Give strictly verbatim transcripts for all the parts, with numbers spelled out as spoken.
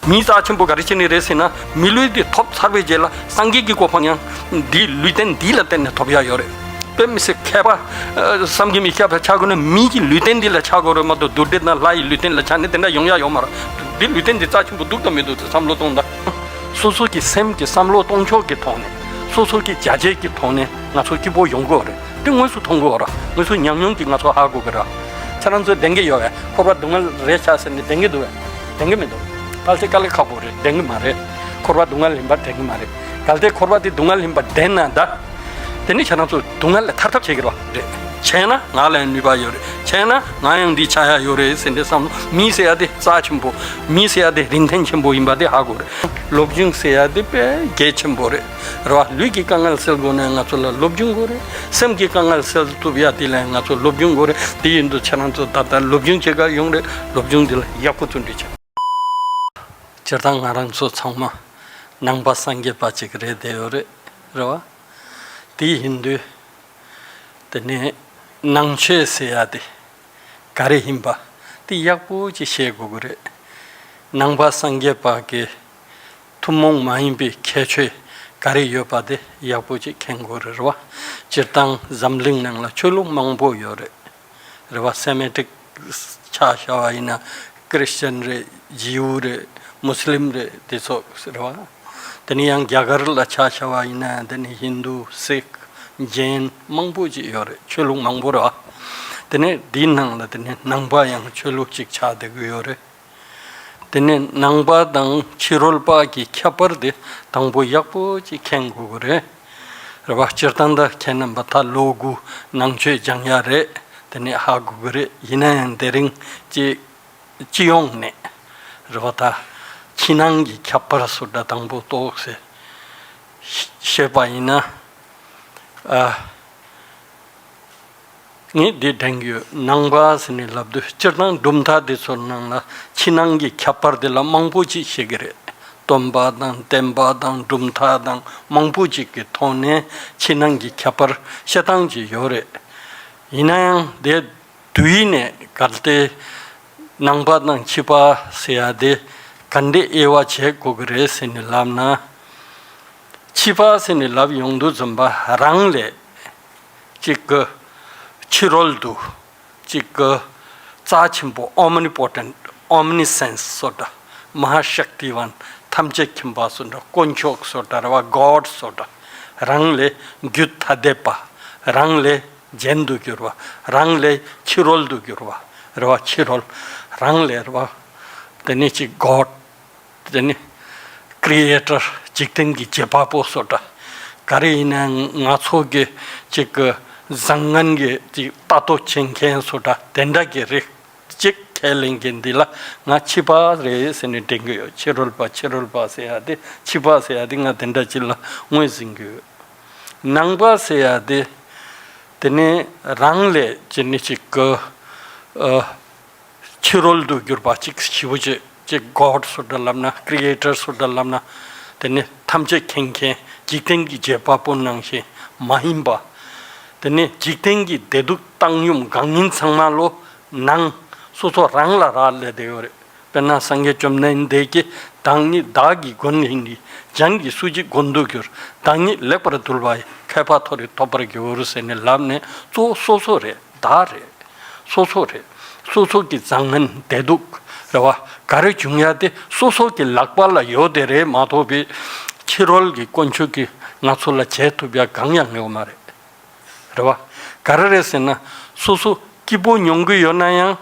མིའི་རྩ་ཆེན་པོ་ག་རེ་བྱེད་ནི་རེད་ཟེར་ན། མི་ལུས་འདི་ཐོབ་ཚར་བའི་རྗེས་ལ་སངས་རྒྱས་ཀྱི་གོ་འཕང་ཡང་འདིའི་ལུས་རྟེན་འདི་ལ་བརྟེན་ནས་ཐོབ་ཡ་ཡོད་རེད། དཔེ་མི་སྲིད་མཁས་པ་ཨ་བསམ་གྱིས་མི་ཁྱབ་པ་ཆགས་དགོས་ན་མི་གི་ལུས་རྟེན་འདི་ལ་ཆགས་དགོས་རེད་མ་གཏོགས། རྡུལ་བྲལ་དང་ལྷ་ཡི་ལུས་རྟེན་ལ་ཆགས་ནས་དེ་འདྲ་ཡོང་ཡ་ཡོད་མ་རེད། འདི་ལུས་རྟེན་འདི་རྩ་ཆེན་པོ་འདུག་དང་མི་འདུག་དེ་བསམ་བློ་གཏོང་དང་། སོ་སོ་གི་སེམས་ཀྱི་བསམ་བློ་གཏོང་ཕྱོགས་ཀྱི་ཐོག་ནས། སོ་སོ་གི་བྱས་རྗེས་ཀྱི་ཐོག་ནས་ང་ཚོ་སྐྱིད་པོ་ཡོང་གི་ཡོད་རེད། དེ་དངོས་སུ་མཐོང་གི་ཡོད་རེད། དངོས་སུ་ཉམས་མྱོང་གིས་ང་ཚོ་ཧ་གོ་གི་རེད། ཁྱེད་རང་ཚོས་བདེན་གི་ཡོད་པས། འཁོར་བ་སྡུག་བསྔལ་རེད་ཤག་ཟེར་ནས་བདེན་གི་འདུག་པས། བདེན་གི་མི་འདུག། ཕལ་ཆེར་དཀའ་ལས་ཁག་པོ་རེད། བདེན་གི་མ་རེད། འཁོར་བ་སྡུག་བསྔལ་ཡིན་པ་བདེན་གི་མ་རེད། གལ་ཏེ་འཁོར་བ་དེ་སྡུག་བསྔལ་ཡིན་པ་བདེན་ན་ད། དེ་ནི་ཁྱེད་རང་ཚོ་སྡུག་བསྔལ་ལས་ཐར་ཐབས་བྱེད་ཀྱི་རེད། བྱས་ན་ང་ལ་ཡང་ནུས་པ་ཡོད་རེད། བྱས་ན་ང་ཡང་འདི་ཆགས་ཡ་ཡོད་རེད་ཟེར་ནས་བསམ་བློ། མི་ཟེར་ཡ་དེ་རྩ་ཆེན་པོ། མི་ཟེར་ཡ་དེ་རིན་ཐང་ཆེན་པོ་ཡིན་པ་དེ་ཧ་གོ་རེད། སློབ་སྦྱོང་ཟེར་ཡ་དེ་དཔེ་གལ་ཆེན་པོ་རེད། རེད་བ། ལུས་ཀྱི་དཀའ་ངལ་སེལ་དགོས་ན་ང་ཚོ་ལ་སློབ་སྦྱོང་དགོས་རེད། སེམས་ཀྱི་དཀའ་ངལ་སེལ་ཐུབ་ཡ་དེ་ལ་ང་ཚོ་སློབ་སྦྱོང་དགོས་རེད། དེ་ཡིན་དུས་ཁྱེད་རང་ཚོ་ད་ལྟ་སློབ་སྦྱོང་བྱེད་ག་ཡོང་རེད། སློབ་སྦྱོང་དེ་ལ་ཡག་པོ་བརྩོན་འགྲུས་བྱེད། སྤྱིར་བཏང་ང་རང་ཚོ་ཚང་མ་ནང་པ་སངས་རྒྱས་པ་ཅིག་རེད་བསྡད་ཡོད་རེད། རེད་བ། དེ་ཡིན་དུས་དེ་ནས་ནང་ཆོས་ཟེར་ཡ་དེ་ག་རེ་ཡིན་པ་དེ་ཡག་པོ་ཅིག་ཤེས་དགོས་ཀྱི་རེད། ནང་པ་སངས་རྒྱས་པ་གི་ཐུན་མོང་མ་ཡིན་པའི་ཁྱད་ཆོས་ག་རེ་ཡོད་པ་དེ་ཡག་པོ་ཅིག་མཁྱེན་དགོས་རེད། རེད་བ། སྤྱིར་བཏང་འཛམ་གླིང་ནང་ལ་ཆོས་ལུགས་མང་པོ་ཡོད་རེད། རེད་བ། སེ་མི་ཊིག་ཆ་བཞག་པ་ཡིན་ན་ཀྲི་སི་ཅན་རེད། ཇིའུ་རེད། མུ་སི་ལིམ་རེད། དེ་ཚོ་རེད་བ། དེ་ནས་ཡང་རྒྱ་གར་ལ་ཆ་བཞག་པ་ཡིན་ན་དེ་ནས་ཧིན་དུ། སིག། ཇེན། མང་པོ་ཅིག་ཡོད་རེད། ཆོས་ལུགས་མང་པོ་རེད་བ། དེ་ནས་འདིའི་ནང་ལ་དེ་ནས་ནང་པ་ཡང་ཆོས་ལུགས་ཅིག་ཆགས་བསྡད་ཀྱི་ཡོད་རེད། དེ་ནས་ནང་པ་དང་ཕྱི་རོལ་པ་གི་ཁྱད་པར་དེ་དང་པོ་ཡག་པོ་ཅིག་མཁྱེན་དགོས་ཀྱི་རེད། རེད་བ། སྤྱིར་བཏང་ད་ཁྱེད་རྣམ་པ་ད་ལོ་དགུ་ནང་ཆོས་སྦྱང་ཡ་རེད། དེ་ནས་ཧ་གོ་གི་རེད། ཡིན་ན་ཡང་དེ་རིང་ཅིག་སྤྱི་ཡོངས་ནས་རེད་བ། ད་ཕྱི་ནང་གི་ཁྱད་པར་སོགས་ད་དང་པོ་ཏོག་ཙམ་ཤེས་པ་ཡིན་ན། ཨ། ངས་འདི་དྲན་གྱི་ཡོད། ནང་པ་ཟེར་ནས་ལབ་དུས་སྤྱིར་བཏང་གྲུབ་མཐའ་དེ་ཚོའི་ནང་ལ་ཕྱི་ནང་གི་ཁྱད་པར་དེ་ལ་མང་པོ་ཅིག་བཤད་ཀྱི་རེད། སྟོན་པ་དང་བསྟན་པ་དང་གྲུབ་མཐའ་དང་མང་པོ་ཅིག་གི་ཐོག་ནས་ཕྱི་ནང་གི་ཁྱད་པར་བཤད་སྟངས་ཅིག་ཡོད་རེད། ཡིན་ན་ཡང་དེ་དུས་ནས་གལ་ཏེ་ནང་པ་དང་ཕྱི་པ་ཟེར་ཡ་དེ་ག་འདྲས་དབྱེ་བ་འབྱེད་དགོས་ཀྱི་རེད་ཟེར་ནས་ལབ་ན། ཕྱི་པ་ཟེར་ནས་ལབ་ཡོང་དུས་ཙམ་པ་རང་ལས་གཅིག་གི་ཕྱི་རོལ་དུ་གཅིག་གི་རྩ་ཆེན་པོ། ཨོམ་ནི་པོ་ཊེན་ཊི། ཨོམ་ནི་སེན་སི་སོ་འདྲ། མ་ཧཱ་ཤཀ་ཏི་ཝཱན། ཐམས་ཅད་མཁྱེན་པ་སོ་འདྲ། དཀོན་མཆོག་སོ་འདྲ། རེད་བ། གོཌ་སོ་འདྲ། རང་ལས་རྒྱུད་ཐ་དད་པ། རང་ལས་གཞན་དུ་གྱུར་བ། རང་ལས་ཕྱི་རོལ་དུ་གྱུར་བ། རེད་བ། ཕྱི་རོལ། རང་ལས་རེད་བ། དེ་ནས་གཅིག་གོཌ། དེ་ནི་ཀྲི་ཨེ་ཊར། འཇིག་རྟེན་གྱི་བྱེད་པ་པོ་སོ་འདྲ། ག་རེ་ཡིན་ན་ང་ཚོ་གི་གཅིག་གི་བཟང་ངན་གྱི་གཅིག་ལྟ་རྟོག་བྱེད་མཁན་སོ་འདྲ། དེ་འདྲ་གི་རིགས་གཅིག་ཁས་ལེན་མཁན་འདི་ལ་ང་ཕྱི་པ་རེད་ཟེར་ནས་འདྲེན་གྱི་ཡོད། ཕྱི་རོལ་པ། ཕྱི་རོལ་པ་ཟེར་ཡ་དེ། ཕྱི་པ་ཟེར་ཡ་དེ་ང་དེ་འདྲ་ཅིག་ལ་ངོས་འཛིན་གྱི་ཡོད། ནང་པ་ཟེར་ཡ་དེ། དེ་ནི་རང་ལས་ཅི་ནི་གཅིག་གི་ཨ། ཕྱི་རོལ་དུ་གྱུར་པ་གཅིག་ཞེ་པོ་ཅིག། གཅིག་གོཌ་སོ་འདྲ་ལབ་ན། ཀྲི་ཨེ་ཊར་སོ་འདྲ་ལབ་ན། དེ་ནི་ཐམས་ཅད་མཁྱེན་མཁན། འཇིག་རྟེན་གྱི་བྱེད་པ་པོ་ནང་བཞིན་མ་ཡིན་པ། དེ་ནི་འཇིག་རྟེན་གྱི་བདེ་སྡུག་བཏང་སྙོམས་འགག་ཉེན་ཚང་མ་ལོ་ནང་སོ་སོ་རང་ལ་རག་ལས་བསྡད་ཡོད་རེད། དཔེར་ན་སངས་རྒྱས་བཅོམ་ལྡན་འདས་ཀྱིས་བདག་ཉིད་བདག་གི་མགོན་ཡིན་གྱི། གཞན་གྱིས་སུ་ཞིག་མགོན་དུ་གྱུར། བདག་ཉིད་ལེགས་པར་གདུལ་བ་ཡི། མཁས་པ་མཐོ་རིས་ཐོབ་པར་འགྱུར་ཟེར་ནས་ལབ་ནས། གཙོ་བོ་སོ་སོ་རེད། བདག་རེད། སོ་སོ་རེད། སོ་སོ་གི་བཟང་ངན་བདེ་སྡུག་རེད་བ། ག་རེ་བྱུང་ཡ་དེ་སོ་སོ་གི་ལག་པ་ལ་ཡོད་དེ་རེད་མ་གཏོགས་པའི་ཕྱི་རོལ་གྱི་དཀོན་མཆོག་གིས་ང་ཚོ་ལ་བྱེད་ཐུབ་ཡ་གང་ཡང་ཡོད་མ་རེད། རེད་བ། ག་རེ་རེད་ཟེར་ན། སོ་སོ་སྐྱིད་པོ་མྱོང་གི་ཡོད་ན་ཡང་།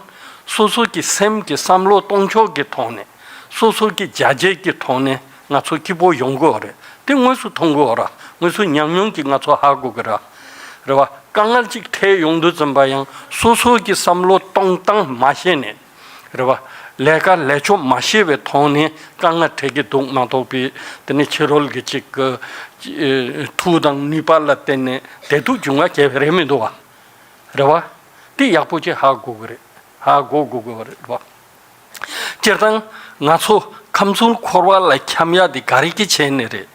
སོ་སོ་གི་སེམས་ཀྱི་བསམ་བློ་གཏོང་ཕྱོགས་ཀྱི་ཐོག་ནས། སོ་སོ་གི་བྱས་རྗེས་ཀྱི་ཐོག་ནས་ང་ཚོ་སྐྱིད་པོ་ཡོང་གི་ཡོད་རེད། དེ་དངོས་སུ་མཐོང་གི་ཡོད་རེད། དངོས་སུ་ཉམས་མྱོང་གིས་ང་ཚོ་ཧ་གོ་གི་རེད། རེད་བ། དཀའ་ངལ་ཅིག་འཕྲད་ཡོང་དུས་ཙམ་པ་ཡང་སོ་སོ་གི་བསམ་བློ་གཏོང་སྟངས་མ་ཤེས་ནས། རེད་བ། ལས་ཀ་ལས་ཕྱོགས་མ་ཤེས་པའི་ཐོག་ནས་དཀའ་ངལ་འཕྲད་ཀྱི་འདུག་མ་གཏོགས་པའི། དེ་ནི་ཕྱི་རོལ་གྱི་ཅིག་གི་མཐུ་དང་ནུས་པ་ལ་བརྟེན་ནས་བདེ་སྡུག་འབྱུང་བ་གལ་རེད་མི་འདུག་བ། རེད་བ། དེ་ཡག་པོ་ཅིག་ཧ་གོ་གི་རེད། ཧ་གོ་དགོས་ཀྱི་རེད་བ། སྤྱིར་བཏང་ང་ཚོ་ཁམས་གསུམ་འཁོར་བ་ལ་འཁྱམ་ཡ་དེ་ག་རེ་གིས་བྱས་ནས་རེད།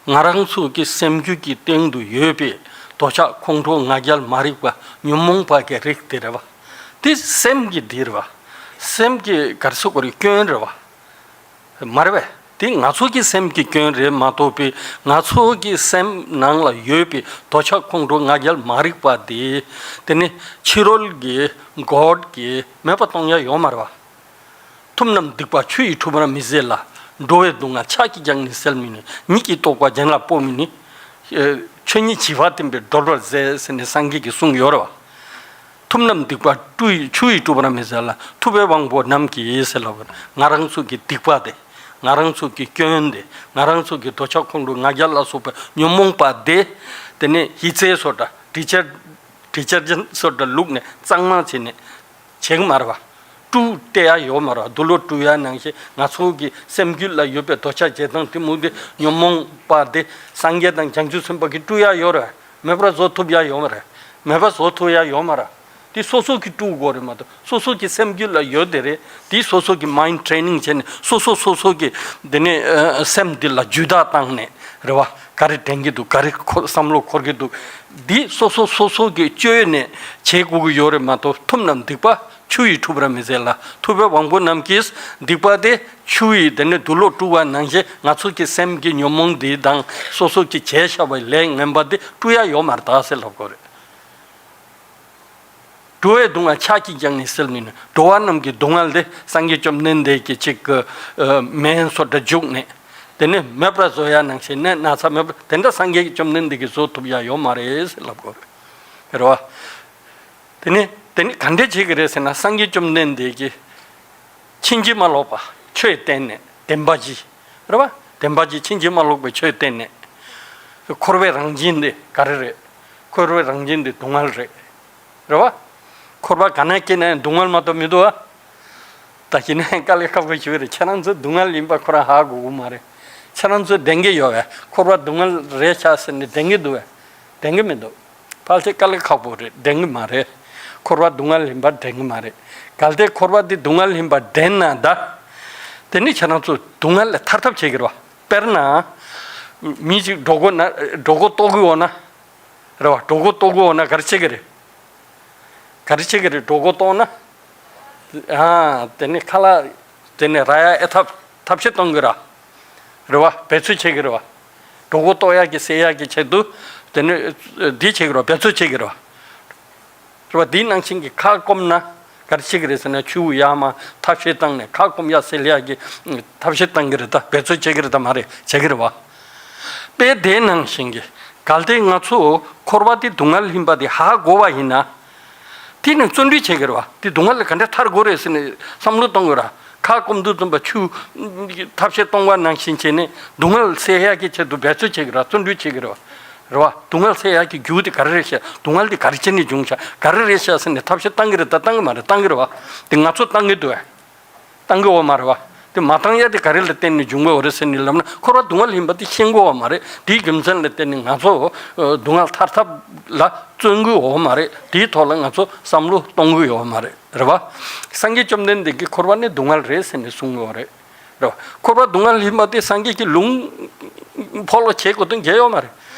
ང་རང་ཚོ་གི་སེམས་རྒྱུད་ཀྱི་སྟེང་དུ་ཡོད་པའི་འདོད་ཆགས་ཁོང་ཁྲོ་ང་རྒྱལ་མ་རིག་པ་ཉོན་མོངས་པ་གི་རིགས་དེ་རེད་བ། དེ་སེམས་ཀྱི་འདི་རེད་བ། སེམས་ཀྱི་ག་རེ་ཟེར་དགོས་རེད། སྐྱོན་རེད་བ། མ་རེད་པས། དེ་ང་ཚོ་གི་སེམས་ཀྱི་སྐྱོན་རེད་མ་གཏོགས་པའི་ང་ཚོ་གི་སེམས་ནང་ལ་ཡོད་པའི་འདོད་ཆགས་ཁོང་ཁྲོ་ང་རྒྱལ་མ་རིག་པ་དེ། དེ་ནི་ཕྱི་རོལ་གྱི་གོཌ་གྱིས་མེད་པ་གཏོང་ཡ་ཡོད་མ་རེད་པ། ཐུབ་རྣམས་སྡིག་པ་ཆུ་ཡིས་འཁྲུ་བར་མི་བྱེད་ལ། འགྲོ་བའི་སྡུག་བསྔལ་ཕྱག་གིས་ཀྱང་ནི་སེལ་མི་ནུས། ཉིད་ཀྱི་རྟོགས་པ་གཞན་ལ་སྤོ་མི་ནུས། ཆོས་ཉིད་བྱིས་པ་བསྟན་པས་སྒྲོལ་བར་མཛད་ཟེར་ནས་སངས་རྒྱས་ཀྱིས་གསུངས་ཡོད་རེད་པ། ཐུབ་རྣམས་སྡིག་པ་ཆུ་ཡིས་ཆུ་ཡིས་འཁྲུ་བར་མི་བྱེད་ལ། ཐུབ་པའི་དབང་པོ་རྣམས་ཀྱིས་ཟེར་ལབ་པ། ང་རང་ཚོ་གི་སྡིག་པ་དེ། ང་རང་ཚོ་གི་སྐྱོན་དེ། ང་རང་ཚོ་གི་འདོད་ཆགས་ཁོང་ཁྲོ་ང་རྒྱལ་ལ་སོགས་པའི་ཉོན་མོངས་པ་དེ། དེ་ནས་ཡིག་ཚད་སོགས་འདྲ་ཌི་ཊར་ཌི་ཊར་ཇེན་སོགས་འདྲ་བླུགས་ནས་གཙང་མ་བྱས་ནས་བྱེད་ཀྱི་མ་རེད་པ། བཀྲུ་སྟེར་ཡ་ཡོད་མ་རེད་པ། དུག་ལོག་བཀྲུ་ཡ་ནང་བཞིན་ང་ཚོ་གི་སེམས་རྒྱུད་ལ་ཡོད་པའི་འདོད་ཆགས་ཞེ་སྡང་གཏི་མུག་དེ་ཉོན་མོངས་པ་དེ་སངས་རྒྱས་དང་བྱང་ཆུབ་སེམས་དཔའ་གིས་བཀྲུ་ཡ་ཡོད་རེད། མེད་པར་བཟོ་ཐུབ་ཡ་ཡོད་མ་རེད། མེད་པར་བཟོ་ཐུབ་ཡ་ཡོད་མ་རེད། དེ་སོ་སོ་གིས་བཀྲུ་དགོས་རེད་མ་གཏོགས་སོ་སོ་གི་སེམས་རྒྱུད་ལ་ཡོད་དེ་རེད། དེ་སོ་སོ་གི་མའིན་ཌི་ཊི་རེ་ནིང་བྱས་ནས་སོ་སོ་སོ་སོ་གི་དེ་ནས་ཨ་སེམས་འདི་ལ་ཇུས་གཏོགས་བཏང་ནས་རེད་པ། ག་རེ་དྲན་གྱི་འདུག་ག་རེ་འཁོར་བསམ་བློ་འཁོར་གྱི་འདུག་འདི་སོ་སོ་སོ་སོ་གིས་བཅོས་ནས་བྱེད་དགོས་ཀྱི་ཡོད་རེད་མ་གཏོགས་ཐུབ་རྣམས་སྡིག་པ་ཆུ་ཡིས་འཁྲུ་བར་མི་བྱེད་ལ། ཐུབ་པའི་དབང་པོ་རྣམས་ཀྱིས་སྡིག་པ་དེ་ཆུ་ཡིས་དེ་ནས་དུག་ལོག་བཀྲུ་བ་ནང་བཞིན་ང་ཚོ་གི་སེམས་ཀྱི་ཉོན་མོངས་འདི་དང་སོ་སོ་གི་བྱས་བཞག་པའི་ལས་ངན་པ་དེ་བཀྲུ་ཡ་ཡོད་མ་རེད་ད་ཟེར་ལབ་དགོས་རེད། འགྲོ་བའི་སྡུག་བསྔལ་ཕྱག་གིས་ཀྱང་ནི་སེལ་མི་ནུས། འགྲོ་བ་རྣམས་ཀྱི་སྡུག་བསྔལ་དེ་སངས་རྒྱས་བཅོམ་ལྡན་འདས་ཀྱི་ཅིག་གི་ཨ་སྨན་སོགས་འདྲ་བྱུགས་ནས་དེ་ནས་མེད་པར་བཟོ་ཡ་ནང་བཞིན་ནད་ན་ཚ་མེད་པར་དེ་འདྲ་སངས་རྒྱས་བཅོམ་ལྡན་འདས་ཀྱིས་བཟོ་ཐུབ་ཡ་ཡོད་མ་རེད་ཟེར་ལབ་དགོས་རེད། རེད་པ། དེ་ནས་དེ་ནས་ག་འདྲས་བྱེད་ཀྱི་རེད་ཟེར་ན་སངས་རྒྱས་བཅོམ་ལྡན་འདས་ཀྱིས་ཕྱིན་ཅི་མ་ལོག་པ་ཆོས་བསྟན་ནས་བདེན་པ་བཞི། རེད་པ། བདེན་པ་བཞི་ཕྱིན་ཅི་མ་ལོག་པའི་ཆོས་བསྟན་ནས། འཁོར་བའི་རང་བཞིན་དེ་ག་རེ་རེད། འཁོར་བའི་རང་བཞིན་དེ་སྡུག་བསྔལ་རེད། རེད་པ། འཁོར་བ་ག་ན་སྐྱེས་ན་ཡང་སྡུག་བསྔལ་མ་གཏོགས་མི་འདུག་ཨ། ད་ཡིན་ན་ཡང་དཀའ་ལས་ཁག་པོ་ཞིག་རེད། ཁྱེད་རང་ཚོ་སྡུག་བསྔལ་ཡིན་པ་ཁོ་རང་ཧ་གོ་གི་མ་རེད། ཁྱེད་རང་ཚོ་བདེན་གི་ཡོད་པས། འཁོར་བ་སྡུག་བསྔལ་རེད་ཤག་ཟེར་ནས་བདེན་གི་འདུག་པས། བདེན་གི་མི་འདུག་ཕལ་ཆེར་དཀའ་ལས་ཁག་པོ་རེད། བདེན་གི་མ་རེད། འཁོར་བ་སྡུག་བསྔལ་ཡིན་པ་བདེན་གི་མ་རེད། གལ་ཏེ་འཁོར་བ་འདི་སྡུག་བསྔལ་ཡིན་པ་བདེན་ན་ད། དེ་ནི་ཁྱེད་རང་ཚོ་སྡུག་བསྔལ་ལས་ཐར་ཐབས་བྱེད་ཀྱི་རེད་པ། དཔེར་ན། མི་ཞིག་གྲོད་ཁོག་ན་གྲོད་ཁོག་ལྟོགས་ཀྱི་ཡོད་ན། རེད་པ། གྲོད་ཁོག་ལྟོགས་ཀྱི་ཡོད་ན་ག་རེ་བྱེད་ཀྱི་རེད། ག་རེ་བྱེད་ཀྱི་རེད། གྲོད་ཁོག་ལྟོགས་ན། ཨ། དེ་ནི་ཁ་ལག་དེ་ནི་རག་ཡ་ཨེ་ཐབས་ཐབས་ཤེས་གཏོང་གི་རེད། རེད་པ། འབད་རྩོལ་བྱེད་ཀྱི་རེད་པ། གྲོད་ཁོག་ལྟོགས་ཡག་གི་སེལ་ཡག་གི་ཆེད་དུ། དེ་ནི་འདི་བྱེད་ཀྱི་རེད་པ། འབད་རྩོལ་བྱེད་ཀྱི་རེད་པ། རེད་པ། འདི་ནང་བཞིན་གྱི་ཁ་སྐོམ་ན་ག་རེ་བྱེད་ཀྱི་རེད་ཟེར་ན་ཆུ་ཡར་མར་ཐབས་ཤེས་བཏང་ནས་ཁ་སྐོམ་ཡག་སེལ་ཡག་གི་ཐབས་ཤེས་བཏང་གི་རེད་ད། འབད་རྩོལ་བྱེད་ཀྱི་རེད་ད་མ་རེད། བྱེད་ཀྱི་རེད་པ། དཔེ་དེ་ནང་བཞིན་གྱི་གལ་ཏེ་ང་ཚོ་འཁོར་བ་འདི་སྡུག་བསྔལ་ཡིན་པ་དེ་ཧ་གོ་བ་ཡིན་ན། དེ་ནི་བརྩོན་འགྲུས་བྱེད་དགོས་རེད་པ། དེ་སྡུག་བསྔལ་ལས་ག་འདྲ་ཐར་དགོས་རེད་ཟེར་ནས་བསམ་བློ་གཏོང་དགོས་རེད། ཁ་སྐོམ་དུས་ཙམ་པ་ཆུ་ཐབས་ཤེས་གཏོང་བ་ནང་བཞིན་བྱས་ནས་སྡུག་བསྔལ་སེལ་ཡག་གི་ཆེད་དུ་འབད་རྩོལ་བྱེད་དགོས་རེད། བརྩོན་འགྲུས་བྱེད་དགོས་རེད་པ། རེད་པ། སྡུག་བསྔལ་སེལ་ཡག་གི་རྒྱུ་དེ་ག་རེ་རེད་ཤག་སྡུག་བསྔལ་དེ་ག་རེ་བྱས་ནས་བྱུང་ཤག་ག་རེ་རེད་ཤག་ཟེར་ནས་ཐབས་ཤེས་བཏང་གི་རེད་ད་བཏང་གི་མ་རེད། བཏང་གི་རེད་པ། དེ་ང་ཚོ་བཏང་གི་འདུག་པས། བཏང་གི་ཡོད་མ་རེད་པ། དེ་མ་བཏང་ཡ་དེ་ག་རེ་ལ་བརྟེན་ནས་བྱུང་གི་ཡོད་རེད་ཟེར་ནས་ལབ་ན་འཁོར་བ་སྡུག་བསྔལ་ཡིན་པ་དེ་ཤེས་དགོས་པ་མ་རེད། དེའི་རྒྱུ་མཚན་ལ་བརྟེན་ནས་ང་ཚོ་ཨ་སྡུག་བསྔལ་ཐར་ཐབས་ལ་བརྩོན་གི་ཡོད་མ་རེད། དེའི་ཐོག་ལ་ང་ཚོ་བསམ་བློ་གཏོང་གི་ཡོད་མ་རེད། རེད་པ། སངས་རྒྱས་བཅོམ་ལྡན་འདས་ཀྱིས་འཁོར་བ་ནི་སྡུག་བསྔལ་རེད་ཟེར་ནས་གསུངས་ཡོད་རེད། རེད་པ། འཁོར་བ་སྡུག་བསྔལ་ཡིན་པ་དེ་སངས་རྒྱས་ཀྱི་ལུང་ཕོག་ལོག་བྱེད་དགོས་དོན་གང་ཡོད་མ་རེད།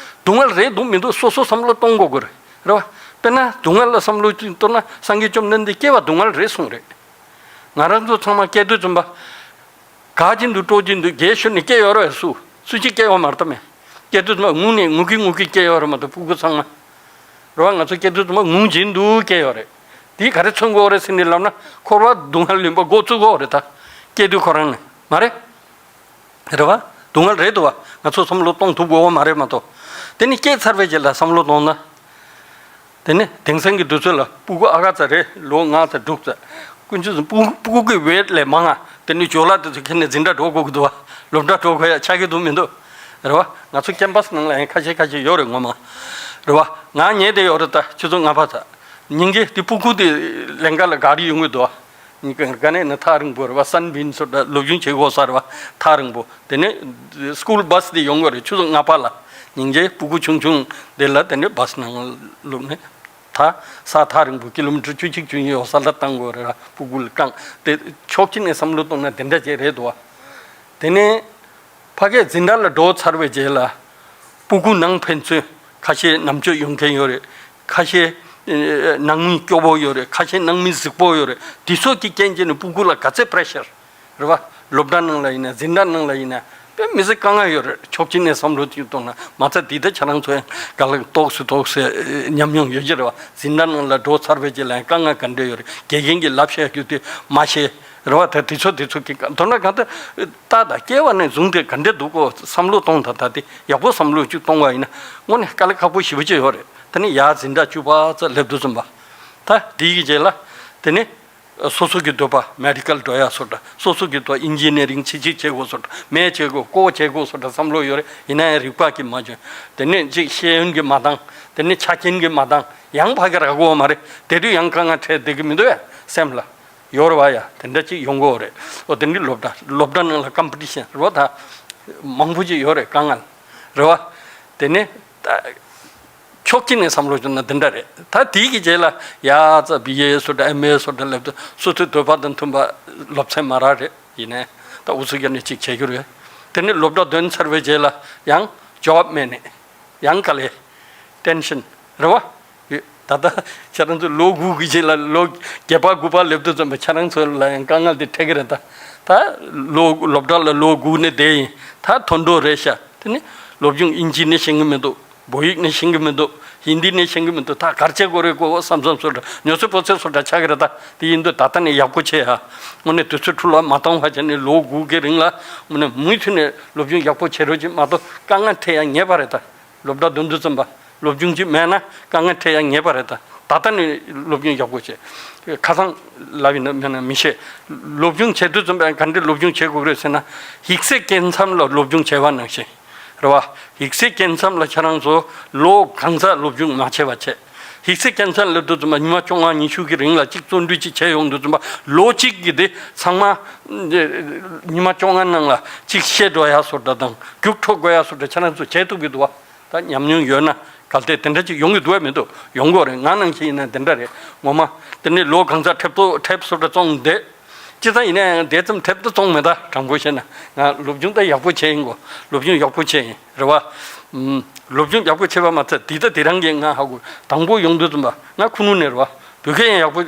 སྡུག་བསྔལ་རེད་འདུག་མི་འདུག་སོ་སོ་བསམ་བློ་གཏོང་དགོས་ཀྱི་རེད། རེད་པ། དཔེར་ན་སྡུག་བསྔལ་ལ་བསམ་བློ་ཅིག་གཏོང་ན་སངས་རྒྱས་བཅོམ་ལྡན་འདས་སྐྱེ་བ་སྡུག་བསྔལ་རེད་གསུངས་རེད། ང་རང་ཚོ་ཚང་མ་སྐྱེ་དུས་ཙམ་པ། དགའ་གི་འདུག་སྤྲོ་གི་འདུག་རྒས་ཤོར་ནས་སྐྱེ་ཡོད་རེད་པས། སུ་སུ་གཅིག་སྐྱེ་ཡོད་མ་རེད་ད་མེད། སྐྱེ་དུས་ཙམ་པ་ངུ་ནས་ངུ་གི་ངུ་གི་སྐྱེ་ཡོད་རེད་མ་གཏོགས་སྤུ་གུ་ཚང་མ། རེད་པ། ང་ཚོ་སྐྱེ་དུས་ཙམ་པ་ངུ་གི་འདུག་སྐྱེ་ཡོད་རེད། དེ་ག་རེ་མཚོན་གྱི་ཡོད་རེད་ཟེར་ནས་ལབ་ན་འཁོར་བ་སྡུག་བསྔལ་ཡིན་པ་འགོ་བཙུགས་ཀྱི་ཡོད་རེད་ད། སྐྱེ་དུས་ཁོ་རང་ནས་མ་རེད། རེད་པ། སྡུག་བསྔལ་རེད་འདུག་པ། ང་ཚོ་བསམ་བློ་གཏོང་ཐུབ་ཀྱི་ཡོད་མ་རེད་མ་གཏོགས། དེ་ནི་སྐྱེས་ཚར་བའི་རྗེས་ལ་བསམ་བློ་གཏོང་ན། དེ་ནི་དེང་སང་གི་དུས་ཚོད་ལ་སྤུ་གུ་ཨ་ཁ་ཙ་རེད། ལོ་ལྔ་ཙམ་དྲུག་ཙམ། དཀོན་མཆོག་གསུམ་སྤུ་སྤུ་གུ་གི་ཝེཊ་ལས་མང་ང་། དེ་ནི་ཇོ་ལགས་དེ་ཚོ་ཁྱེར་ནས་འཛིན་གྲྭ་འགྲོ་དགོས་ཀྱི་འདུག་པ། སློབ་གྲྭ་འགྲོ་དགོས་ཡ་ཆགས་ཀྱི་འདུག་མི་འདུག་རེད་པ། ང་ཚོ་ཀེམ་པ་སི་ནང་ལ་ཡང་ཁ་ཤས་ཁ་ཤས་ཡོད་རེད་ངོ་མ། རེད་པ། ང་ཉལ་བསྡད་ཡོད་རེད་ད་ཆུ་ཚོད་ལྔ་པ་ཙམ། ཉིན་གྱི་དེ་སྤུ་གུ་དེ་ལེན་ག་ལ་ག་རེ་ཡོང་གི་འདུག་པ། ག་ནས་ན་ཐག་རིང་པོ་རེད་པ། སན་བིན་སོགས་ལ་སློབ་སྦྱོང་བྱེད་དགོས་ས་རེད་པ། ཐག་རིང་པོ། དེ་ནས་སི་ཀུལ་བྷ་སི་དེ་ཡོང་གི་རེད་ཆུ་ཚོད་ལྔ་པ་ལ། ཉིན་གྱི་སྤུ་གུ་ཆུང་ཆུང་དེ་ལ་དེ་ནས་བྷ་སི་ནང་བླུགས་ནས། ད་ས་ཐག་རིང་པོ་ཀི་ལོ་མི་ཊར་བཅུ་གཅིག་བཅུ་གཉིས་ཡོད་ས་ལ་བཏང་དགོས་རེད་པ། སྤུ་གུ་ལ་བསྐང་དེ་ཕྱོགས་གཅིག་ནས་བསམ་བློ་གཏོང་ན་དེ་འདྲ་ཅིག་རེད་འདུག་པ། དེ་ནས། ཕ་གིར་འཛིན་གྲྭ་ལ་འགྲོ་ཚར་བའི་རྗེས་ལ། སྤུ་གུ་ནང་ཕན་ཚུན་ཁ་ཤས་རྣམ་དཔྱོད་ཡོད་མཁན་ཡོད་རེད། ཁ་ཤས་ཨེ་ནང་མི་སྐྱོ་པོ་ཡོད་རེད། ཁ་ཤས་ནང་མི་གཟིགས་པོ་ཡོད་རེད། དེ་ཚོ་གི་རྐྱེན་བྱས་ནས་སྤུ་གུ་ལ་ག་ཚད་པེ་རེ་ཤར་རེད་པ། སློབ་གྲྭ་ནང་ལ་ཡིན་ན་འཛིན་གྲྭ་ནང་ལ་ཡིན་ན་དཔེ་མི་སྲིད་དཀའ་ངལ་ཡོད་རེད། ཕྱོགས་གཅིག་ནས་བསམ་བློ་ཅིག་གཏོང་ན་མ་ཚད་འདི་ལྟ་ཁྱེད་རང་ཚོ་ཡང་ག་ལ་ཏོག་སུ་ཏོག་སུ་ཉམས་མྱོང་ཡོད་ཀྱི་རེད་བ། འཛིན་གྲྭ་ནང་ལ་འགྲོ་ཚར་བའི་རྗེས་ལ་ཡང་དཀའ་ངལ་ག་འདྲ་ཡོད་རེད། དགེ་རྒན་གྱིས་ལབ་བཤད་རྒྱུ་དེ་མ་ཤེས་རེད་བ། ད་དེ་ཚོ་དེ་ཚོ་གི་མདོར་ན་གང་ལྟར་ད་ད་སྐྱེ་བ་ནས་བཟུང་སྟེ་ག་འདྲ་འདུག་གོ་བསམ་བློ་གཏོང་ད་ད་དེ་ཡག་པོ་བསམ་བློ་ཅིག་གཏོང་བ་ཡིན་ན་དངོས་གནས་དཀའ་ལས་ཁག་པོ་ཞེ་པོ་ཅིག་ཡོད་རེད། དེ་ནས་ཡར་འཛིན་གྲྭ་བཅུ་པ་ཙམ་སླེབས་དུས་ཙམ་པ་ད་དེའི་གི་རྗེས་ལ་དེ་ནས། སོ་སོ་གི་འདོད་པ་མེ་ཌི་ཀལ་འགྲོ་ཡ་སོགས་འདྲ། སོ་སོ་གི་འདོད་ཨིན་ཇི་ནི་རིང་ཅིག་ཅིག་བྱེད་དགོས་སོགས་འདྲ། མེ་བྱེད་དགོས་ཀོ་བྱེད་དགོས་སོགས་འདྲ་བསམ་བློ་ཡོད་རེད། ཡིན་ན་ཡང་རིག་པ་གིས་མ་འཇོན། དེ་ནས་ཅིག་ཤེས་ཡོན་གྱིས་མ་འདང་། དེ་ནས་ཆ་རྐྱེན་གྱིས་མ་འདང་། ཡང་ཕ་གི་རག་གོ་མ་རེད། དེ་དུས་ཡང་དཀའ་ངལ་འཕྲད་བསྡད་གི་མི་འདུག་ཡ་སེམས་ལ། ཡོད་རེད་བ་ཡ། དེ་འདྲ་ཅིག་ཡོང་གི་ཡོད་རེད། འོ་དེ་འདྲའི་སློབ་གྲྭ་སློབ་གྲྭ་ནང་ལ་ཀམ་པི་ཊི་ཤན་རེད་བ། ད་མང་པོ་ཅིག་ཡོད་རེད་དཀའ་ངལ་རེད་བ། དེ་ནས་ད། ཕྱོགས་གཅིག་ནས་བསམ་བློ་བྱུང་ན་འདི་འདྲ་རེད། ད་དེའི་གི་རྗེས་ལ་ཡ་ཙ་བི་ཨེ་སོ་འདྲ་ཨེམ་ཨེ་སོ་འདྲ་སླེབས་དུས་སོ་སོའི་འདོད་པ་དང་མཐུན་པ་སློབ་ཚན་མ་རག་རེད། ཡིན་ནའི་ད་ཨུ་ཚུགས་རྒྱབ་ནས་ཅིག་བྱེད་རྒྱུ་རེད། དེ་ནས་སློབ་གྲྭ་འདོན་ཚར་བའི་རྗེས་ལ་ཡང་ཇོབ་མེད་ནས་ཡང་དཀའ་ལས་ཊེན་ཤན་རེད་བ། ད་ལྟ་ཁྱེད་རང་ཚོ་ལོ་དགུ་གི་རྗེས་ལ་ལོ་བརྒྱད་པ་དགུ་པ་སླེབས་དུས་ཙམ་པ་ཁྱེད་རང་ཚོ་ལ་ཡང་དཀའ་ངལ་དེ་འཕྲད་ཀྱི་རེད་ད། ད་ལོ་སློབ་གྲྭ་ལ་ལོ་དགུ་ནས་བསྡད་ཡིན། ད་ཐོན་འགྲོ་རེད་ཤག་དེ་ནས་སློབ་སྦྱོང་ཨིན་ཇི་ནས་ཤེས་ཀྱི་མི་འདུག་བོད་ཡིག་ནས་ཤེས་ཀྱི་མི་འདུག་ཧིན་དི་ནས་ཤེས་ཀྱི་མི་འདུག་ད་ག་རེ་བྱེད་དགོས་རེད་གོ་བསམ་བསམ་སོ་འདྲ་ཉོ་ཚོད་པོ་ཚོད་སོ་འདྲ་ཆགས་ཀྱི་རེད་ད། དེ་ཡིན་དུས་ད་ལྟ་ནས་ཡག་པོ་བྱེད་ཡ། དངོས་གནས་དུས་ཚོད་འཕྲོ་བརླག་མ་གཏོང་བ་བྱས་ནས་ལོ་དགུ་གི་རིང་ལ་དངོས་གནས་མུ་མཐུད་ནས་སློབ་སྦྱོང་ཡག་པོ་བྱེད་རོགས་གྱིས་མ་གཏོགས་དཀའ་ངལ་འཕྲད་ཡ་ངེས་པ་རེད་ད། སློབ་གྲྭ་འདོན་དུས་ཙམ་པ་སློབ་སྦྱོང་ཅིག་མེད་ན་དཀའ་ངལ་འཕྲད་ཡ་ངེས་པ་རེད་ད། ད་ལྟ་ནས་སློབ་སྦྱོང་ཡག་པོ་བྱེད། ཁ་སང་ལབ་ཡིན་ན་མེད་ན་མི་ཤེས། སློབ་སྦྱོང་བྱེད་དུས་ཙམ་པ་ག་འདྲའི་སློབ་སྦྱོང་བྱེད་དགོས་རེད་ཟེར་ན། ཡིག་ཚད་སྐྱེ་མཚམས་ལ་སློབ་སྦྱོང་བྱས་པ་ནང་བཞིན། རེད་བ། ཡིག་ཚད་སྐྱེ་མཚམས་ལ་ཁྱེད་རང་ཚོ་ལོ་གང་ཙམ་སློབ་སྦྱོང་མ་བྱས་པ་བྱས། ཡིག་ཚད་སྐྱེ་མཚམས་ལ་དུས་ཙམ་པ་ཉི་མ་བཅོ་ལྔ་ཉི་ཤུ་གི་རིང་ལ་གཅིག་བརྩོན་འགྲུས་གཅིག་བྱས་ཡོང་དུས་ཙམ་པ་ལོ་གཅིག་གི་དེ་ཚང་མ། ཉི་མ་བཅོ་ལྔ་ནང་ལ་གཅིག་ཤེས་འགྲོ་ཡ་སོགས་འདྲ་དང་རྒྱུགས་འཕྲོ་དགོས་ཡ་སོགས་འདྲ་ཁྱེད་རང་ཚོ་བྱས་ཐུབ་ཀྱི་འདུག་བ། ད་ཉམས་མྱོང་ཡོད་ན་གལ་ཏེ་དེ་འདྲ་ཅིག་ཡོང་གི་འདུག་བས་མི་འདུག་ཡོང་གི་ཡོད་རེད། ང་ནང་བཞིན་ཡིན་ན་དེ་འདྲ་རེད། ངོ་མ། དེ་ནས་ལོ་གང་ཙམ་ཁྲེབ་ཏོ་ཁྲེབ་སོ་འདྲ་བཙོང་བསྡད། སྤྱིར་བཏང་ཡིན་ན་ཡང་དེ་ཙམ་ཁྲེབ་ཏོ་བཙོང་མེད། ད་དྲང་པོ་བཤད་ན་ང་སློབ་སྦྱོང་ད་ཡག་པོ་བྱས་ཡིན་གོ་སློབ་སྦྱོང་ཡག་པོ་བྱས་ཡིན་རེད་བ། ཨུམ། སློབ་སྦྱོང་ཡག་པོ་བྱས་པ་མ་ཚད་འདི་ད་དེ་རང་གིས་ང་ཧ་གོ་དང་པོ་ཡོང་དུས་ཙམ་པ་ང་ཁུ་ནུ་ནས་རེད་བ། བོད་སྐད་ཡང་ཡག་པོ།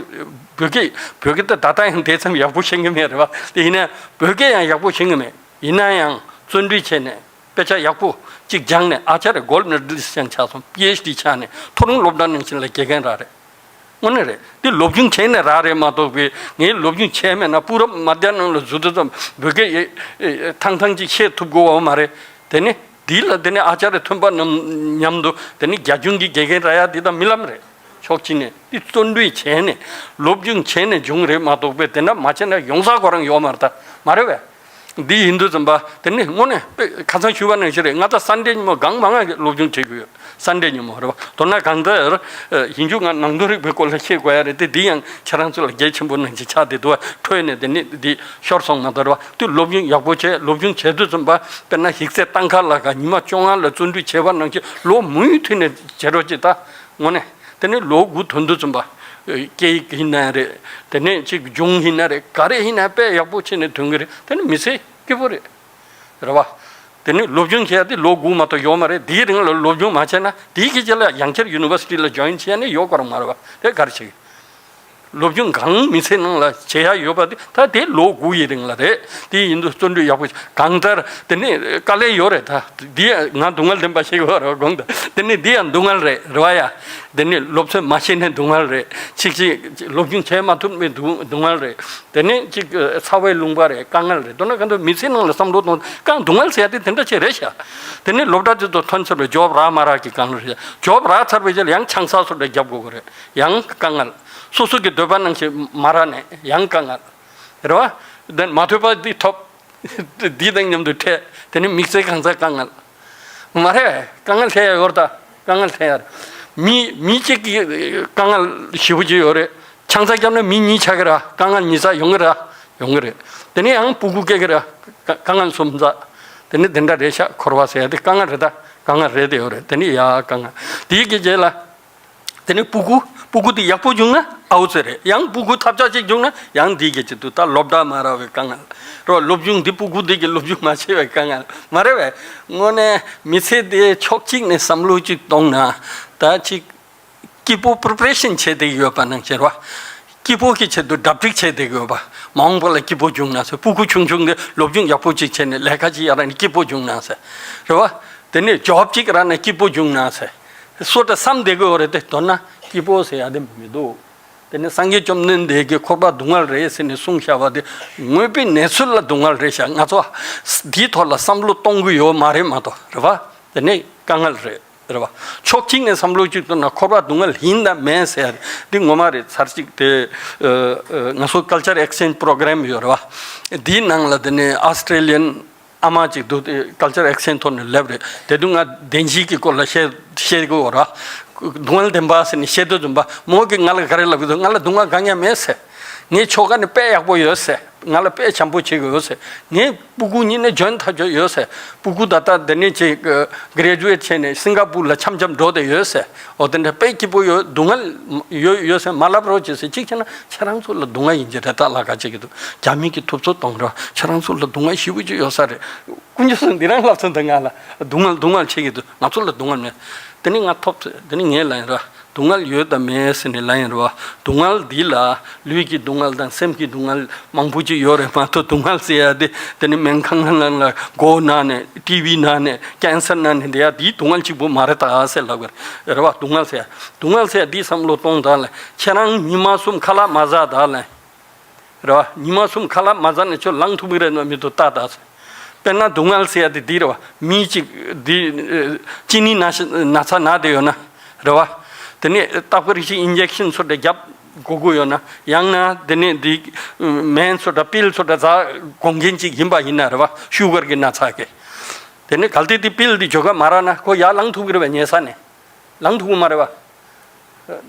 བོད་སྐད་བོད་སྐད་ད་ད་ལྟ་ཡང་དེ་ཙམ་ཡག་པོ་ཤེས་ཀྱི་མེད་རེད་བ། དེ་ཡིན་ན་བོད་སྐད་ཡང་ཡག་པོ་ཤེས་ཀྱི་མེད། ཡིན་ན་ཡང་བརྩོན་འགྲུས་བྱས་ནས། དཔེ་ཆ་ཡག་པོ་གཅིག་སྦྱངས་ནས་ཨ་ཅར་རེ་གོལ་མེ་ཌལ་ཅང་ཆགས་སོང་པི་ཨེཆ་ཌི་ཆགས་ནས་མཐོ་རིམ་སློབ་གྲྭ་ནང་བཞིན་ལ་དགེ་རྒན་རག་རེད། དངོས་གནས་རེད། འདི་སློབ་སྦྱོང་བྱས་ནས་རག་རེད་མ་གཏོགས་པའི་ངས་སློབ་སྦྱོང་བྱས་མེད་ན་པུ་རབ་མ་བསྡད་ནང་ལ་འཛུལ་དུས་ཙམ་བོད་སྐད་ཡེ་ཐང་ཐང་ཅིག་བཤད་ཐུབ་དགོས་བ་མ་རེད། དེ་ནི་འདི་ལ་དེ་ནི་ཨ་ཅར་རེ་ཐོན་པ་རྣམས་མཉམ་དུ་དེ་ནི་རྒྱ་གཞུང་གི་དགེ་རྒན་རག་ཡ་འདི་ད་རྨི་ལམ་རེད། ཕྱོགས་གཅིག་ནས་འདི་བརྩོན་འགྲུས་བྱས་ནས་སློབ་སྦྱོང་བྱས་ནས་བྱུང་རེད་མ་གཏོགས་པའི་དེ་འདྲ་མ་བྱས་ན་ཡོང་ས་ཁོ་རང་ཡོད་མ་རེད་ད། མ་རེད་བས། འདི་ཡིན་དུས་ཙམ་པ་དེ་ནི་དངོས་གནས་དཔེ་ཁ་སང་ཞུས་པ་ནང་བཞིན་རེད། ང་ད་སན་ཌེ་ཉིན་མོ་གང་མང་ང་སློབ་སྦྱོང་བྱེད་དགོས་ཡོད། སན་ཌེ་ཉིན་མོ་རེད་བ། མདོར་ན་གང་ལྟར་ཡིན་རྒྱུ་ང་ནང་དོན་རིག་པའི་སྐོར་ལ་ཤེས་དགོས་ཡ་རེད་དེ། འདི་ཡང་ཁྱེད་རང་ཚོ་ལ་གལ་ཆེན་པོ་ནང་བཞིན་ཆགས་བསྡད་འདུག་བ། འཕྲོས་ནས་དེ་ནི་འདི་ཤོར་སོང་མ་གཏོགས་རེད་བ། དུས་སློབ་སྦྱོང་ཡག་པོ་བྱས། སློབ་སྦྱོང་བྱས་དུས་ཙམ་པ་དཔེར་ན་ཡིག་ཚད་བཏང་ཁ་ལ་ག་ཉི་མ་བཅོ་ལྔ་ལ་བརྩོན་འགྲུས་བྱས་པ་ནང་བཞིན་ལོ་མུ་མཐུད་ནས་བྱེད་རོགས་ཅིག་ད། དངོས་གནས། དེ་ནས་ལོ་དགུ་ཐོན་དུས་ཙམ་པ། སྐད་ཡིག་ཡིན་ན་རེད། དེ་ནས་ཅིག་སྦྱོང་ཡིན་ན་རེད། ག་རེ་ཡིན་ན་དཔེ་ཡག་པོ་བྱས་ནས་ཐོན་གི་རེད། དེ་ནི་མི་ཚེ་སྐྱིད་པོ་རེད། རེད་བ། དེ་ནི་སློབ་སྦྱོང་བྱས་ཏེ་ལོ་དགུ་མ་གཏོགས་ཡོད་མ་རེད། དེའི་རིང་ལ་སློབ་སྦྱོང་མ་བྱས་ན་དེའི་གི་རྗེས་ལ་ཡང་བསྐྱར་ཡུ་ནི་ཝར་སི་ཊི་ལ་ཇོ་ཡིན་བྱས་ནས་ཡོད་གོ་རང་མ་རེད་བ། དེ་ག་རེ་བྱེད་གི། སློབ་སྦྱོང་གང་མི་ཚེ་ནང་ལ་བྱེད་ཡ་ཡོད་པ་དེ་ད་དེ་ལོ་དགུ་ཡི་རིང་ལ་རེད། དེ་ཡིན་དུས་བརྩོན་འགྲུས་ཡག་པོ་གང་ལྟར་དེ་ནི་དཀའ་ལས་ཡོད་རེད། ད་འདི་ང་སྡུག་བསྔལ་ལྡན་པ་ཞིག་ཡོད་རེད་དགོངས་དག་དེ་ནི་འདི་ཡང་སྡུག་བསྔལ་རེད། རེད་བ་ཡ། དེ་ནི་སློབ་ཚན་མ་ཤེས་ནས་སྡུག་བསྔལ་རེད། ཅིག་ཅིག་སློབ་སྦྱོང་བྱས་མ་ཐུབ་པའི་སྡུག་སྡུག་བསྔལ་རེད། དེ་ནི་ཅིག་ཚ་བའི་ལུང་པ་རེད། དཀའ་ངལ་རེད། མདོར་ན་གང་ལྟར་མི་ཚེ་ནང་ལ་བསམ་བློ་གཏོང་གང་སྡུག་བསྔལ་ཟེར་ཡ་དེ་དེ་འདྲ་ཅིག་རེད་ཤག་དེ་ནི་སློབ་གྲྭ་དེ་ཚོ་ཐོན་ཚར་བའི་ཇོབ་རག་མ་རག་གི་དཀའ་ངལ་རེད། ཇོབ་རག་ཚར་བའི་རྗེས་ལ་ཡང་ཆང་ས་སོགས་འདྲ་རྒྱབ་དགོས་གི་རེད། ཡང་དཀའ་ངལ། སོ་སོ་གི་འདོད་པ་ནང་བཞིན་མ་རག་ནས་ཡང་དཀའ་ངལ། རེད་བ། དེ་མ་ཐོས་པ་འདི་ཐོབ། འདི་དང་མཉམ་དུ་འཕྲད། དེ་ནི་དམིགས་བསལ་གང་ཟག་དཀའ་ངལ། མ་རེད། དཀའ་ངལ་འཕྲད་ཡ་ཡོད་རེད་ད། དཀའ་ངལ་འཕྲད་ཡ་རེད། མི་མི་གཅིག་གི་དཀའ་ངལ་ཞེ་པོ་ཅིག་ཡོད་རེད། ཆང་ས་བརྒྱབ་ན་མི་གཉིས་ཆགས་ཀྱི་རེད། དཀའ་ངལ་ཉིས་ས་ཡོང་གི་རེད། ཡོང་གི་རེད། དེ་ནས་ཡང་སྤུ་གུ་སྐྱེ་གི་རེད། དཀའ་དཀའ་ངལ་གསུམ་ས། དེ་ནི་དེ་འདྲ་རེད་ཤག་འཁོར་བ་ཟེར་ཡ་དེ་དཀའ་ངལ་རེད་ད། དཀའ་ངལ་རེད་དེ་ཡོད་རེད། དེ་ནི་ཡ་དཀའ་ངལ། དེའི་གི་རྗེས་ལ། དེ་ནས་སྤུ་གུ། སྤུ་གུ་དེ་ཡག་པོ་བྱུང་ན་ཨའུ་ཙི་རེད། ཡང་སྤུ་གུ་ཐབས་ཆག་ཅིག་བྱུང་ན་ཡང་འདི་གི་ཅིག་ཏུ་ད་སློབ་གྲྭ་མ་རག་པའི་དཀའ་ངལ་རོ། སློབ་སྦྱོང་འདི་སྤུ་གུ་འདི་གི་སློབ་སྦྱོང་མ་བྱས་པའི་དཀའ་ངལ་མ་རེད་བས། དངོས་གནས་མི་ཚེ་དེ་ཕྱོགས་གཅིག་ནས་བསམ་བློ་ཅིག་གཏོང་ན་ད་ཅིག་སྐྱིད་པོ་པི་རི་པེ་རེ་ཤན་བྱས་ཏེ་ཡོད་པ་ནང་བཞིན་རོ། སྐྱིད་པོ་གི་ཆེད་དུ་གྲ་སྒྲིག་བྱས་བསྡད་དགོས་པ། མ་འོངས་པ་ལ་སྐྱིད་པོ་བྱུང་ན་ཟེར། སྤུ་གུ་ཆུང་ཆུང་དེ་སློབ་སྦྱོང་ཡག་པོ་ཅིག་བྱས་ནས་ལས་ཀ་ཅིག་ཡག་རང་ནས་སྐྱིད་པོ་བྱུང་ན་ཟེར། རེད་བ། དེ་ནས་ཇོབ་ཅིག་རག་ནས་སྐྱིད་པོ་བྱུང་ན་ཟེར། སོ་ད་བསམ་བསྡད་དགོས་རེད་དེ། མདོར་ན་སྐྱིད་པོ་ཟེར་ཡ་དེ་མི་འདུག་དེ་ནས་སངས་རྒྱས་བཅོམ་ལྡན་འདས་ཀྱིས་འཁོར་བ་སྡུག་བསྔལ་རེད་ཟེར་ནས་གསུངས་བཞག་པ་དེ་དངོས་པོའི་གནས་ཚུལ་ལ་སྡུག་བསྔལ་རེད་ཤག་ང་ཚོ་འདིའི་ཐོག་ལ་བསམ་བློ་གཏོང་གི་ཡོད་མ་རེད་མ་གཏོགས། རེད་བ། དེ་ནས་དཀའ་ངལ་རེད། རེད་བ། ཕྱོགས་གཅིག་ནས་བསམ་བློ་གཅིག་བཏོན་ན་འཁོར་བ་སྡུག་བསྔལ་ཡིན་དང་མིན་ཟེར་ཡ་འདི་ངོ་མ་རེད། ཚར་གཅིག་དེ་ཨ་ཨ་ང་ཚོ་culture exchange program་ཡོད་རེད་བ། འདིའི་ནང་ལ་དེ་ནས་Australian་ཨ་མ་གཅིག་འདུག་དེ་culture exchange་ཐོག་ནས་སླེབས་རེད། དེ་དུས་ང་བདེན་བཞི་གི་སྐོར་ལ་བཤད་བཤད་དགོས་རེད་བ། སྡུག་བསྔལ་བདེན་པ་ཟེར་ནས་བཤད་དུས་ཙམ་པ་མོ་གིས་ང་ལ་ག་རེ་ལབ་ཀྱི་འདུག་ང་ལ་སྡུག་བསྔལ་དཀའ་ངལ་མེད་ཟེར། ངའི་ཁྱོ་ག་ནི་དཔེ་ཡག་པོ་ཡོད་ཟེར། ང་ལ་དཔེ་བྱམས་པོ་བྱེད་ཀྱི་ཡོད་ཟེར། ངའི་སྤུ་གུ་གཉིས་ནི་འཇོན་ཐག་ཆོད་ཡོད་ཟེར། སྤུ་གུ་ད་ལྟ་འདི་ནས་ཅིག་graduate་བྱས་ནས་སིང་ག་པུར་ལ་འཆམ་འཆམ་འགྲོ་བསྡད་ཡོད་ཟེར། འོ་དེ་འདྲ་དཔེ་སྐྱིད་པོ་ཡོད། སྡུག་བསྔལ་ཡོད་ཡོད་ཟེར་མ་ལབ་རོགས་བྱེད་ཟེར། གཅིག་བྱས་ན་ཁྱེད་རང་ཚོ་ལ་སྡུག་བསྔལ་ཡིན་གྱི་རེད། ད་ལ་ཁ་བྱེད་ཀྱི་འདུག་རྒྱ་མི་གི་ཐུབ་ཚོད་གཏོང་རོགས། ཁྱེད་རང་ཚོ་ལ་སྡུག་བསྔལ་ཞེ་པོ་ཅིག་ཡོད་ས་རེད། དཀོན་མཆོག་གསུམ་འདི་རང་ལབ་ཚོད་འདི་ང་ལ་སྡུག་བསྔལ་སྡུག་བསྔལ་བྱེད་ཀྱི་འདུག་ང་ཚོ་ལ་སྡུག་བསྔལ་མེད། དེ་ནི་ང་ཐོབ་ཚོད་དེ་ནི་ངས་ལབ་ཡིན་ར། སྡུག་བསྔལ་ཡོད་དམ་མེད་ཟེར་ནས་ལབ་ཡིན་ར་བ། སྡུག་བསྔལ་འདི་ལ་ལུས་ཀྱི་སྡུག་བསྔལ་དང་སེམས་ཀྱི་སྡུག་བསྔལ་མང་པོ་ཅིག་ཡོད་རེད་མ་གཏོགས། སྡུག་བསྔལ་ཟེར་ཡ་དེ་དེ་ནི་སྨན་ཁང་ནང་ལ་མགོ་ན་ནས་ཊི་བི་ན་ནས་ཀན་སར་ན་ནས་འདི་ཡ་འདིའི་སྡུག་བསྔལ་གཅིག་པུ་མ་རེད་ད་ཟེར་ལབ་གི་རེད་བ། སྡུག་བསྔལ་ཟེར་ཡ་སྡུག་བསྔལ་ཟེར་ཡ་འདི་བསམ་བློ་གཏོང་དང་ལ། ཁྱེད་རང་ཉི་མ་གསུམ་ཁ་ལག་མ་ཟ་དང་ལ། རེད་བ། ཉི་མ་གསུམ་ཁ་ལག་མ་ཟ་ནས་ཁྱོད་ལངས་ཐུབ་ཀྱི་རེད་ན་མི་ཐུབ་ལྟ་ད་ཟེར། དཔེར་ན་སྡུག་བསྔལ་ཟེར་ཡ་དེ་འདི་རེད་བ། མི་གཅིག་འདི་ཨ་གཅིན་སྙི་ན་ན་ཚ་ན་བསྡད་ཡོད་ན། རེད་བ། དེ་ནས་ལྟ་བུ་རིགས་ཤིག་ཨིན་ཇེག་ཤིན་ཚོ་འདྲ་རྒྱབ་དགོས་ཀྱི་ཡོད་ན། ཡང་ན་དེ་ནས་འདི་སྨན་ཚོ་འདྲ་པིལ་ཚོ་འདྲ་ཟ་དགོས་མཁན་ཅིག་ཡིན་པ་ཡིན་ན། རེད་བ། ཤུ་གར་གྱི་ན་ཚ་གི། དེ་ནས་གལ་ཏེ་དེ་པིལ་འདི་འཇོག་ག་མ་རག་ན་ཁོ་ཡར་ལངས་ཐུབ་ཀྱི་རེད་བ། ཉལ་ས་ནས། ལངས་ཐུབ་ཀྱི་མ་རེད་བ།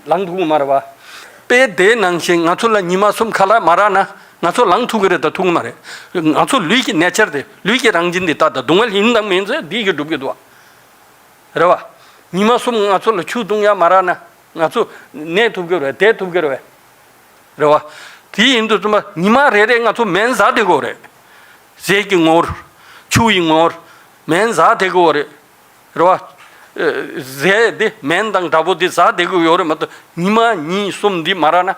ལངས་ཐུབ་ཀྱི་མ་རེད་བ། དཔེ་དེ་ནང་བཞིན་ང་ཚོ་ལ་ཉི་མ་གསུམ་ཁ་ལག་མ་རག་ན་ང་ཚོ་ལངས་ཐུབ་ཀྱི་རེད་དང་ཐུབ་ཀྱི་མ་རེད། ང་ཚོ་ལུས་ཀྱི་ནེ་ཅར་དེ། ལུས་ཀྱི་རང་བཞིན་དེ་ལྟ་དང་། སྡུག་བསྔལ་ཡིན་དང་མིན་ཚེ་འདི་གིས་སྒྲུབ་ཀྱི་འདུག་བ། རེད་བ། ཉི་མ་གསུམ་ང་ཚོ་ལ་ཆུ་བཏུང་ཡ་མ་རག་ན་ང་ཚོ་གནས་ཐུབ་ཀྱི་རེད། བསྡད་ཐུབ་ཀྱི་རེད། རེད་བ། དེ་ཡིན་དུས་ཙམ་པ་ཉི་མ་རེ་རེ་ང་ཚོ་སྨན་ཟ་བསྡད་དགོས་རེད། ཟས་ཀྱི་ངོར། ཆུ་ཡི་ངོར། སྨན་ཟ་བསྡད་དགོས་རེད། རེད་བ། ཨ་ཟས་འདི་སྨན་དང་འདྲ་པོ་འདི་ཟ་བསྡད་དགོས་ཡོད་རེད་མ་གཏོགས། ཉི་མ་གཉིས་གསུམ་འདི་མ་རག་ན་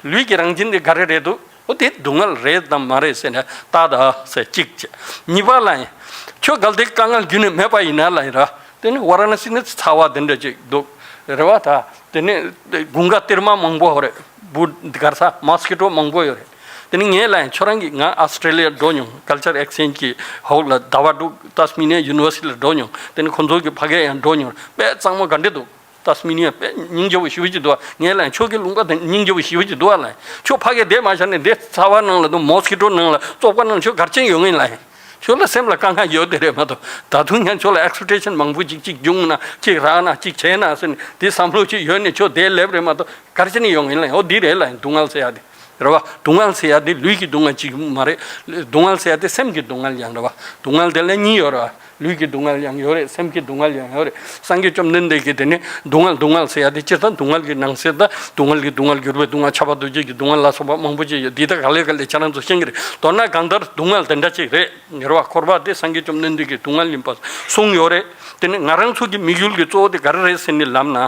ལུས་ཀྱི་རང་བཞིན་འདི་ག་རེ་རེད་འདུག་འོ་དེ་སྡུག་བསྔལ་རེད་དམ་མ་རེད་ཟེར་ནས་ལྟ་ད་ཟེར། གཅིག་བྱས། གཉིས་པ་ལ་ཡིན། ཁྱོད་གལ་ཏེ་དཀའ་ངལ་རྒྱུན་ནས་མེད་པ་ཡིན་ན་ལ་ཡིན་ར། དེ་ནི་ཝ་ར་ཎ་སི་ནི་ཚ་བ་དེ་འདྲ་ཅིག་འདུག་རེད་བ། ད་དེ་ནི་དགུན་ཁ་གཏེར་མ་མང་པོ་རེད། བུ་གར་ས་མོས་ཀི་ཊོ་མང་པོ་ཡོད་རེད། དེ་ནི་ངས་ལབ་ཡིན། ཁྱོད་རང་གིས། ང་ཨོ་སི་ཊྲེ་ལི་ཡ་འགྲོ་མྱོང་། ཀལ་ཅར་ཨེག་སི་ཅེན་ཇི་གི་ཧོག་ལ་ཟླ་བ་དྲུག་ཏཱས་མི་ནི་ཡ་ཡུ་ནི་ཝར་སི་ཊི་ལ་འགྲོ་མྱོང་། དེ་ནི་ཁོང་ཚོ་གི་ཕ་གིར་ཡང་འགྲོ་མྱོང་། དཔེ་གཙང་མ་ག་འདྲ་འདུག་ཏཱས་མི་ནི་ཡ་དཔེ་སྙིང་རྗེ་པོ་ཞེ་པོ་ཅིག་འདུག་བ། ངས་ལབ་ཡིན། ཁྱོད་ཀྱི་ལུང་པ་དེ་སྙིང་རྗེ་པོ་ཞེ་པོ་ཅིག་འདུག་བ་ལབ་ཡིན། ཁྱོད་ཕ་གིར་བསྡད་མ་བཞག་ནས་འདི་ཚ་བ་ནང་ལ་དང་མོས་ཀི་ཊོ་ནང་ལ་བཙོག་པ་ནང་ལ་ཁྱོད་ག་རེ་བྱེད་ཡོང་གི་ཡིན་ལབ་ཡིན། ཁྱོད་ལ་སེམས་ལ་དཀའ་ངལ་ཡོད་དེ་རེད་མ་གཏོགས། ད་དུང་ཡང་ཁྱོད་ལ་ཨེག་སི་པེག་ཊེ་ཤན་མང་པོ་ཅིག་ཅིག་བྱུང་ན། ཅིག་རག་ན་ཅིག་བྱས་ན་ཟེར་ནས་འདི་བསམ་བློ་ཅིག་ཡོད་ནས་ཁྱོད་དེར་སླེབས་རེད་མ་གཏོགས། ག་རེ་བྱས་ནས་ཡོང་གི་ཡིན་ལབ་ཡིན། འོ་འདི་རེད་ལབ་ཡིན། སྡུག་བསྔལ་ཟེར་ཡ་དེ། རེད་བ། སྡུག་བསྔལ་ཟེར་ཡ་དེ་ལུས་ཀྱི་སྡུག་བསྔལ་གཅིག་མ་རེད། སྡུག་བསྔལ་ཟེར་ཡ་དེ་སེམས་ཀྱི་སྡུག་བསྔལ་ཡང་རེད་བ། སྡུག་བསྔལ་དེ་ལ་གཉིས་ཡོད་རེད་བ། ལུས་ཀྱི་སྡུག་བསྔལ་ཡང་ཡོད་རེད། སེམས་ཀྱི་སྡུག་བསྔལ་ཡང་ཡོད་རེད། སངས་རྒྱས་བཅོམ་ལྡན་འདས་ཀྱིས་དེ་ནི་སྡུག་བསྔལ་སྡུག་བསྔལ་ཟེར་ཡ་དེ་སྤྱིར་བཏང་སྡུག་བསྔལ་གྱི་ནང་གསེས་དང་། སྡུག་བསྔལ་གྱི་སྡུག་བསྔལ་གྱུར་པའི་སྡུག་བསྔལ། ཁྱབ་པ་འདུ་བྱེད་ཀྱི་སྡུག་བསྔལ་ལ་སོགས་པ་མང་པོ་ཅིག་ཡོད། འདི་དག་ག་ལེ་ག་ལེ་ཁྱེད་རང་ཚོ་ཤེས་ཀྱི་རེད། མདོར་ན་གང་ལྟར་སྡུག་བསྔལ་དེ་འདྲ་ཅིག་རེད། རེད་བ། འཁོར་བ་དེ་སངས་རྒྱས་བཅོམ་ལྡན་འདས་ཀྱིས་སྡུག་བསྔལ་ཡིན་པ་གསུངས་ཡོད་རེད། དེ་ནི་ང་རང་ཚོ་གི་དམིགས་ཡུལ་གྱི་གཙོ་བོ་དེ་ག་རེ་རེད་ཟེར་ནས་ལབ་ན།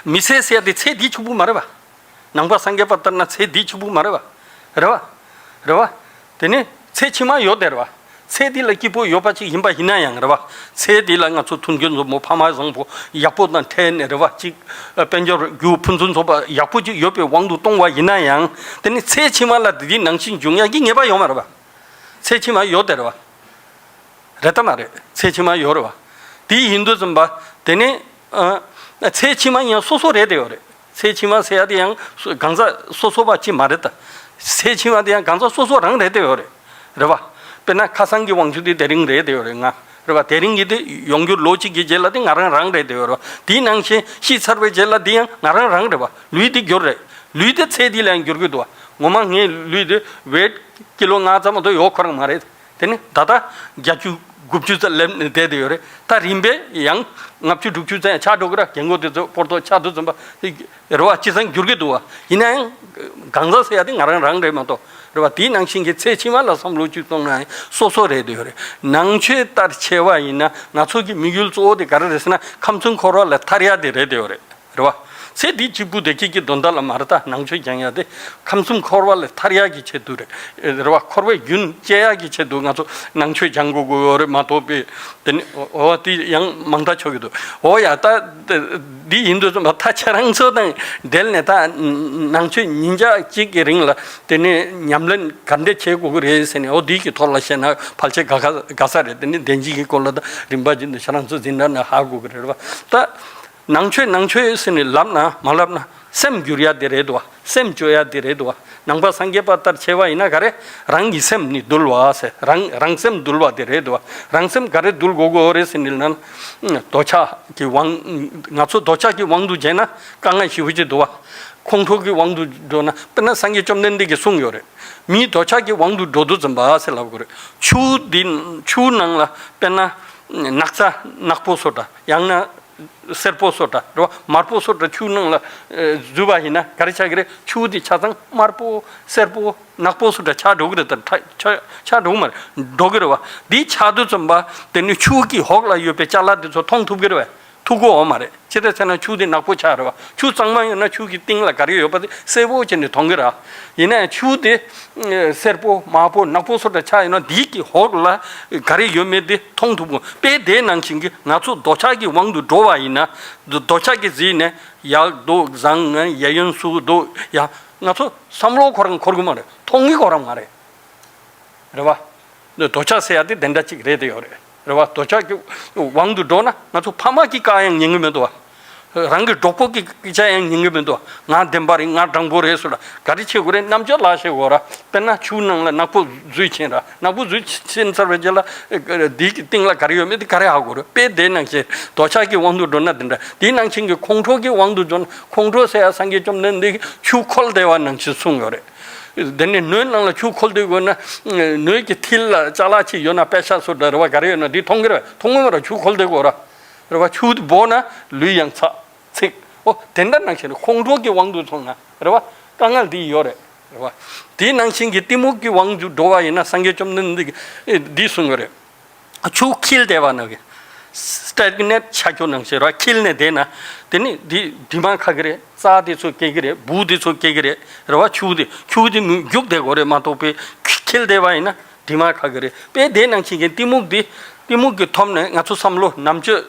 མི་ཚེ་ཟེར་ཡ་དེ་ཚེ་འདིའི་གཅིག་པུ་མ་རེད་བ། ནང་པ་སངས་རྒྱས་པ་ལྟར་ན་ཚེ་འདིའི་གཅིག་པུ་མ་རེད་བ། རེད་བ། རེད་བ། དེ་ནི་ཚེ་ཕྱི་མ་ཡོད་དེ་རེད་བ། ཚེ་འདི་ལ་སྐྱིད་པོ་ཡོད་པ་ཅིག་ཡིན་པ་ཡིན་ན་ཡང་རེད་བ། ཚེ་འདི་ལ་ང་ཚོ་མཐུན་རྐྱེན་འཛོམས་པོ་ཕ་མ་བཟང་པོ་ཡག་པོ་དང་འཕྲད་ནས་རེད་བ། ཅིག་དཔལ་འབྱོར་རྒྱུ་ཕུན་སུམ་ཚོགས་པ་ཡག་པོ་ཅིག་ཡོད་པའི་དབང་དུ་གཏོང་བ་ཡིན་ན་ཡང་། དེ་ནི་ཚེ་ཕྱི་མ་ལ་དེ་འདི་ནང་བཞིན་འབྱུང་ཡག་གི་ངེས་པ་ཡོད་མ་རེད་བ། ཚེ་ཕྱི་མ་ཡོད་དེ་རེད་བ། རེད་དམ་མ་རེད། ཚེ་ཕྱི་མ་ཡོད་རེད་བ། དེ་ཡིན་དུས་ཙམ་པ་དེ་ནི་ཨ་ཚེ་ཕྱི་མ་ཡང་སོ་སོ་རེད་དེ་ཡོད་རེད། ཚེ་ཕྱི་མ་ཟེར་ཡ་དེ་ཡང་སོ་གང་ཟག་སོ་སོ་བ་ཅིག་མ་རེད་ད། ཚེ་ཕྱི་མ་དེ་ཡང་གང་ཟག་སོ་སོ་རང་རེད་དེ་ཡོད་རེད། རེད་བ། དཔེར་ན་ཁ་སང་གི་དབང་ཕྱུག་དེ་དེ་རིང་རེད་དེ་ཡོད་རེད། ང་རེད་བ། དེ་རིང་གི་དེ་ཡོང་རྒྱུ་ལོ་གཅིག་གི་རྗེས་ལ་དེ་ང་རང་རང་རེད་དེ་ཡོད་རེད་བ། དེའི་ནང་བཞིན་ཤི་ཚར་བའི་རྗེས་ལ་དེ་ཡང་ང་རང་རང་རེད་བ། ལུས་དེ་འགྱུར་རེད། ལུས་དེ་ཚེ་འདི་ལ་ཡང་འགྱུར་གི་འདུག་བ། ངོ་མ་ངའི་ལུས་དེ་ཝེཊ་ཀི་ལོ་ལྔ་ཙམ་མ་གཏོགས་ཡོད་ཁོ་རང་མ་རེད། དེ་ནི་ད་ལྟ་བརྒྱད་ཅུ་དགུ་བཅུ་ཙམ་སླེབས་ནས་བསྡད་དེ་ཡོད་རེད། ད་རིམ་པས་ཡང་ལྔ་བཅུ་དྲུག་ཅུ་ཙམ་ཆགས་འགྲོ་གི་ར། རྒན་གོག་དེ་ཚོ་སྤོར་ཐོག་ཆགས་དུས་ཙམ་པ་རེད་བ། སྤྱིར་བཏང་འགྱུར་གི་འདུག་བ། ཡིན་ན་ཡང་གང་ཟག་ཟེར་ཡ་དེ་ང་རང་རང་རེད་མ་གཏོགས། རེད་བ། དེའི་ནང་བཞིན་གྱི་ཚེ་ཕྱི་མ་ལ་བསམ་བློ་གཅིག་གཏོང་ན་ཡང་སོ་སོ་རེད་དེ་ཡོད་རེད། ནང་ཆོས་ལྟར་ཕྱེ་བ་ཡིན་ན་ང་ཚོ་གི་དམིགས་ཡུལ་གཙོ་བོ་དེ་ག་རེ་རེད་ཟེར་ན། ཁམས་གསུམ་འཁོར་བ་ལས་ཐར་ཡ་དེ་རེད་དེ་ཡོད་རེད། རེད་བ། ཚེ་འདི་གཅིག་པུ་དེ་སྐྱིད་ཀྱི་དོན་དག་ལ་མ་རེད། ད་ནང་ཆོས་སྦྱང་ཡ་དེ་ཁམས་གསུམ་འཁོར་བ་ལས་ཐར་ཡ་གི་ཆེད་དུ་རེད། རེད་བ། འཁོར་བའི་རྒྱུན་བཅད་ཡ་གི་ཆེད་དུ་ང་ཚོ་ནང་ཆོས་སྦྱང་དགོས་དགོས་ཡོད་རེད་མ་གཏོགས་པའི། དེ་ནི་འོ་འོ་དེ་ཡང་མང་ཐག་ཆོད་ཀྱི་འདུག་འོ་ཡ། ད་འདི་ཡིན་དུས་ཙམ་པ་ད་ཁྱེད་རང་ཚོ་དང་འབྲེལ་ནས་ད་ནང་ཆོས་ཉིན་ཞག་གཅིག་གི་རིང་ལ་དེ་ནས་ཉམས་ལེན་ག་འདྲ་བྱེད་དགོས་ཀྱི་རེད་ཟེར་ནས། འོ་འདི་གི་ཐོག་ལ་བཤད་ན་ཕལ་ཆེར་དགའ་དགའ་དགའ་ས་རེད། དེ་ནི་བདེན་བཞི་གི་སྐོར་ལ་ད་རིམ་པ་བཞིན་དུ་ཁྱེད་རང་ཚོ་འཛིན་གྲྭ་ནས་ཧ་གོ་གི་རེད་བ། ད་ནང་ཆོས་ནང་ཆོས་ཟེར་ནས་ལབ་ན་མ་ལབ་ན་སེམས་བསྒྱུར་ཡ་དེ་རེད་དོ། སེམས་བཅོས་ཡ་དེ་རེད་དོ། ནང་པ་སངས་རྒྱས་པ་ལྟར་བྱས་པ་ཡིན་ན་ག་རེ། རང་གི་སེམས་ནི་འདུལ་བ་ཟེར། རང་རང་སེམས་འདུལ་བ་དེ་རེད་དོ། རང་སེམས་ག་རེ་འདུལ་དགོས་དགོས་རེད་ཟེར་ནས་ལབ་ན། འདོད་ཆགས་ཀྱི་དབང་། ང་ཚོ་འདོད་ཆགས་ཀྱི་དབང་དུ་བྱས་ན་དཀའ་ངལ་ཞེ་པོ་ཅིག་འདུག་བ། ཁོང་ཁྲོ་གི་དབང་དུ་འགྲོ་ན། དཔེར་ན་སངས་རྒྱས་བཅོམ་ལྡན་འདས་ཀྱིས་གསུངས་ཡོད་རེད། མིའི་འདོད་ཆགས་ཀྱི་དབང་དུ་འགྲོ་དུས་ཙམ་པ་ཟེར་ལབ་དགོས་རེད། ཆུ་འདི་ཆུ་ནང་ལ་དཔེར་ན་ནགས་ཚལ་ནག་པོ་བཟོ་འདྲ། ཡང་ན་སེར་པོ་བཟོ་འདྲ་རེད་བ། དམར་པོ་བཟོ་འདྲ་ཆུ་ནང་ལ་ཨེ་འཛུལ་བ་ཡིན་ན་ག་རེ་ཆགས་ཀྱི་རེད། ཆུ་དེ་ཆ་ཚང་དམར་པོ་སེར་པོ་ནག་པོ་བཟོ་འདྲ་ཆགས་འགྲོ་གི་རེད། ད་ཆགས་ཆགས་འགྲོ་གི་མ་རེད། འགྲོ་གི་རེད་བ། འདི་ཆགས་དུས་ཙམ་པ་དེ་ནི་ཆུ་གི་འོག་ལ་ཡོད་པའི་ཅ་ལག་དེ་ཚོ་མཐོང་ཐུབ་ཀྱི་རེད་བ། ཐུག་གོ་འོ་མ་རེད། ཅི་ལྟར་བྱས་ན་ཆུ་དེ་ནག་པོ་ཆགས་རེད་བ། ཆུ་གཙང་མ་ཡོད་ན་ཆུ་གི་སྟེང་ལ་ག་རེ་ཡོད་པ་དེ་གསལ་པོ་བྱས་ནས་མཐོང་གི་རེད། ཡིན་ནའི་ཆུ་དེ་ཨེ་སེར་པོ་དམར་པོ་ནག་པོ་སོགས་འདྲ་ཆགས་ཡོད་ན་འདི་གི་འོག་ལ་ག་རེ་ཡོད་མེད་དེ་མཐོང་ཐུབ་གོ། དཔེ་དེ་ནང་བཞིན་གྱི་ང་ཚོ་འདོད་ཆགས་ཀྱི་དབང་དུ་འགྲོ་བ་ཡིན་ན། འདོད་འདོད་ཆགས་ཀྱིས་བཟུང་ནས་ཡག་འདུག་བཟང་ངན་གཡས་གཡོན་སུ་འདུག་ཡ། ང་ཚོ་བསམ་བློ་ཁོ་རང་འཁོར་གི་མ་རེད། མཐོང་གི་ཁོ་རང་མ་རེད། རེད་བ། འདོད་ཆགས་ཟེར་ཡ་དེ་དེ་འདྲ་ཅིག་རེད་དེ་ཡོད་རེད། རེད་བ། འདོད་ཆགས་ཀྱི་དབང་དུ་འགྲོ་ན་ང་ཚོ་ཕ་མ་གི་བཀའ་ཡང་ཉན་གི་མི་འདུག་བ། རང་གི་གྲོགས་པོ་གི་སྐད་ཆ་ཡང་ཉན་གི་མི་འདུག་བ། ང་བདེན་པ་རེད། ང་དྲང་པོ་རེད་ཟེར་ལ་ག་རེ་བྱེད་དགོས་རེད། རྣམ་དཔྱོད་ལ་བྱེད་དགོས་ར། དཔེར་ན་ཆུ་ནང་ལ་ནག་པོ་འཛུལ་ཕྱིན་ར། ནག་པོ་འཛུལ་ཕྱིན་ཚར་བའི་རྗེས་ལ་འདི་གི་སྟེང་ལ་ག་རེ་ཡོད་མེད་དེ་ག་རེ་ཧ་གོ་རེད། དཔེ་དེ་ནང་བཞིན་འདོད་ཆགས་ཀྱི་དབང་དུ་འགྲོ་ན་དེ་འདྲ། དེ་ནང་བཞིན་གྱི་ཁོང་ཁྲོ་གི་དབང་དུ་འགྲོ་ན། ཁོང་ཁྲོ་ཟེར་ཡ་སངས་རྒྱས་བཅོམ་ལྡན་འདས་ཀྱིས་ཆུ་ཁོལ་བསྡད་པ་ནང་བཞིན་གསུངས་ཡོད་རེད། དེ་ནས་སྣོད་ནང་ལ་ཆུ་ཁོལ་དུས་དགོས་ན། སྣོད་ཀྱི་མཐིལ་ལ་ཅ་ལག་ཅིག་ཡོད་ན། པད་ཤག་སོགས་འདྲ་རེད་བ། ག་རེ་ཡོད་ན་འདི་མཐོང་གི་རེད་བ། མཐོང་གི་མ་རེད། ཆུ་ཁོལ་དུས་དགོས་ར། རེད་བ། ཆུ་འབོ་ན་ལུས་ཡང་ཚ་ཚིག་འོ་དེ་འདྲ་ནང་བཞིན་ཁོང་ཁྲོ་གི་དབང་དུ་སོང་ན་རེད་བ། དཀའ་ངལ་འདི་ཡོད་རེད། རེད་བ། དེ་ནང་བཞིན་གྱི་གཏི་མུག་གི་དབང་དུ་འགྲོ་བ་ཡིན་ན་སངས་རྒྱས་བཅོམ་ལྡན་འདས་ཀྱིས་འདི་གསུངས་ཡོད་རེད། ཆུ་འཁྱིལ་བསྡད་པ་ན་གི་སྟེག་ནེཊ་ཆག་ཆོག་ནང་བཞིན་ར། འཁྱིལ་ནས་བསྡད་ན་དེ་ནི་འདི་དྲི་མ་ཁ་གི་རེད། རྩ་དེ་ཚོ་སྐྱེ་གི་རེད། འབུ་དེ་ཚོ་སྐྱེ་གི་རེད། རེད་བ། ཆུ་དེ་ཆུ་དེ་མུ་རྒྱུག་བསྡད་དགོས་རེད་མ་གཏོགས་པའི་འཁྱིལ་བསྡད་པ་ཡིན་ན་དྲི་མ་ཁ་གི་རེད། དཔེ་དེ་ནང་བཞིན་གྱི་གཏི་མུག་དེ་གཏི་མུག་གི་ཐོག་ནས་ང་ཚོ་བསམ་བློ་རྣམ་དཔྱོད་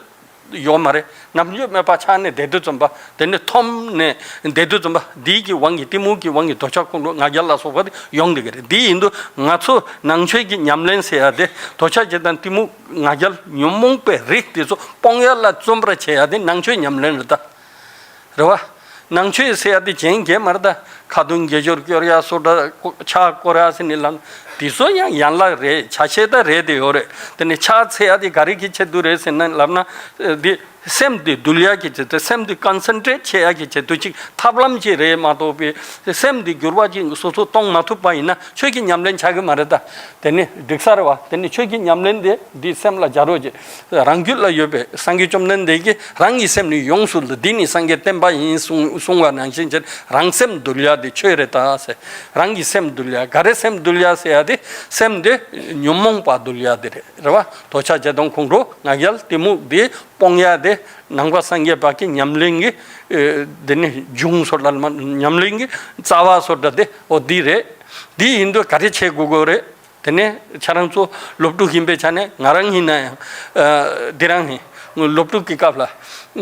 ཡོད་མ་རེད། རྣམ་དཔྱོད་མེད་པ་ཆགས་ནས་བསྡད་དུས་ཙམ་པ། དེ་ནི་འཐོམ་ནས་བསྡད་དུས་ཙམ་པ། འདིའི་གི་དབང་གིས་གཏི་མུག་གི་དབང་གིས་འདོད་ཆགས་ཁོང་ཁྲོ་ང་རྒྱལ་ལ་སོགས་པ་དེ་ཡོང་བསྡད་ཀྱི་རེད། འདི་ཡིན་དུས་ང་ཚོ་ནང་ཆོས་ཀྱི་ཉམས་ལེན་ཟེར་ཡ་དེ་འདོད་ཆགས་ཞེ་སྡང་གཏི་མུག་ང་རྒྱལ་ཉོན་མོངས་པའི་རིགས་དེ་ཚོ་སྤོང་ཡ་ལ་བརྩོན་པར་བྱེད་ཡ་དེ་ནང་ཆོས་ཉམས་ལེན་རེད་ད། རེད་བ། ནང་ཆོས་ཟེར་ཡ་དེ་གཞན་གྱིས་མ་རེད་ད། ཁ་ཏོན་དགེ་སྦྱོར་སྐྱོར་ཡ་སོགས་འདྲ། ཕྱག་སྐོར་ཡ་ཟེར་ནས་ལབ། དེ་ཚོ་ཡང་ཡན་ལག་རེད། ཆ་ཤས་ད་རེད་དེ་ཡོད་རེད། དེ་ནས་ཕྱག་འཚལ་ཡ་དེ་ག་རེ་གི་ཆེད་དུ་རེད་ཟེར་ན་ལབ་ན། འདི་སེམས་དེ་འདུལ་ཡ་གི་ཆེད་དུ། སེམས་དེ་ཀོན་སེན་ཊྲེཊ་བྱེད་ཡ་གི་ཆེད་དུ་ཅིག་ཐབས་ལམ་ཅིག་རེད་མ་གཏོགས་པའི། སེམས་དེ་འགྱུར་བ་ཅིག་སོ་སོ་གཏོང་མ་ཐུབ་པ་ཡིན་ན་ཆོས་ཀྱི་ཉམས་ལེན་ཆགས་ཀྱི་མ་རེད་ད། དེ་ནི་འགྲིག་ས་རེད་བ། དེ་ནི་ཆོས་ཀྱི་ཉམས་ལེན་དེ་འདི་སེམས་ལ་སྦྱར་རོགས་བྱེད། རང་རྒྱུད་ལ་ཡོད་པའི་སངས་རྒྱས་བཅོམ་ལྡན་འདས་ཀྱིས་རང་གི་སེམས་ནི་ཡོངས་སུ་འདུལ། འདི་ནི་སངས་རྒྱས་བསྟན་པ་ཡིན་གསུང་གསུང་བ་ནང་བཞིན་བྱས། རང་སེམས་འདུལ་ཡ་དེ་ཆོས་རེད་ད་ཟེར། རང་གི་སེམས་འདུལ་ཡ། ག་རེ་སེམས་འདུལ་ཡ་ཟེར་ཡ་དེ། སེམས་དེ་ཉོན་མོངས་པ་འདུལ་ཡ་དེ་རེད། རེད་བ། འདོད་ཆགས་ཞེ་སྡང་ཁོང་ཁྲོ་ང་རྒྱལ་གཏི་མུག་དེ་སྤོང་ཡ་དེ་ནང་པ་སངས་རྒྱས་པ་གི་ཉམས་ལེན་གྱི་ཨེ་དེ་ནི་འབྱུང་སོགས་ལ་མ། ཉམས་ལེན་གྱི་རྩ་བ་སོགས་འདྲ་དེ་འོ་འདི་རེད། འདི་ཡིན་དུས་ག་རེ་བྱེད་དགོས་དགོས་རེད། དེ་ནས་ཁྱེད་རང་ཚོ་སློབ་ཕྲུག་ཡིན་པའི་ཆ་ནས། ང་རང་ཡིན་ན་ཡང་ཨ་འདི་རང་ཡིན། སློབ་ཕྲུག་གི་སྐབས་ལ་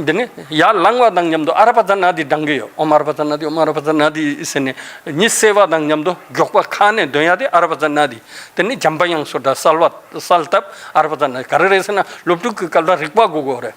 དེ་ནས་ཡར་ལངས་པ་དང་མཉམ་དུ་ཨ་ར་པ་ཙ་ན་དྷཱིཿ་བགྲང་གི་ཡོད། ཨོཾ་ཨ་ར་པ་ཙ་ན་དྷཱིཿ་ཨོཾ་ཨ་ར་པ་ཙ་ན་དྷཱིཿ་ཟེར་ནས་གཉིད་སད་པ་དང་མཉམ་དུ་མགྱོགས་པ་ཁ་ནས་འདོན་ཡ་དེ་ཨ་ར་པ་ཙ་ན་དྷཱིཿ་དེ་ནས་འཇམ་པའི་དབྱངས་སོགས་འདྲ་གསལ་བ་གསལ་བཏབ་ཨ་ར་པ་ཙ་ན། ག་རེ་རེད་ཟེར་ན་སློབ་ཕྲུག་གི་སྐབས་ལ་རིག་པ་དགོས་དགོས་རེད།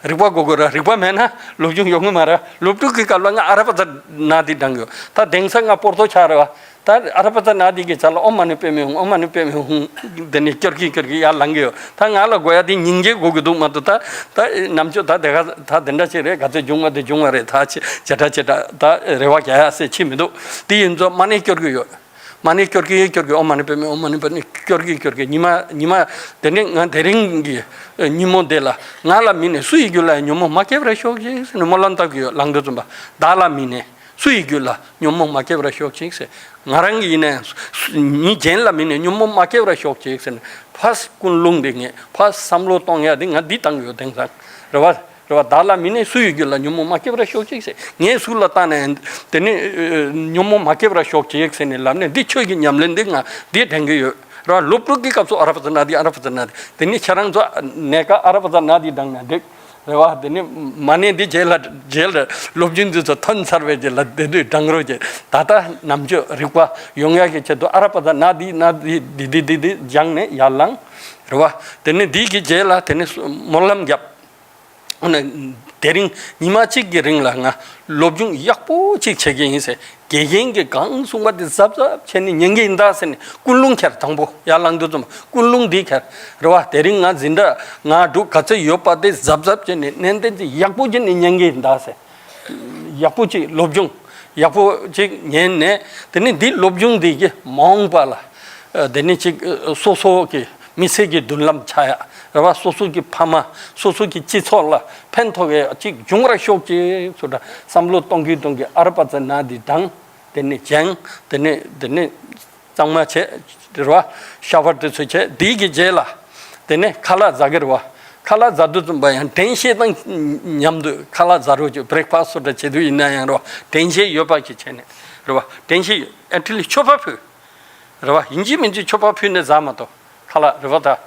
རིག་པ་དགོས་དགོས་ར། རིག་པ་མེད་ན་སློབ་སྦྱོང་ཡོང་གི་མ་རེད། སློབ་ཕྲུག་གི་སྐབས་ལ་ང་ཨ་ར་པ་ཙ་ན་དྷཱིཿ་བགྲང་གི་ཡོད། ད་དེང་སང་ང་སྤོར་ཏོ་ཆགས་རེད་བ། ད་ཨ་ར་པ་ཙ་ན་དྷཱིཿ་གི་ཆ་ལ་ཨོཾ་མ་ཎི་པདྨེ་ཧཱུྃ་ཨོཾ་མ་ཎི་པདྨེ་ཧཱུྃ་དེ་ནས་སྐྱོར་གིན་སྐྱོར་གིན་ཡར་ལངས་ཀྱི་ཡོད། ད་ང་ལ་དགོས་ཡ་དེ་སྙིང་རྗེ་དགོས་ཀྱི་འདུག་མ་གཏོགས། ད་ད་རྣམ་དཔྱོད་ད་དེ་ག་ད་དེ་འདྲ་ཞིག་རེད། ག་ཚོད་བྱུང་བ་དེ་བྱུང་བ་རེད། ད་ཆེ་ཆེ་དྲག་ཆེ་དྲག་ད་རེ་བ་རྒྱག་ཡ་ཟེར་ཆེ་མི་འདུག་དེ་ཡིན་ཙང་མ་ཎི་སྐྱོར་གྱི་ཡོད། མ་ཎི་སྐྱོར་གྱིན་སྐྱོར་གྱིན་ཨོཾ་མ་ཎི་པདྨེ་ཧཱུྃ་ཨོཾ་མ་ཎི་པདྨེ་སྐྱོར་གྱིན་སྐྱོར་གྱིན་ཉི་མ་ཉི་མ་དེ་ནས་ང་དེ་རིང་གི་ཉིན་མོ་འདི་ལ་ང་ལ་མིན་ནས་སུ་ཡི་རྒྱུད་ལ་ཡང་ཉོན་མོངས་མ་སྐྱེ་བར་ཤོག་ཅིག་ཟེར་ནས་སྨོན་ལམ་བཏབ་ཀྱི་ཡོད། ལངས་དུས་ཙམ་པ། བདག་ལ་མིན་ནས་སུ་ཡི་རྒྱུད་ལ་ཉོན་མོངས་མ་སྐྱེ་བར་ཤོག་ཅིག་ཟེར། ང་རང་གི་ཡིན་ནས་མི་གཞན་ལ་མིན་ནས་ཉོན་མོངས་མ་སྐྱེ་བར་ཤོག་ཅིག་ཟེར་ནས་ཕར་ཀུན་སློང་འདི་ངས་ཕར་བསམ་བློ་གཏོང་ཡ་འདི་ང་འདི་བཏང་ཡོད། དེང་སང་རེད་བ། རེད་བ། བདག་ལ་མི་གནས་སུ་ཡི་རྒྱུད་ལ། ཉོན་མོངས་མ་སྐྱེས་པར་ཤོག་ཅིག་ཟེར། ངས་སུ་ལ་བལྟས་ནས་དེ་ནི་ཨ་ཉོན་མོངས་མ་སྐྱེས་པར་ཤོག་ཅིག་ཟེར་ནས་ལབ་ནས། འདི་ཆོས་ཀྱི་ཉམས་ལེན་འདི་ང་འདི་དྲན་གྱི་ཡོད་རེད་བ། སློབ་ཕྲུག་གི་སྐབས་སུ་ཨ་ར་པ་ཙ་ན་དྷཱིཿ་ཨ་ར་པ་ཙ་ན་དྷཱིཿ་དེ་ནི་ཁྱེད་རང་ཚོ་ནས་ཀ་ཨ་ར་པ་ཙ་ན་དྷཱིཿ་བགྲངས་ནས་འགྲིག་རེད་བ། དེ་ནི་མ་ནས་འདི་རྗེས་ལ་རྗེས་ལ་སློབ་སྦྱོང་འདི་ཚོ་ཐོན་ཚར་བའི་རྗེས་ལ་དེ་དུས་བགྲངས་རོགས་བྱེད། ད་ལྟ་ནམ་ཆོས་རིག་པ་ཡོང་ཡག་གི་ཆེད་དུ་ཨ་ར་པ་ཙ་ན་དྷཱིཿ་ན་དྷཱིཿ་འདི་འདི་འདི་འདི་སྦྱངས་ནས་ཡར་ལངས་རེད་བ། དེ་ནི་འདི་གི་རྗེས་ལ་དེ་ནི་སྨོན་ལམ་བརྒྱབ། ཨ་ནི་དེ་རིང་ཉི་མ་གཅིག་གི་རིང་ལ་ང་སློབ་སྦྱོང་ཡག་པོ་གཅིག་བྱེད་ཀྱི་ཡིན་ཟེར། དགེ་རྒན་གྱིས་གང་གསུངས་པ་དེ་གཟབ་གཟབ་བྱས་ནས་ཉན་གྱི་ཡིན་ད་ཟེར་ནས་ཀུན་སློང་འཁྱེར། དང་པོ་ཡར་ལངས་དུས་ཙམ་ཀུན་སློང་འདི་འཁྱེར་རེད་བ། དེ་རིང་ང་འཛིན་གྲྭ་ང་འགྲོ་ག་ཚོད་ཡོད་པ་དེ་གཟབ་གཟབ་བྱས་ནས་ནན་ཏན་གྱིས་ཡག་པོ་བྱས་ནས་ཉན་གྱི་ཡིན་ད་ཟེར། ཡག་པོ་གཅིག་སློབ་སྦྱོང་ཡག་པོ་གཅིག་ཉན་ནས། དེ་ནི་འདི་སློབ་སྦྱོང་འདི་གི་མ་འོངས་པ་ལ་ཨ་དེ་ནི་གཅིག་ཨ་སོ་སོ་གི་མི་ཚེ་གི་མདུན་ལམ་ཆགས་ཡ་རེད་བ། སོ་སོ་གི་ཕ་མ་སོ་སོ་གི་སྤྱི་ཚོགས་ལ་ཕན་ཐོགས་ཡ་གཅིག་འབྱུང་བར་ཤོག་ཅིག་ཚུལ་དུ་བསམ་བློ་གཏོང་གིན་གཏོང་གིན་ཨ་ར་པ་ཙ་ན་དྷཱིཿ་བགྲངས། དེ་ནི་སྦྱངས། དེ་ནི་དེ་ནི་གཙང་མ་བྱས་རེད་བ། ཤ་ཝར་དེ་ཚོ་བྱས། དེའི་གི་རྗེས་ལ་དེ་ནས་ཁ་ལག་ཟ་གི་རེད་བ། ཁ་ལག་ཟ་དུས་ཙམ་པ་ཡང་དྲན་ཤེས་དང་མཉམ་དུ་ཁ་ལག་ཟ་རོགས་བྱེད། བྷི་རེག་ཕ་སི་སོགས་འདྲ་བྱེད་དུས་ཡིན་ན་ཡང་རེད་བ། དྲན་ཤེས་ཡོད་པ་ཞིག་བྱས་ནས་རེད་བ། དྲན་ཤེས་ཡོད། ཨེཊ་ལིསཊ་མཆོད་པ་ཕུལ་རེད་བ། ཡིན་གཅིག་མིན་གཅིག་མཆོད་པ་ཕུལ་ནས་ཟ་མ་གཏོགས་ཁ་ལག་རེད་བ། ད་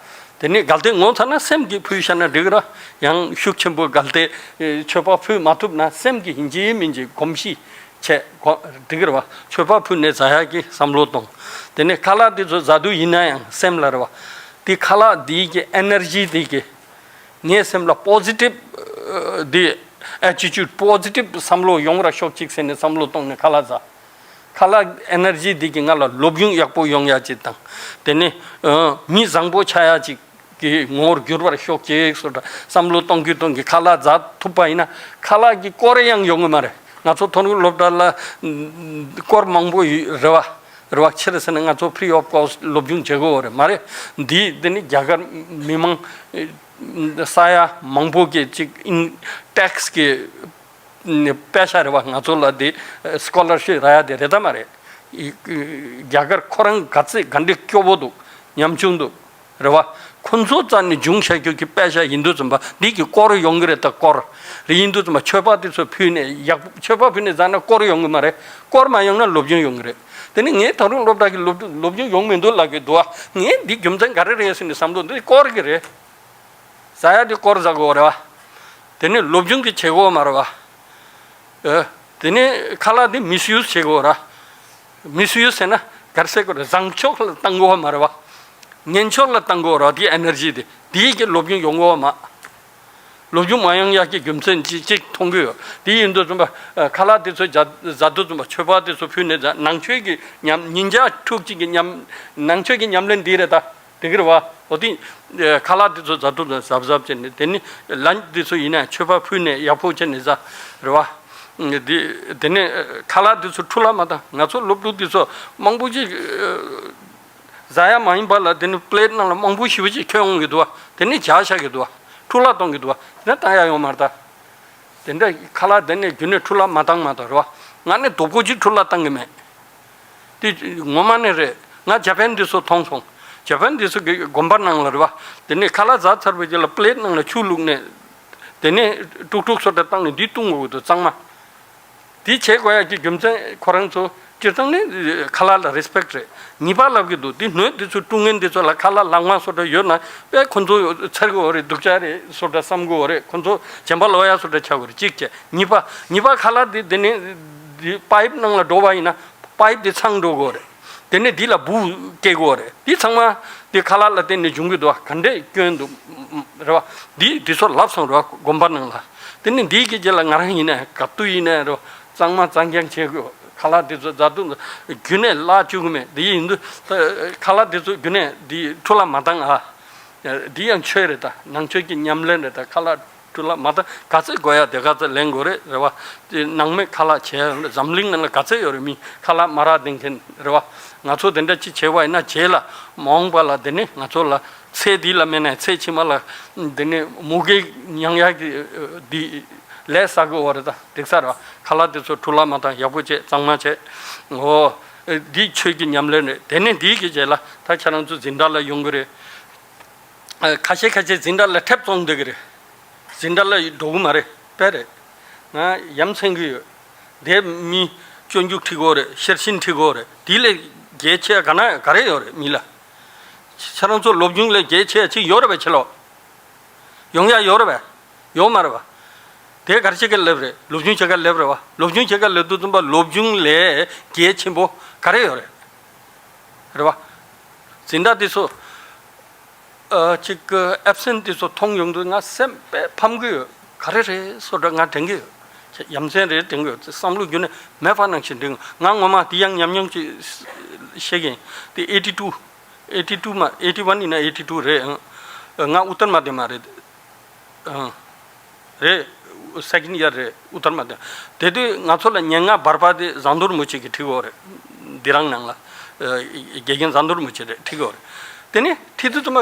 དེ་ནས་གལ་ཏེ་ངོ་ཚ་ན་སེམས་ཀྱིས་ཕུལ་བཞག་ན་འགྲིག་ར། ཡང་ཤུགས་ཆེན་པོ་གལ་ཏེ་ཨེ་མཆོད་པ་ཕུལ་མ་ཐུབ་ན་སེམས་ཀྱིས་ཡིན་གཅིག་མིན་གཅིག་གོམས་གཤིས་བྱས་གོ་འགྲིག་རེད་བ། མཆོད་པ་ཕུལ་ནས་ཟ་ཡག་གི་བསམ་བློ་གཏོང་། དེ་ནས་ཁ་ལག་དེ་ཚོ་ཟ་དུས་ཡིན་ན་ཡང་སེམས་ལ་རེད་བ། དེ་ཁ་ལག་དེའི་གི་ཨེ་ནར་ཇི་དེ་གི་ངའི་སེམས་ལ་པོ་ཟི་ཊིབ་ཨ་དེ་ཨེ་ཊི་ཅུཌ་པོ་ཟི་ཊིབ་བསམ་བློ་ཡོང་བར་ཤོག་ཅིག་ཟེར་ནས་བསམ་བློ་གཏོང་ནས་ཁ་ལག་ཟ། ཁ་ལག་ཨེ་ནར་ཇི་དེ་གི་ང་ལ་སློབ་སྦྱོང་ཡག་པོ་ཡོང་ཡག་ཅིག་དང་། དེ་ནས་ཨ་མི་བཟང་པོ་ཆགས་ཡག་ཅིག་གི་ངོ་བོར་འགྱུར་བར་ཤོག་ཅིག་སོགས་བསམ་བློ་གཏོང་གིན་གཏོང་གིན་ཁ་ལག་ཟ་ཐུབ་པ་ཡིན་ན་ཁ་ལག་གི་སྐོར་ཡང་ཡོང་གི་མ་རེད། ང་ཚོ་མཐོ་རིམ་སློབ་གྲྭ་ལ་ཨ་སྐོར་མང་པོ་ཡོད་རེད་བ། རེད་བ། ཕྱིར་ཟེར་ན་ང་ཚོ་ཕི་རི་ཨོཕ་ཀོ་སི་སློབ་སྦྱོང་བྱེད་དགོས་རེད་མ་རེད། འདི་འདི་ནི་རྒྱ་གར་མི་མང་ས་ཡ་མང་པོ་གི་ཅིག་ཨིན་ཊེག་སི་གི་ནི་པེ་ཤ་རེད་བ། ང་ཚོ་ལ་དེ་སི་ཀོ་ལར་ཤིབ་རག་ཡ་དེ་རེད་ད་མ་རེད། ཨི་ཨི་རྒྱ་གར་ཁོ་རང་ག་ཚད་ག་འདྲ་སྐྱོ་བོ་འདུག་ཉམ་ཆུང་འདུག་རེད་བ། ཁོ་ཚོ་རྩ་ནས་འབྱུང་བྱ་རྒྱུ་གི་པེ་ཤ་ཡིན་དུས་ཙམ་པ་འདི་གི་སྐོར་ཡོང་གི་རེད། ད་སྐོར་རེད། ཡིན་དུས་ཙམ་པ་མཆོད་པ་དེ་ཚོ་ཕུལ་ནས་ཡག་མཆོད་པ་ཕུལ་ནས་ཟ་ན་སྐོར་ཡོང་གི་མ་རེད། སྐོར་མ་ཡོང་ན་སློབ་སྦྱོང་ཡོང་གི་རེད། དེ་ནི་ངས་ད་རུང་སློབ་གྲྭ་གི་སློབ་སློབ་སྦྱོང་ཡོང་མི་འདུག་ལབ་གི་འདུག་བ། ངས་འདི་རྒྱུ་མཚན་ག་རེ་རེད་ཟེར་ནས་བསམ་བློ་འདི་སྐོར་གི་རེད། ཟ་ཡ་དེ་སྐོར་ཟ་དགོས་རེད་བ། དེ་ནས་སློབ་སྦྱོང་གི་བྱེད་སྒོ་མ་རེད་བ། ཨ། དེ་ནས་ཁ་ལག་དེ་མི་སི་ཡུ་སི་བྱེད་དགོས་ར། མི་སི་ཡུ་སི་ཟེར་ན་ག་རེ་ཟེར་དགོས་རེད། བཟང་ཕྱོགས་ལ་བཏང་དགོས་བ་མ་རེད་བ། ངན་ཕྱོགས་ལ་བཏང་དགོས་ར། དེའི་ཨེ་ནར་ཇི་དེ་དེའི་གི་སློབ་སྦྱོང་ཡོང་དགོས་བ་མ། སློབ་སྦྱོང་མ་ཡོང་ཡག་གི་རྒྱུ་མཚན་ཅིག་ཅིག་མཐོང་གི་ཡོད། དེ་ཡིན་དུས་ཙམ་པ་ཁ་ལག་དེ་ཚོ་ཟ་ཟ་དུས་ཙམ་པ་མཆོད་པ་དེ་ཚོ་ཕུལ་ནས་ཟ། ནང་ཆོས་ཀྱི་ཉམས་ཉིན་ཞག་ཕྲུགས་གཅིག་གི་ཉམས་ནང་ཆོས་ཀྱི་ཉམས་ལེན་འདི་རེད་ད། དེ་གི་རེད་བ། འོ་དེ་ཁ་ལག་དེ་ཚོ་ཟ་དུས་ཙམ་པ་གཟབ་གཟབ་བྱས་ནས། དེ་ནི་ལན་དེ་ཚོ་ཡིན་ན་མཆོད་པ་ཕུལ་ནས་ཡག་པོ་བྱས་ནས་ཟ་རེད་བ། དེ་དེ་ནས་ཁ་ལག་དེ་ཚོ་འཁྲུ་ལག་མ་བཏང་། ང་ཚོ་སློབ་ཕྲུག་དེ་ཚོ་མང་པོ་ཅིག་ཟ་ཡ་མ་ཡིན་པ་ལ་དེ་ནི་པི་ལེཊ་ནང་ལ་མང་པོ་ཞེ་པོ་ཅིག་ཁྱེར་ཡོང་གི་འདུག་བ། དེ་ནི་བརྒྱབ་བཞག་གི་འདུག་བ། འཁྲུ་ལག་གཏོང་གི་འདུག་བ། དེ་ནི་བཏང་ཡ་ཡོད་མ་རེད་ད། དེ་འདྲ་ཁ་ལག་དེ་ནས་རྒྱུན་ནས་འཁྲུ་ལག་མ་བཏང་མ་གཏོགས་རེད་བ། ང་ནི་རྡོག་པོ་གཅིག་འཁྲུ་ལག་བཏང་གི་མེད། དེ་ངོ་མ་ནས་རེད། ང་ཇ་པན་དེ་ཚོ་མཐོང་སོང་། ཇ་པན་དེ་ཚོ་གི་དགོན་པ་ནང་ལ་རེད་བ། དེ་ནས་ཁ་ལག་ཟ་ཚར་བའི་རྗེས་ལ་པི་ལེཊ་ནང་ལ་ཆུ་བླུགས་ནས། དེ་ནས་དཀྲུག་དཀྲུག་སོ་འདྲ་བཏང་ནས་འདི་བཏུང་དགོས་ཀྱི་འདུག་གཙང་མ། དེ་བྱེད་དགོས་ཡག་གི་རྒྱུ་མཚན་ཁོ་རང་ཚོ་སྤྱིར་བཏང་ནི་ཁ་ལག་ལ་རེ་སི་པེག་ཊི་རེད། ཉེས་པ་ལབ་ཀྱི་འདུག་དེ་སྣོད་དེ་ཚོ་དཀྲུག་མཁན་དེ་ཚོ་ལ་ཁ་ལག་ལག་མ་སོ་འདྲ་ཡོད་ན་དཔེ་ཁོ་ཚོ་འཚེར་གི་ཡོད་རེད། སྡུག་ཅག་རེད་སོ་འདྲ་བསམ་གི་ཡོད་རེད། ཁོ་ཚོ་བྱམས་པ་ལོག་ཡ་སོ་འདྲ་ཆགས་ཀྱི་ཡོད་རེད། གཅིག་བྱས། གཉིས་པ་གཉིས་པ་ཁ་ལག་དེ་དེ་ནས་དེ་པའིབ་ནང་ལ་འགྲོ་བ་ཡིན་ན་པའིབ་དེ་ཚང་འགྲོ་གི་ཡོད་རེད། དེ་ནས་འདི་ལ་འབུ་སྐྱེ་གི་ཡོད་རེད། འདི་ཚང་མ་འདི་ཁ་ལག་ལ་བརྟེན་ནས་འབྱུང་གི་འདུག་བ། ག་འདྲས་སྐྱོན་འདུག་རེད་བ། འདི་འདི་ཚོ་ལབ་སོང་རེད་བ། དགོན་པ་ནང་ལ། དེ་ནས་འདིའི་གི་རྗེས་ལ་ང་རང་ཡིན་ནའི་ག་དུས་ཡིན་ནའི་རེད་བ། གཙང་མ་གཙང་རྐྱང་བྱེད་དགོས། ཁ་ལག་འདི་ཚོ་ཛ་དུ་རྒྱུན་ནས་བརླག་བཅུག་གི་མེད། འདི་ཡིན་དུས་ཁ་ལག་འདི་ཚོ་རྒྱུན་ནས་འདི་འཁྲུ་ལག་མ་བཏང་ཨ། འདི་ཡང་ཆོས་རེད་ད། ནང་ཆོས་ཀྱི་ཉམས་ལེན་རེད་ད། ཁ་ལག་འཁྲུ་ལག་མ་བཏང་། ག་ཚད་དགོས་ཡ་དེ་ག་ཚད་ལེན་དགོས་རེད། རེད་བ། དེ་ནང་མི་ཁ་ལག་བྱས། འཛམ་གླིང་ནང་ལ་ག་ཚད་ཡོད་རེད། མི་ཁ་ལག་མ་རག་བསྡད་མཁན་རེད་བ། ང་ཚོ་དེ་འདྲ་ཅིག་བྱས་པ་ཡིན་ན་རྗེས་ལ་མ་འོངས་པ་ལ་དེ་ནི་ང་ཚོ་ལ་ཚེ་འདི་ལ་མེད་ནའི་ཚེ་ཕྱི་མ་ལ་དེ་ནི་མུ་གེ་མྱང་ཡག་གི་འདི་ལས་བསགས་དགོས་པ་རེད་ད། འགྲིག་ས་རེད་བ། ཁ་ལག་དེ་ཚོ་འཁྲུ་ལག་མ་བཏང་། ཡག་པོ་བྱས། གཙང་མ་བྱས། འོ། འདི་ཆོས་ཀྱི་ཉམས་ལེན་རེད། དེ་ནི་འདིའི་གི་རྗེས་ལ་ད་ཁྱེད་རང་ཚོ་འཛིན་གྲྭ་ལ་ཡོང་གི་རེད། ཨ། ཁ་ཤས་ཁ་ཤས་འཛིན་གྲྭ་ལ་ཁྲལ་བཙོང་བསྡད་ཀྱི་རེད། འཛིན་གྲྭ་ལ་འགྲོ་གི་མ་རེད། དཔེ་རེད། ང་ཡ་མཚན་གྱི་ཡོད། དེ་མི་སྤྱོད་འཇུག་ཁྲིད་དགོས་རེད། ཤེར་ཕྱིན་ཁྲིད་དགོས་རེད། དེ་ལས་གལ་ཆེ་ག་ན་ག་རེ་ཡོད་རེད། མི་ལ་ཁྱེད་རང་ཚོ་སློབ་སྦྱོང་ལས་གལ་ཆེ་ཅིག་ཡོད་རེད་པས། ཕྱི་ལོགས་ཡོང་ཡ་ཡོད་རེད་པས། ཡོད་མ་རེད་པ། དེ་ག་རེ་བྱེད་ག་སླེབས་རེད། སློབ་སྦྱོང་བྱེད་ག་སླེབས་རེད་པ། སློབ་སྦྱོང་བྱེད་ག་སླེབས་དུས་ཙམ་པ་སློབ་སྦྱོང་ལས་གལ་ཆེན་པོ་ག་རེ་ཡོད་རེད། རེད་པ། འཛིན་གྲྭ་དེ་ཚོ། ཨ་ཅིག་ཨེབ་སེན་ཊི་དེ་ཚོ་མཐོང་ཡོང་དུས་ང་སེམས་དཔེ་ཕམ་གི་ཡོད། ག་རེ་རེད་སོ་འདྲ་ང་དྲན་གི་ཡོད། ཡ་མཚན་རེད་དྲན་གི་ཡོད། བསམ་བློ་རྒྱུན་ནས་མེད་པ་ནང་བཞིན་དྲན་གི། ང་ངོ་མ་དེ་ཡང་ཉམས་མྱོང་ཅིག་བཤད་གི་ཡིན། དེ་ཨེ་ཊི་ཊུ། ཨེ་ཊི་ཊུ་མ་ཨེ་ཊི་ཝན་ཡིན་ན་ཨེ་ཊི་ཊུ་རེད། ཨང་། ང་ཨུ་ཏར་མ་དེ་མ་རེད། ཨང་། རེད། སེ་ཀེན་ཌི་ཡར་རེད། ཨུ་ཏར་མ་དེ། དེ་དུས་ང་ཚོ་ལ་ཉེར་ལྔ་བར་པ་དེ་ཟམ་གདོང་རིན་པོ་ཆེ་གིས་ཁྲིད་ཡོད་རེད། འདི་རང་ནང་ལ། ཨ་དགེ་རྒན་ཟམ་གདོང་རིན་པོ་ཆེ་རེད་ཁྲིད་ཡོད་རེད། དེ་ནས་ཁྲིད་དུས་ཙམ་པ་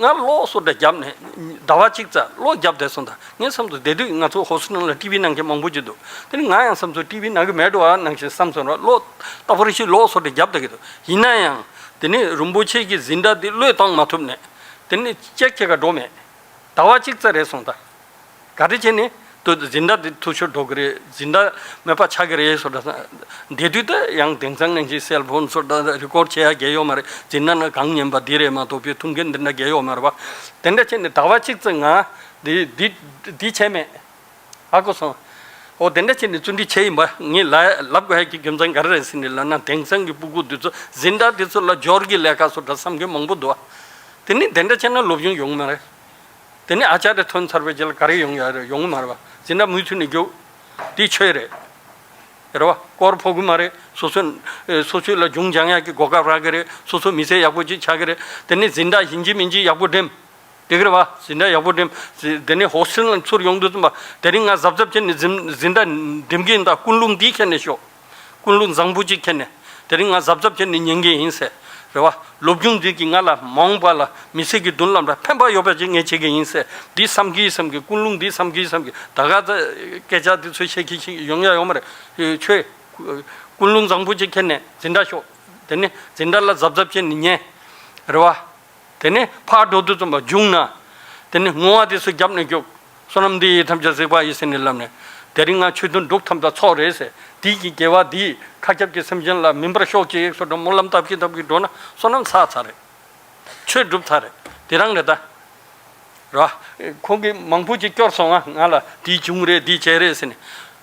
ང་ལོ་སོ་འདྲ་བརྒྱབ་ནས་ཟླ་བ་གཅིག་ཙམ་ལོ་བརྒྱབ་བསྡད་སོང་། ད་ངས་བསམ་སོང་། དེ་དུས་ང་ཚོ་ཧོ་སི་ཊེལ་ནང་ལ་ཊི་ཝི་གནང་མཁན་མང་པོ་ཅིག་འདུག། དེ་ནས་ང་ཡང་བསམ་སོང་། ཊི་ཝི་གནང་གི་མེད་འགྲོ་བ་ནང་བཞིན་བསམ་སོང་ར། ལོ་ལྟ་བུ་རེ་ཞིག་ལོ་སོ་འདྲ་བརྒྱབ་བསྡད་ཀྱི་འདུག། ཡིན་ན་ཡང་དེ་ནས་རིན་པོ་ཆེ་གི་འཛིན་གྲྭ་དེ་བློས་གཏོང་མ་ཐུབ་ནས་དེ་ནས་ཅེག་བྱེད་ག་འགྲོ་མེད། ཟླ་བ་གཅིག་ཙམ་རེད་སོང་། ད་ག་རེ་བྱས་ནས་དུ་འཛིན་གྲྭ་འདི་འཐུས་ཤོར་འགྲོ་གི་རེད། འཛིན་གྲྭ་མེད་པ་ཆགས་ཀྱི་རེད་སོ་འདྲ། དེ་དུས་ད་ཡང་དེང་སང་ནང་བཞིན་སེལ་ཕོན་སོ་འདྲ་རི་ཀོར་བྱེད་ཡ་གལ་ཡོད་མ་རེད། འཛིན་གྲྭ་ནང་གང་ཉན་པ་འདི་རེད་མ་གཏོགས་པའི་ཐུག་མཁན་འདི་འདྲ་གལ་ཡོད་མ་རེད་པ། དེ་འདྲ་བྱས་ནས་ཟླ་བ་གཅིག་ཙམ་ང་འདི་འདི་འདི་བྱས་མེད། ཧ་གོ་སོང་། འོ་དེ་འདྲ་བྱས་ནས་བརྩོན་འགྲུས་བྱས་ཡིན་པ། ངས་ལབ་ལབ་དགོས་ཡ་གི་རྒྱུ་མཚན་ག་རེ་རེད་ཟེར་ནས་ལབ་ན། དེང་སང་གི་སྤུ་གུ་འདི་ཚོ་འཛིན་གྲྭ་འདི་ཚོ་ལ་སྦྱོར་གྱི་ལས་ཀ་སོ་འདྲ་བསམ་མཁན་མང་པོ་འདུག་ཨ། དེ་ནི་དེ་འདྲ་བྱས་ན་སློབ་སྦྱོང་ཡོང་མ་རེད། དེ་ནས་ཨ་ཅར་རེ་ཐོན་ཚར་བའི་རྗེས་ལ་ག་རེ་ཡོང་ཡ་རེད། ཡོང་གི་མ་རེད་པ། འཛིན་གྲྭ་མུ་མཐུད་ནས་རྒྱུགས། དེ་ཆོས་རེད། རེད་པ། སྐོར་ཕོག་གི་མ་རེད། སོ་སོ་ཨེ་སོ་སོ་ལ་སྦྱོང་སྦྱང་ཡ་གི་གོ་སྐབས་རག་གི་རེད། སོ་སོ་མི་ཚེ་ཡག་པོ་ཅིག་ཆགས་ཀྱི་རེད། དེ་ནས་འཛིན་གྲྭ་ཡིན་གཅིག་མིན་གཅིག་ཡག་པོ་འགྲིམ། དེ་གི་རེད་པ། འཛིན་གྲྭ་ཡག་པོ་འགྲིམ། དེ་ནས་ཧོ་སི་ཊེལ་ནང་ཚུར་ཡོང་དུས་ཙམ་པ་དེ་རིང་ང་གཟབ་གཟབ་བྱས་ནས་འཛིན་འཛིན་གྲྭ་འགྲིམ་གི་ཡིན། ད་ཀུན་སློང་འདི་ཁྱེར་ནས་ཤོག། ཀུན་སློང་བཟང་པོ་ཅིག་ཁྱེར་ནས་དེ་རིང་ང་གཟབ་གཟབ་བྱས་ནས་ཉན་གི་ཡིན་ཟེར། རེད་པ། སློབ་སྦྱོང་འདི་གིས་ང་ལ་མ་འོངས་པ་ལ་མི་ཚེ་གི་མདུན་ལམ་ལ་ཕན་པ་ཡོད་པ་ཅིག་ངས་བྱེད་ཀྱི་ཡིན་ཟེར། འདི་བསམ་གི་བསམ་གི། ཀུན་སློང་འདི་བསམ་གི་བསམ་གི། ད་ག་ཚོད་སྐད་ཆ་འདི་ཚོ་བཤད་ཀྱི་ཞིག་ཡོང་ཡ་ཡོད་མ་རེད། ཁྱོད་ཀུན་སློང་བཟང་པོ་ཅིག་ཁྱེར་ནས་འཛིན་གྲྭ་ཤོག། དེ་ནས་འཛིན་གྲྭ་ལ་གཟབ་གཟབ་བྱས་ནས་ཉན། རེད་པ། དེ་ནས་ཕར་འགྲོ་དུས་ཙམ་པ་རྒྱུགས་ན། དེ་ནས་བསྔོ་བ་དེ་ཚོ་བརྒྱབ་ནས་རྒྱུགས། བསོད་ནམས་འདི་ཡིས་ཐམས་ཅད་གཟིགས་པ་ཡིས་ཟེར་ནས་ལབ་ནས། དེ་རིང་ང་ཆོས་དོན་སྒྲུབ་ཐམས་ཅད་ཚོགས་རེད་ཟེར། དེའི་གི་དགེ་བ་འདི་མཁའ་ཁྱབ་ཀྱི་སེམས་ཅན་ལ་སྨིན་པར་ཤོག་ཅེས་སོ་འདྲ་སྨོན་ལམ་བཏབ་ཀྱིན་བཏབ་ཀྱིན་འགྲོ་ན་བསོད་ནམས་བསགས་ཚར་རེད། ཆོས་སྒྲུབ་ཚར་རེད། དེ་རང་རེད་ད། རེད་པ། ཁོང་གིས་མང་པོ་ཅིག་སྐྱོར་སོང་ང་། ང་ལ་འདི་བྱུང་རེད། འདི་བྱས་རེད་ཟེར་ནས།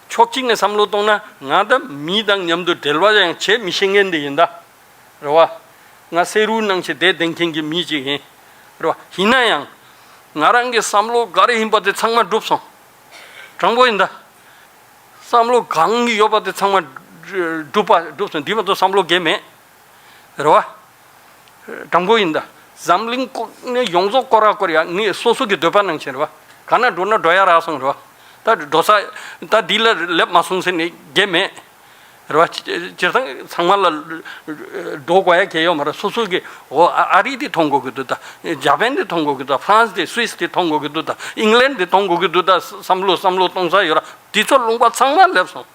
ཕྱོགས་གཅིག་ནས་བསམ་བློ་གཏོང་ན་ང་ད་མི་དང་མཉམ་དུ་འབྲེལ་བ་ཡང་བྱེད་མི་ཤེས་མཁན་འདི་ཡིན་ད། རེད་པ། ང་བསེ་རུ་ནང་བཞིན་བསྡད་བསྡད་མཁན་གྱི་མི་ཅིག་ཡིན། རེད་པ། ཡིན་ན་ཡང་། ང་རང་གི་བསམ་བློ་ག་རེ་ཡིན་པ་དེ་ཚང་མ་འགྲུབ་སོང་། དྲང་པོ་ཡིན་ད། བསམ་བློ་གང་གི་ཡོད་པ་དེ་ཚང་མ་འགྲུབ་པ་འགྲུབ་སོང་། འདི་མ་གཏོགས་བསམ་བློ་འགལ་མེད། རེད་པ། དྲང་པོ་ཡིན་ད། འཛམ་གླིང་ཀོ་ནས་ཡོངས་རྫོགས་སྐོར་ར་སྐོར་ཡ་ངས་སོ་སོ་གི་འདོད་པ་ནང་བཞིན་རེད་པ། ག་ན་འགྲོ་ན་འགྲོ་ཡ་རག་སོང་རེད་པ། ད་འགྲོ་ས་ད་འདི་ལ་སླེབས་མ་སོང་ཟེར་ནས་འགལ་མེད། རེད་པ། སྤྱིར་བཏང་ཚང་མ་ལ་འགྲོ་དགོས་ཡ་གལ་ཡོད་མ་རེད། སོ་སོ་གི་འོ་ཨ་ཨ་རི་འདི་མཐོང་དགོས་ཀྱི་འདུག་ད། ཇ་པན་འདི་མཐོང་དགོས་ཀྱི་འདུག། ཧྥ་རན་སི་འདི་སུད་སི་འདི་མཐོང་དགོས་ཀྱི་འདུག། ད་ཨིང་ལན་འདི་མཐོང་དགོས་ཀྱི་འདུག། ད་བསམ་བློ་བསམ་བློ་གཏོང་ས་ཡོད་ར། འདི་ཚོ་ལུང་པ་ཚང་མ་སླེབས་སོང་།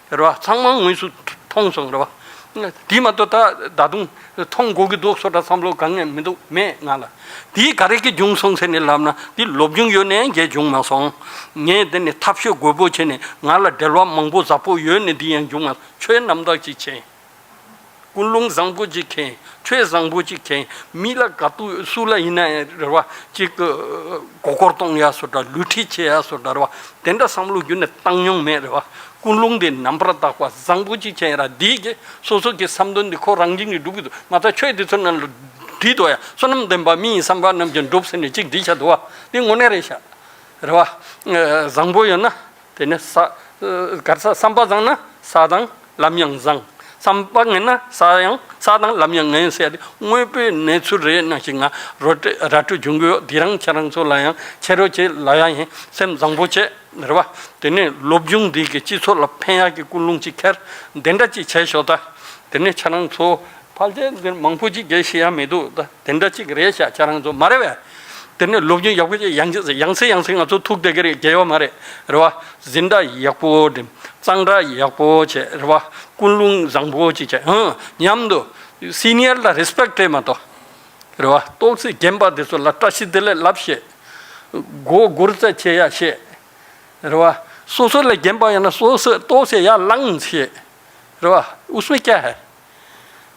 རེད་པ། ཚང་མ་དངོས་སུ་མཐོང་སོང་། རེད་པ། དེ་མ་གཏོགས་ད་ད་དུང་མཐོང་དགོས་ཀྱི་འདུག་སོ་འདྲ་བསམ་བློ་གང་ཡང་མི་འདུག་མེད་ང་ལ། དེ་ག་རེ་གིས་བྱུང་སོང་ཟེར་ནས་ལབ་ན། དེ་སློབ་སྦྱོང་ཡོད་ནའང་འགལ་བྱུང་མ་སོང་། ངས་དེ་ནས་ཐབས་ཤེས་དགོས་པོ་བྱས་ནས་ང་ལ་འབྲེལ་བ་མང་པོ་ཟབ་པོ་ཡོད་ནས་དེ་ཡང་བྱུང་མ་སོང་། ཆོས་རྣམ་དག་ཅིག་བྱས། ཀུན་སློང་བཟང་པོ་ཅིག་མཁྱེན། ཆོས་བཟང་པོ་ཅིག་མཁྱེན། མི་ལ་ག་དུས་སུ་ལ་ཡིན་ན་ཡང་རེད་པ། ཅིག་མགོ་སྐོར་གཏོང་ཡ་སོ་འདྲ། ལུས་ཁྲིད་བྱེད་ཡ་སོ་འདྲ་རེད་པ། དེ་འདྲ་བསམ་བློ་རྒྱུན་ནས་བཏང་མྱོང་མེད། རེད་པ། ཀུན་སློང་དེ་རྣམ་པར་དག་པ་བཟང་པོ་ཅིག་བྱས་ར། འདིས་ཀྱི་སོ་སོ་གི་བསམ་དོན་འདི་ཁོ་རང་བཞིན་གྱིས་འགྲུབ་ཀྱི་འདུག། མ་ད་ཆོས་འདི་ཚོ་ནང་ལ་བྲིས་འདུག་ཡ། བསོད་ནམས་ལྡན་པ་མི་ཡི་བསམ་པ་རྣམས་ཀྱང་འགྲུབ་ཟེར་ནས་ཅིག་བྲིས་བཞག་འདུག་པ། འདི་དངོས་གནས་རེད་ཤག། རེད་པ། བཟང་པོ་ཡོད་ན། དེ་ནས་ས། ག་རེ་ཟ། བསམ་པ་བཟང་ན་ས་དང་ལམ་ཡང་བཟང་། བསམ་པ་ངན་ན་ས་ཡང་ས་དང་ལམ་ཡང་ངན་ཟེར་ཡ་དེ་དངོས་པོའི་གནས་ཚུལ་རེད། ནང་བཞིན་ང་རོ་ཏྲེ་ར་སྤྲོད་འབྱུང་གི་ཡོད། འདི་རང་ཁྱེད་རང་ཚོ་ལ་ཡང་ཁྱེད་རོ་ཆེ་ལ་ཡང་ཡིན། སེམས་བཟང་པོ་བྱེད། རེད་པ། དེ་ནས་སློབ་སྦྱོང་འདི་གི་སྤྱི་ཚོགས་ལ་ཕན་ཡག་གི་ཀུན་སློང་ཅིག་ཁྱེར། འདི་འདྲ་ཅིག་བྱས་ཤོག་ད། དེ་ནས་ཁྱེད་རང་ཚོ་ཕལ་ཆེར་འདིར་མང་པོ་ཅིག་གིས་ཤེས་ཡ་མི་འདུག། ད་དེ་འདྲ་ཅིག་རེད་ཤག། ཁྱེད་རང་ཚོ་མ་རེད་པས། དེ་ནས་སློབ་སྦྱོང་ཡག་པོ་ཅིག་ཡང་ཡང་སེ་ཡང་སེ་ང་ཚོ་ཐུག་བསྡད་ཀྱི་རེད། རྒྱལ་ཡོད་མ་རེད། རེད་པ། འཛིན་གྲྭ་ཡག་པོ་འགྲིམ། གཙང་སྦྲ་ཡག་པོ་བྱེད། རེད་པ། ཀུན་སློང་བཟང་པོ་ཅིག་བྱེད། ཧང་། མཉམ་དུ་སི་ནི་ཡར་ལ་རེ་སི་པེག་སྤྲད་མ་གཏོགས། རེད་པ། ཏོག་ཙམ་རྒན་པ་དེ་ཚོ་ལ་བཀྲ་ཤིས་བདེ་ལེགས་ལབ་ཤེས། མགོ་སྒུར་རྩལ་བྱེད་ཡ་ཤེས། རེད་བ། སོ་སོ་ལས་རྒན་པ་ཡིན་ན་སོ་སོས་ལྟོགས་སེ་ཡར་ལངས་ཤེས། རེད་བ། उसमें क्या है?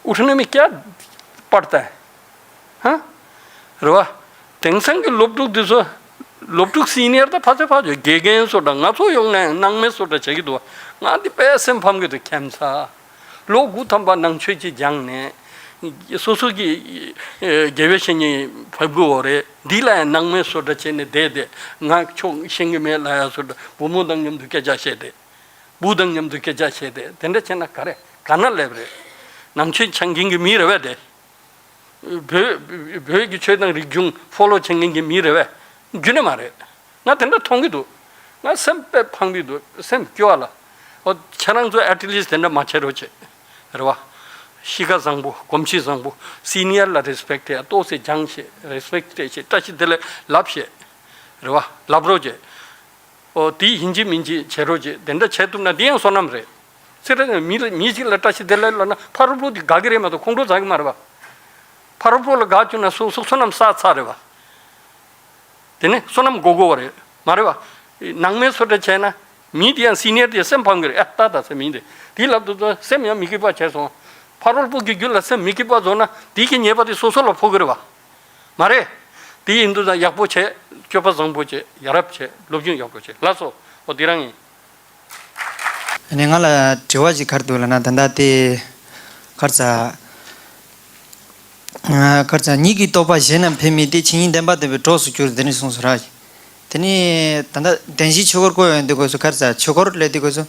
उठने में क्या पड़ता है? ཧ། རེད་བ། དེང་སང་གི་སློབ་ཕྲུག་འདི་ཚོ། སློབ་ཕྲུག་སི་ནི་ཡར་དང་ཕ་ཚོད་ཕ་ཚོད་དགེ་རྒན་བཟོ་འདྲ། ང་ཚོ་ཡོང་ནས་སྣང་མེད་བཟོ་འདྲ་བྱེད་ཀྱི་འདུག་བ། ང་འདི་དཔེ་སེམས་ཕམ་གྱི་འདུག་ཁྱད་མཚར། ལོ་དགུ་ཐམ་པ་ནང་ཆོས་ཅིག་སྦྱངས་ནས། སོ་སོ་གི་དགེ་བའི་བཤེས་གཉེན་ཕེབས་དགོས་པ་རེད། འདི་ལ་ཡང་སྣང་མེད་བཟོ་འདྲ་བྱས་ནས་བསྡད་དེ། ང་ཆོས་ཤེས་ཀྱི་མེད་ལབ་ཡ་བཟོ་འདྲ། བུ་མོ་དང་མཉམ་དུ་སྐད་ཆ་བཤད་དེ། བུ་དང་མཉམ་དུ་སྐད་ཆ་བཤད་དེ། དེ་འདྲ་བྱས་ན་ག་རེ་ག་ན་སླེབས་རེད། ནང་ཆོས་སྦྱང་མཁན་གྱི་མི་རེད་པས་དེ། བོད་བོད་ཀྱི་ཆོས་དང་རིག་གཞུང་ཕོ་ལོ་བྱེད་མཁན་གྱི་མི་རེད་པས། རྒྱུན་ནས་མ་རེད། ང་དེ་འདྲ་མཐོང་གི་འདུག་ང་སེམས་དཔེ་ཕངས་ཀྱི་འདུག་སེམས་སྐྱོ་བ་ལ། ཨོ་ཁྱེད་རང་ཚོ་at least དེ་འདྲ་མ་བྱེད་རོགས་བྱེད། རེད་བ། གཤིས་ཀ་བཟང་པོ། གོམས་གཤིས་བཟང་པོ། སི་ནི་ཡར་ལ་རེ་སི་པེག་ཊི་ཡ། ཏོག་ཙེ་སྦྱངས་ཤེས། རེ་སི་པེག་ཊི་སྤྲད་ཤེས། བཀྲ་ཤིས་བདེ་ལེགས་ལབ་ཤེས། རེད་བ། ལབ་རོགས་བྱེད། ཨོ་དེ་ཡིན་གཅིག་མིན་གཅིག་བྱེད་རོགས་བྱེད། དེ་འདྲ་བྱེད་ཐུབ་ན་དེ་ཡང་བསོད་ནམས་རེད། ཚེ་རབས་མི་མི་གཅིག་ལ་བཀྲ་ཤིས་བདེ་ལེགས་ལབ་ན་ཕ་རོལ་པོ་དེ་དགའ་གི་རེད་མ་གཏོགས་ཁོང་ཁྲོ་ཟ་གི་མ་རེད་བ། ཕ་རོལ་པོ་ལ་དགའ་བཅུག་ན་སོ་སོ་བསོད་ནམས་བསགས་ཚར་རེད་བ། དེ་ནས་བསོད་ནམས་དགོས་དགོས་པ་རེད། མ་རེད་བ། ནང་མའི་བཟོ་འདྲ་བྱས་ན། མི་དེ་ཡང་སི་ནི་ཡར་དེ་སེམས་ཕམ་གི་རེད། ཨ་ལྟ་ད་ཟེར་མི་དེ། དེ་ལབ་དུས་ད་སེམས་ཡང་མི་སྐྱིད་པ་བྱས་སོང་། ཕ་རོལ་པོ་གི་རྒྱུད་ལ་སེམས་མི་སྐྱིད་པ་བཟོ་ན་དེ་གི་ཉེས་པ་དེ་སོ་སོ་ལ་ཕོག་གི་རེད་བ། མ་རེད། དེ་ཡིན་དུས་ད་ཡག་པོ་བྱས། སྤྱོད་པ་བཟང་པོ་བྱས། ཡ་རབས་བྱས། སློབ་སྦྱོང་ཡག་པོ་བྱས། ལགས་སོ། ཨོ་དེ་རང་ཡིན། ཨ་ནི་ང་ལ་དྲི་བ་ཞིག་ག་རེ་འདུག་ལབ་ན། ད་ལྟ་དེ་ག་རེ་ཟ། ཨ་ག་རེ་ཟ། ཉིད་ཀྱི་རྟོགས་པ་གཞན་རྣམས་འཕེལ་མིན་ཏེ། ཆོས་ཉིད་བདེན་པ་བསྟན་པའི་གྲོགས་སུ་གྱུར། དེ་ནས་གསུངས་སོ་ར། དེ་ནས་ད་ལྟ་བདེན་བཞིའི་ཆོས་འཁོར་བསྐོར་ཡོང་དུས་སྐབས་སུ་ག་རེ་ཟ། ཆོས་འཁོར་ལབ་དུས་སྐབས་སུ་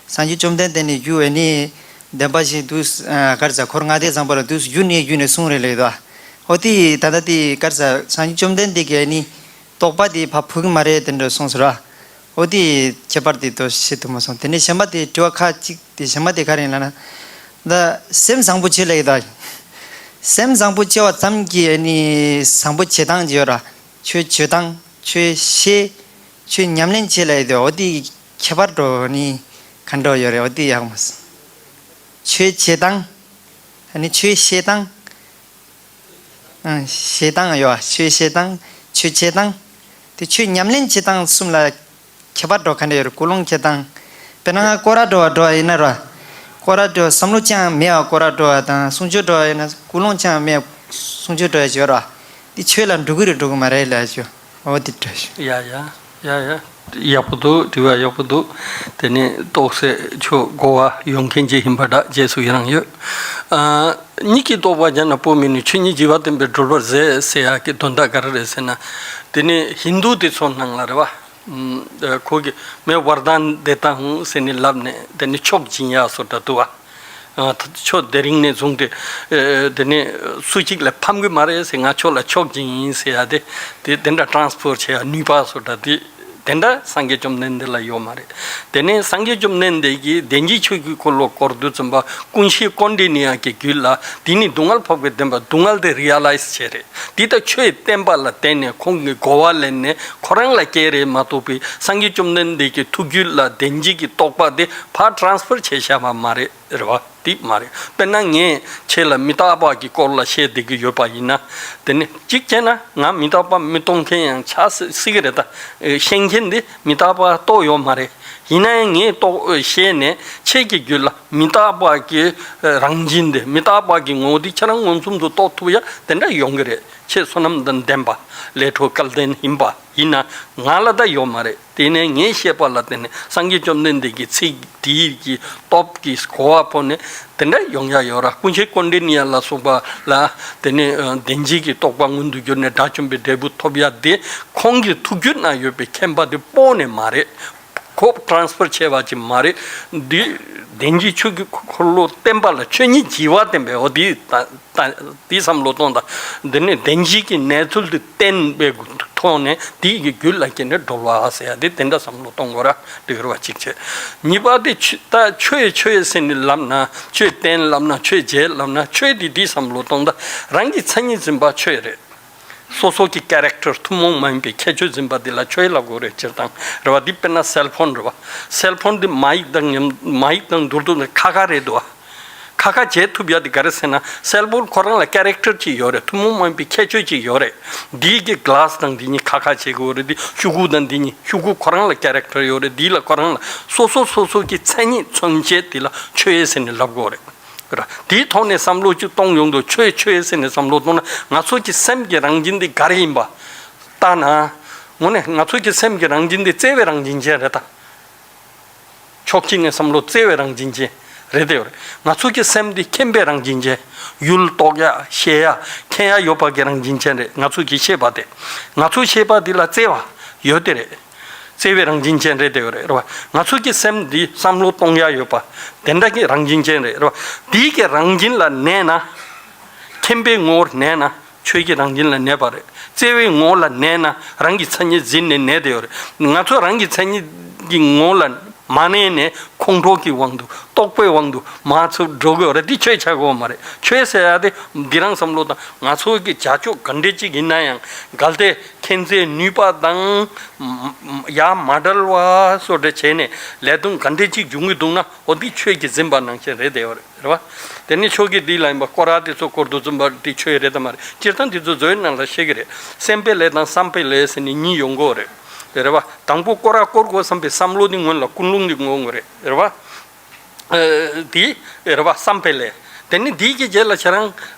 སངས་རྒྱས་བཅོམ་ལྡན་འདས་ནས་བརྒྱུད་ནས་བདེན་པ་བཞི་འདུག་ཨ་ག་རེ་ཟ། འཁོར་ལྔ་སྡེ་བཟང་པོ་ལ་འདུག་བརྒྱུད་ནས་བརྒྱུད་ནས་གསུངས་རེད་ལབ་ཡོད་དོ། ཨོ་དེ་ད་ལྟ་དེ་ག་རེ་ཟ། སངས་རྒྱས་བཅོམ་ལྡན་འདས་ཀྱིས་ནི་རྟོགས་པ་དེ་ཕར་ཕུག་གི་མ་རེད་དེ་འདྲ་གསུངས་སོ་ར། ཨོ་དེ་ཁྱད་པར་དེ་དོ་ཤེས་ཐུབ་མ་སོང་། དེ་ནས་གཞན་པ་དེ་དྲི་བ་ཁག་ཅིག་དེ་གཞན་པ་དེ་ག་རེ་ཡིན་ལབ་ན། ད་སེམས་བཟང་པོ་བྱེད་ལབ་ཡོད་དོ། སེམས་བཟང་པོ་བྱེད་པ་ཙམ་གྱིས་ནི་བཟང་པོ་བྱེད་སྟངས་ཀྱི་ཡོད་ར། ཆོས་བྱེད་སྟངས། ཆོས་ཤེས། ཆོས་ཉམས་ལེན་བྱེད་ལ་ཡོད་དེ། འོ་དེ་ཁྱད་པར་འགྲོ་ནི་ག་འགྲོ་ཡོད་རེད། འོ་དེ་ཡག་མ་སོང་། ཆོས་བྱེད་སྟངས། ཨ་ནི་ཆོས་ཤེས་སྟངས། ཨང་། ཤེས་སྟངས་ཡོད། ཆོས་ཤེས་སྟངས། ཆོས་བྱེད་སྟངས། དེ་ཆོས་ཉམས་ལེན་བྱེད་སྟངས་གསུམ་ལ་ཁྱད་པར་འགྲོ་ག་འདྲ་ཡོད་རེད། ཀུན་སློང་བྱེད་སྟངས། དཔེར་ན་སྐོར་ར་འགྲོ་བ་འགྲོ་བ་ཡིན་ན་ར། སྐོར་ར་འགྲོ་བ་བསམ་བློ་ཅང་མེད་པ་སྐོར་ར་འགྲོ་བ་དང་། གསུང་ཆོས་འགྲོ་བ་ཡིན་ན་ཀུན་སློང་ཅང་མེད་པ་གསུང་ཆོས་འགྲོ་ཡ་ཞིག་ཡོད་ར། དེ་ཆོས་ལ་འགྲོ་གི་རེད་འགྲོ་གི་མ་རེད་ལབ་ཞུ། འོ་དེ་འདྲ་ཞུ། ཡ་ཡ་ཡ་ཡ། ཡག་པོ་འདུག་དྲི་བ་ཡག་པོ་འདུག་དེ་ནས་རྟོགས་སད་ཆོས་གོ་བ་ཡོང་མཁན་ཅིག་ཡིན་པ་འདྲ་རྗེས་སུ་ཡི་རང་ཡོད། ཨ། ཉིད་ཀྱི་རྟོགས་པ་གཞན་རྣམས་འཕེལ་མིན་ནོ། ཆོས་ཉིད་བྱེ་བ་བསྟན་པའི་གྲོལ་བར་ཟད་ཟེར་ཡག་གི་དོན་དག་ག་རེ་རེད་ཟེར་ན། དེ་ནས་ཧིན་དུ་དེ་ཚོ་ནང་ལ་རེད་བ། ཨ། ཁོ་གི་མེ་ཝར་དན་དེ་ཏང་ཧུང་ཟེར་ནས་ལབ་ནས་དེ་ནས་ཆོག་སྦྱིན་ཡག་སོ་འདྲ་འདུག་བ། ཨ། ཆོས་དེ་རིང་ནས་བཟུང་སྟེ། ཨ། དེ་ནས་སུ་གཅིག་ལ་ཕམ་གི་མ་རེད་ཟེར། ང་ཆོ་ལ་ཆོག་སྦྱིན་ཡིན་ཟེར་ཡ་དེ། དེ་དེ་འདྲ་ཊ་རན་སི་ཕར་བྱེད་ཡ་ནུས་པ་སོ་འདྲ་དེ་དེ་འདྲ་སངས་རྒྱས་བཅོམ་ལྡན་འདས་ལ་ཡོད་མ་རེད། དེ་ནས་སངས་རྒྱས་བཅོམ་ལྡན་འདས་ཀྱིས་བདེན་བཞིའི་ཆོས་ཀྱི་འཁོར་ལོ་བསྐོར་དུས་ཙམ་པ་ཀུན་ཤེས་ཀོན་ཌི་ནི་ཡ་གི་རྒྱུད་ལ་དེ་ནི་སྡུག་བསྔལ་འཕགས་པའི་བདེན་པ་སྡུག་བསྔལ་དེ་རི་ཡ་ལའི་ཛི་བྱས་རེད། དེ་ལྟར་ཆོས་བསྟན་པ་ལ་བརྟེན་ནས་ཁོང་གིས་གོ་བ་ལེན་ནས་ཁོ་རང་ལ་སྐྱེས་རེད་མ་གཏོགས་པའི་སངས་རྒྱས་བཅོམ་ལྡན་འདས་ཀྱི་ཐུགས་རྒྱུད་ལ་བདེན་བཞི་གི་རྟོགས་པ་དེ་ཕར་ཊ་རན་སི་ཕར་བྱས་བཞག་པ་མ་རེད། རེད་བ། དེ་མ་རེད། དཔེར་ན་ངས་ཁྱེད་ལ་མི་རྟག་པ་གི་སྐོར་ལ་བཤད་བསྡད་ཀྱི་ཡོད་པ་ཡིན་ན། དེ་ནི་གཅིག་བྱས་ན་ང་མི་རྟག་པ་མི་རྟོགས་མཁན་ཡང་ཆགས་སྲིད་སྲིད་ཀྱི་རེད་ད། ཤེས་མཁན་འདི་མི་རྟག་པ་རྟོགས་ཡོད་མ་རེད། ཡིན་ན་ཡང་ངས་རྟོགས་ཤེས་ནས་ཁྱེད་ཀྱི་རྒྱུད་ལ་མི་རྟག་པ་གི་རང་བཞིན་དེ། མི་རྟག་པ་གི་ངོ་བོ་དེ་ཁྱེད་རང་མངོན་སུམ་དུ་རྟོགས་ཐུབ་ཡ་དེ་འདྲ་ཡོང་གི་རེད། ཁྱེད་བསོད་ནམས་དང་ལྡན་པ་ལས་འཕྲོ་སྐལ་ལྡན་ཡིན་པ་ཡིན་ན་ང་ལ་ད་ཡོད་མ་རེད། དེ་ནས་ངས་བཤད་པ་ལ་བརྟེན་ནས་སངས་རྒྱས་བཅོམ་ལྡན་འདས་ཀྱི་ཚིག་དེའི་གི་སྟོབས་ཀྱི་གོ་བ་ཕོག་ནས་དེ་འདྲ་ཡོང་ཡ་ཡོད་ར། ཀུན་ཤེས་ཀོན་ཌི་ནི་ཡ་ལ་སོགས་པ་ལ་དེ་ནས་ཨ་བདེན་བཞི་གི་རྟོགས་པ་མངོན་དུ་གྱུར་ནས་དགྲ་བཅོམ་པའི་འབྲས་བུ་ཐོབ་ཡ་དེ་ཁོང་གི་ཐུགས་རྒྱུད་ན་ཡོད་པའི་མཁྱེན་པ་དེ་སྤོ་ནས་མ་རེད། ཁོ་ཊ་རན་སི་ཕར་བྱས་པ་ཅིག་མ་རེད། འདི་བདེན་བཞིའི་ཆོས་ཀྱི་འཁོར་ལོ་བསྟན་པ་ལ་ཆོས་ཉིད་བྱེ་བ་བསྟན་པའི་འོ་དེ་ད། ད་དེ་བསམ་བློ་གཏོང་དང་། འདི་ནི་བདེན་བཞི་གི་གནས་ཚུལ་དེ་བསྟན་པའི་ཐོག་ནས་དེ་ཡི་རྒྱུད་ལ་སྐྱེས་ནས་གྲོལ་བ་ཟེར་ཡ་དེ་དེ་འདྲ་བསམ་བློ་གཏོང་དགོས་ར། འགྲིག་ར་བ་གཅིག་བྱས། གཉིས་པ་དེ་ཆོས་ད་ཆོས་ཆོས་ཟེར་ནས་ལབ་ན། ཆོས་བསྟན་ལབ་ན། ཆོས་བྱེད་ལབ་ན། ཆོས་དེ་དེ་བསམ་བློ་གཏོང་དང་། རང་གི་མཚན་ཉིད་འཛིན་པ་ཆོས་རེད། སོ་སོ་གི་ཀེ་རེག་ཊར་ཐུན་མོང་མ་ཡིན་པའི་ཁྱད་ཆོས་འཛིན་པ་དེ་ལ་ཆོས་ལབ་དགོས་རེད། སྤྱིར་བཏང་རེད་བ། འདི་དཔེར་ན་སེལ་ཕོན་རེད་བ། སེལ་ཕོན་འདི་མ་ཡིག་དང་མཉམ་མ་ཡིག་དང་བསྡུར་དུས་ཁ་ཁ་རེད་འདུག་བ། ཁ། ཁ་ཁ་བྱེད་ཐུབ་ཡ་དེ་ག་རེ་ཟེར་ན། སེལ་ཕོན་ཁོ་རང་ལ་ཀེ་རེག་ཊར་ཅིག་ཡོད་རེད། ཐུན་མོང་མ་ཡིན་པའི་ཁྱད་ཆོས་ཅིག་ཡོད་རེད། འདིའི་གི་ག་ལཱ་སི་དང་འདི་གཉིས་ཁ་ཁ་བྱེད་དགོས་རེད། འདི་ཤོག་གུ་དང་འདི་གཉིས། ཤོག་གུ་ཁོ་རང་ལ་ཀེ་རེག་ཊར་ཡོད་རེད། འདི་ལ་ཁོ་རང་ལ་སོ་སོ་སོ་སོ་གི་མཚན་ཉིད་མཚོན་བྱེད་དེ་ལ་ཆོས་ཟེར་ནས་ལབ་དགོས་རེད། ར། དེའི་ཐོག་ནས་བསམ་བློ་ཅིག་གཏོང་ཡོང་དུས། ཆོས་ཆོས་ཟེར་ནས་བསམ་བློ་གཏོང་ན། ང་ཚོ་གི་སེམས་ཀྱི་རང་བཞིན་འདི་ག་རེ་ཡིན་པ་ལྟ་ན། དངོས་གནས་ང་ཚོ་གི་སེམས་ཀྱི་རང་བཞིན་འདི་བརྩེ་བའི་རང་བཞིན་ཅན་རེད་ད། ཕྱོགས་གཅིག་ནས་བསམ་བློ་བརྩེ་བའི་རང་བཞིན་ཅན་རེད་དེ་ཡོད་རེད། ང་ཚོ་གི་སེམས་འདི་མཁྱེན་པའི་རང་བཞིན་ཅན། ཡུལ་རྟོགས་ཡ་ཤེས་ཡ་མཁྱེན་ཡ་ཡོད་པ་གི་རང་བཞིན་ཅན་རེད། ང་ཚོ་གི་ཤེས་པ་དེ། ང་ཚོ་ཤེས་པ་འདི་ལ་བརྩེ་བ་ཡོད་དེ་རེད། བརྩེ་བའི་རང་བཞིན་ཅན་རེད་དེ་ཡོད་རེད། རེད་བ། ང་ཚོ་གི་སེམས་འདི་བསམ་བློ་གཏོང་ཡ་ཡོད་པ་དེ་འདྲ་གི་རང་བཞིན་ཅན་རེད། རེད་བ། འདི་གི་རང་བཞིན་ལ་གནས་ན། མཁྱེན་པའི་ངོ་བོར་གནས་ན། ཆོས་ཀྱི་རང་བཞིན་ལ་གནས་པ་རེད། བརྩེ་བའི་ངོ་བོ་ལ་གནས་ན། རང་གི་མཚན་ཉིད་ཟིན་ནས་གནས་དེ་ཡོད་རེད། ང་ཚོ་རང་གི་མཚན་ཉིད་ཀྱི་ངོ་བོ་ལ་མ་གནས་ནས། ཁོང་ཁྲོ་གི་དབང་དུ། རྟོག་པའི་དབང་དུ་མར་ཚུར་འགྲོ་གི་ཡོད་རེད། འདི་ཆོས་ཆགས་ཀྱི་ཡོད་མ་རེད། ཆོས་ཟེར་ཡ་དེ་འདི་རང་བསམ་བློ་དང་། ང་ཚོ་གི་བྱ་སྤྱོད་ག་འདྲ་ཅིག་ཡིན་ན་ཡང་། གལ་ཏེ་མཁྱེན་བརྩེའི་ནུས་པ་དང་ཡ་མ་བྲལ་བ་སོགས་འདྲ་བྱས་ནས་ལས་དོན་ག་འདྲ་ཅིག་འབྱུང་གི་འདུག་ན། འོ་འདི་ཆོས་ཀྱིས་ཟིན་པ་ནང་བཞིན་རེད་དེ་ཡོད་རེད། རེད་བ། དེ་ནི་ཆོས་ཀྱི་སྡིག་ལ་ཡིན་པ། སྐོར་ར་དེ་ཚོ་སྐོར་དུ་འཛིན་པ་དེ་ཆོས་རེད་དམ་མ་རེད། སྤྱིར་བཏང་དེ་ཚོ་མཛོད་ནང་ལ་བཤད་ཀྱི་རེད། སེམས་པའི་ལས་དང་བསམ་པའི་ལས་ཟེར་ནས་གཉིས་ཡོང་གི་ཡོད་རེད། རེད་བ། དང་པོ་སྐོར་ར་སྐོར་དགོས་བསམ་པའི་བསམ་བློ་དེ་སྔོན་ལ། ཀུན་སློང་དེ་སྔོན་དགོས་རེད། རེད་བ། ཨ། དེ་རེད་བ། བསམ་པའི་ལས། དེ་ནི་འདི་གི་རྗེས་ལ་ཁྱེད་རང་